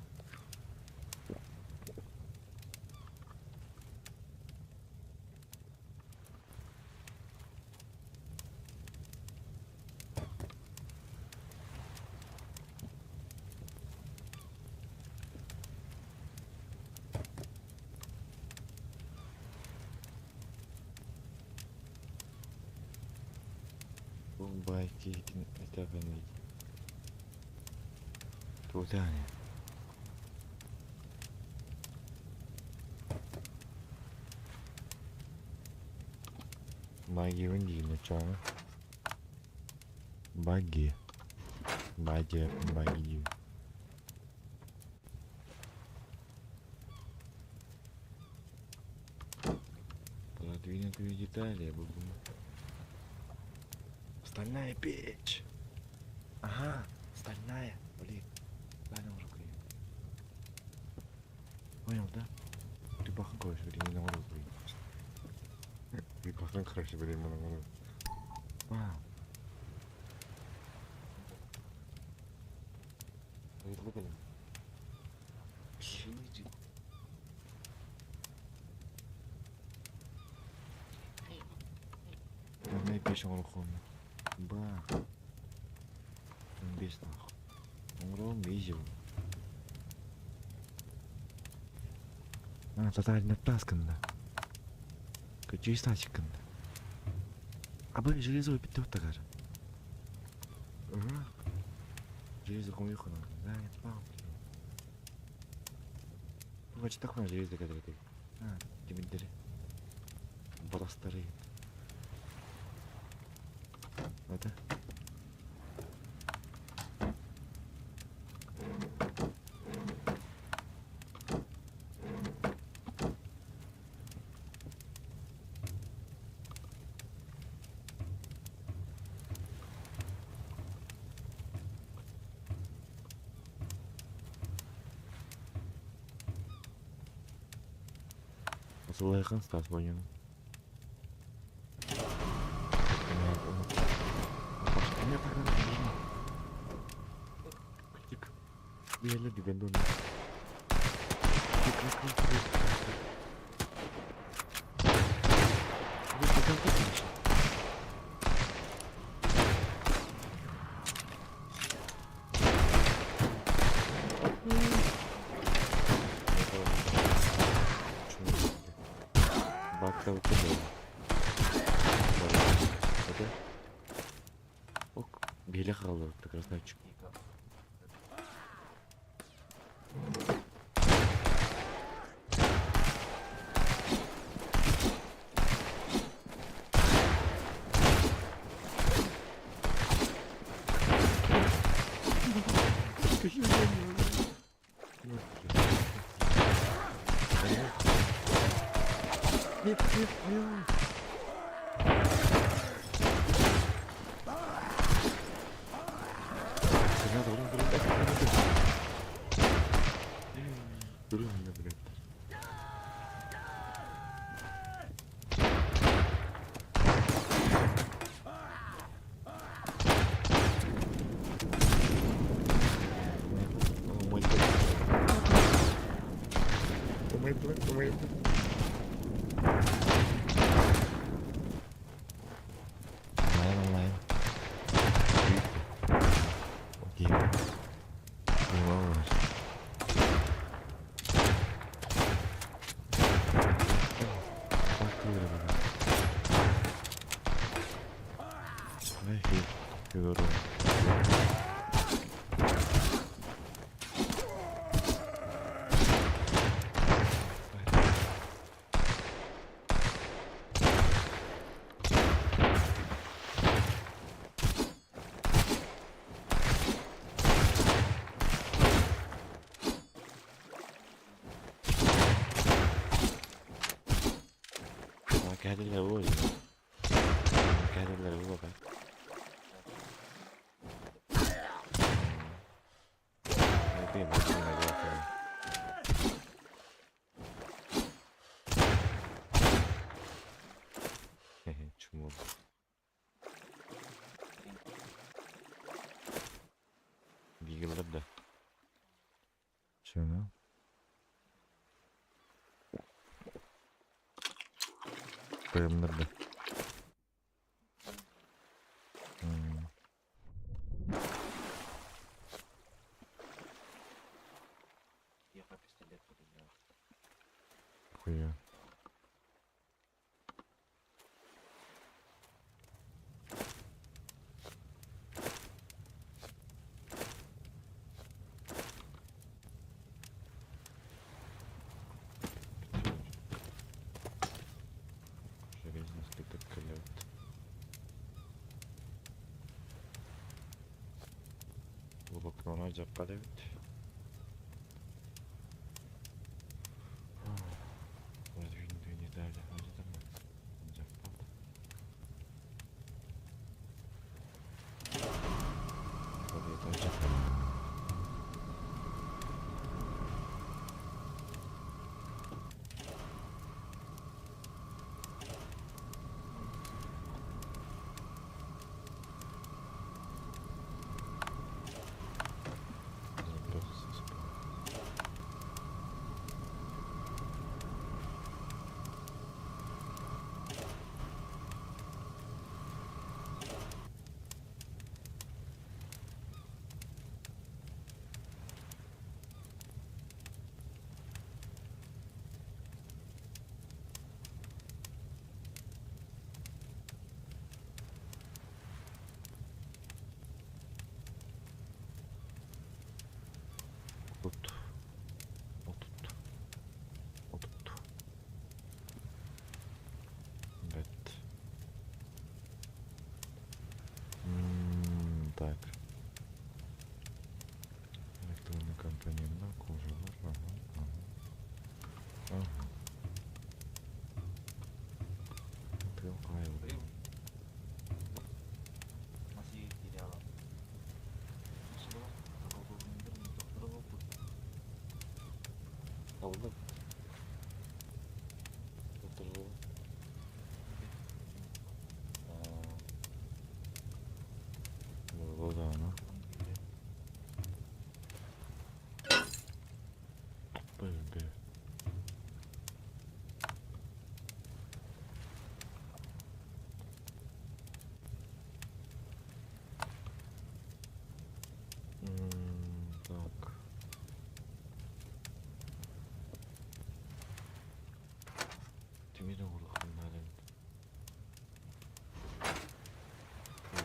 Бу баай киһитин этэҕиний? Туотааны. Магиябын диир ночооҥҥо. Баги. Магия, магия. Продвинутые детали, Стальная печь. Ага, стальная. Блин, дай нам руку. Понял, да? Ты бахан, короче, блин, не на блин. Ты бахан, короче, блин, на Вау. Маннай пеш оҥороххуна. Баа. Бес нахуй. Оҥоруом изи. А, татарина тасканна. Көчүй сачыкканна. Абы железо питтер тагар. Ага. Железо хомихуна. Да, это пау. Бу железо кадыр. А, тимиддери. Бастары. Это? Посылайхан Стас понял. Ок, биһилэх хаалларбыт красавчик. Нет, нет, нет. Онлайн, онлайн. Окей. Понимаю. Кадрлар буо баар. Чмо. Бигэлэр да. Тойоннор да. Хуя. Железный слиток кэлэбит. Блокнона дьаппат эбит. Отут. Отут. Отут. Бэт. Так. Электронный компонент кожа бар. Ага, ага. Ага. Тыл Алды. Буолла Б. Так. Тимир оҕуруоххун наада эбит.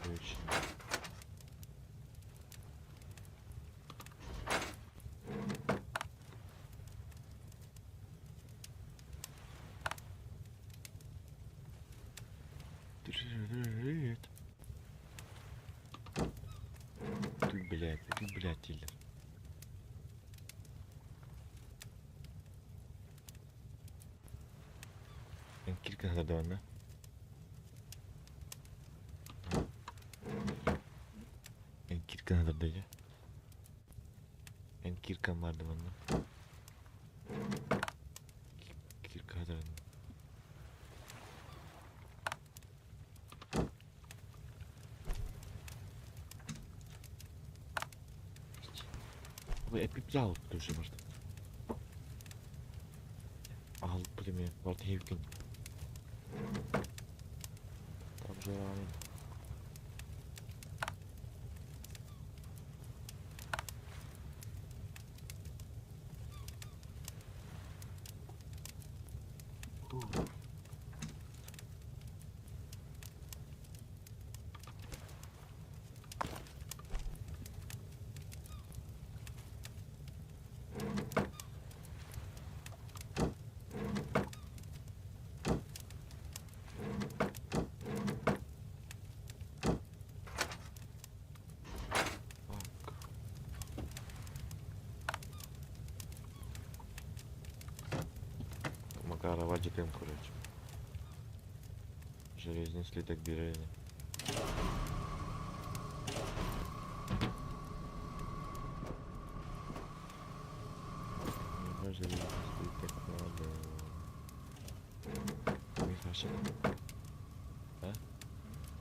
Короче. Привет. Ты, блядь, ты, блядь, дилер. Эн кирка хадавана. Эн кирка хадардая. Эн кирка мардавана. Кирка хадавана. Эпипзал тоже может. Алып билеме, барда хевкин. Там же рамен. Макарова диким, короче. Железный слиток бирели. Железный слиток надо. Михаша. А?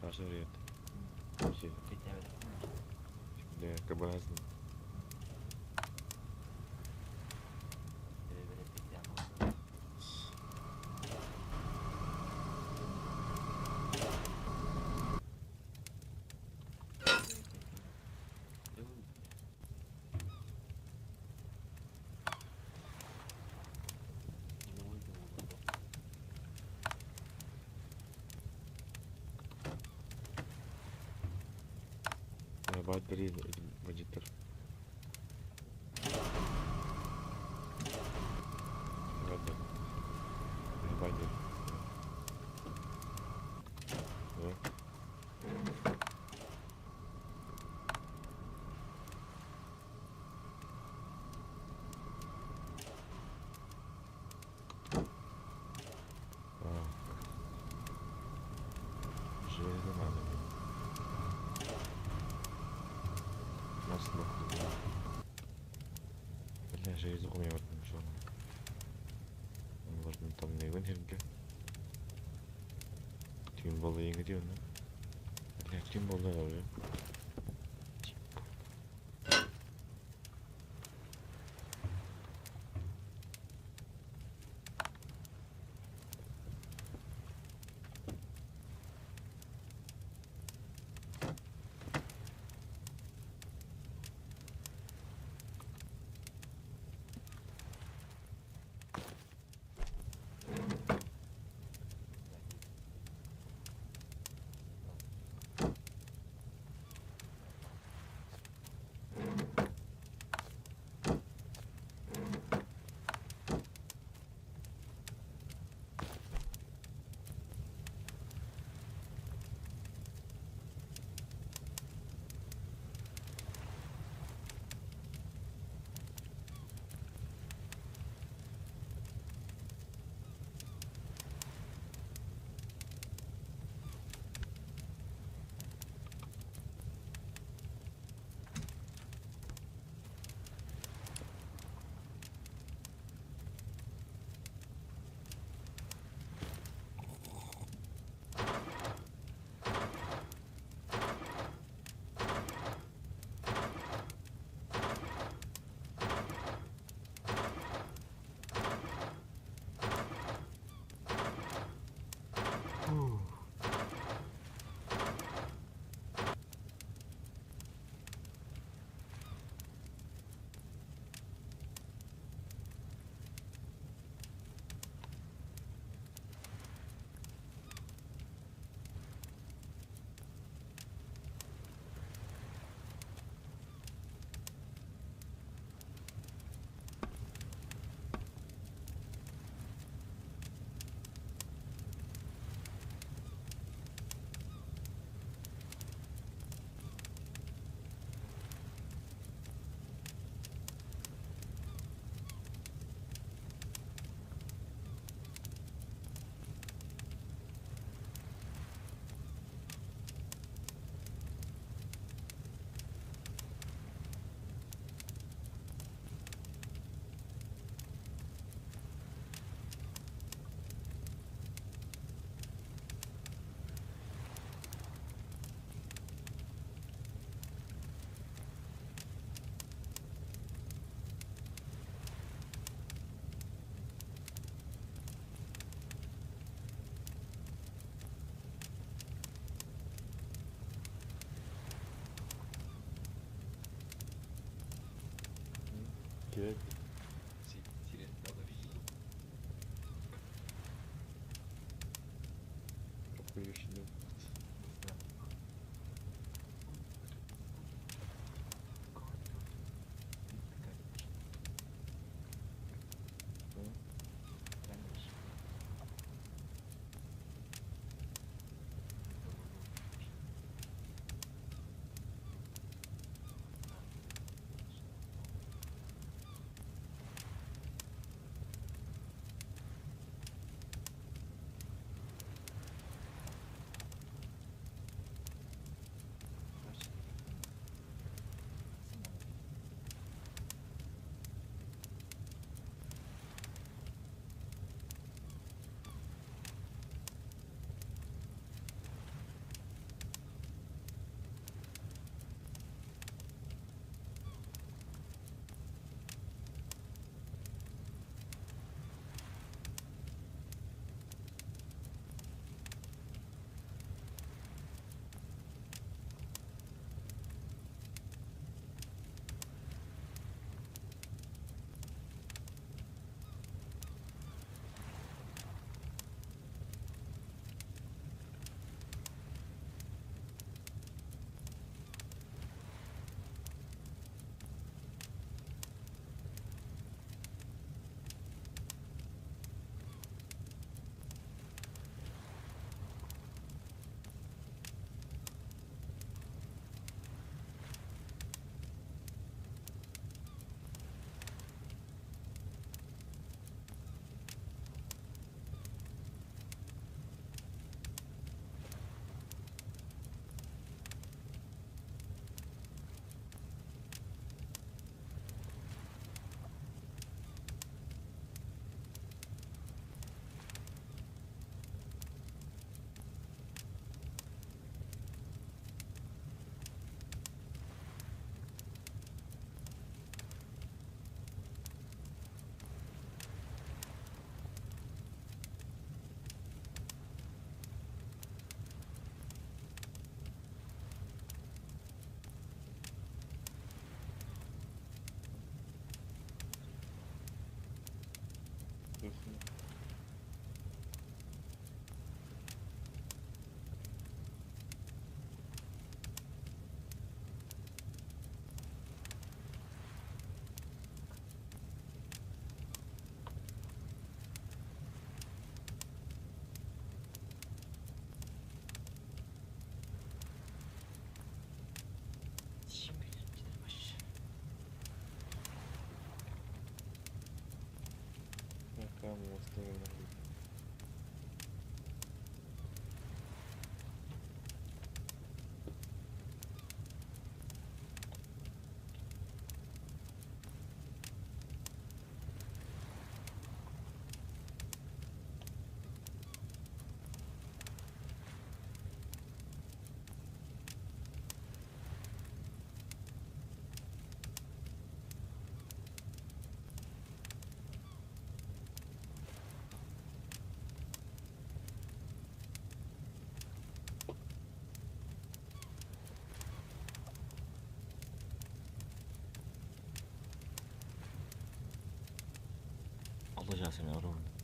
Хаша привет. Вообще. Да, кабазный. Бааддары бандьыыттар. Бандьыт. Железо надо мне. Масло. Бля, железо у меня вот ничего. Можно там не вынерге. Тим было и где он? Бля, тим было уже. Кет. Охуевший. Alacağız seni arabamı.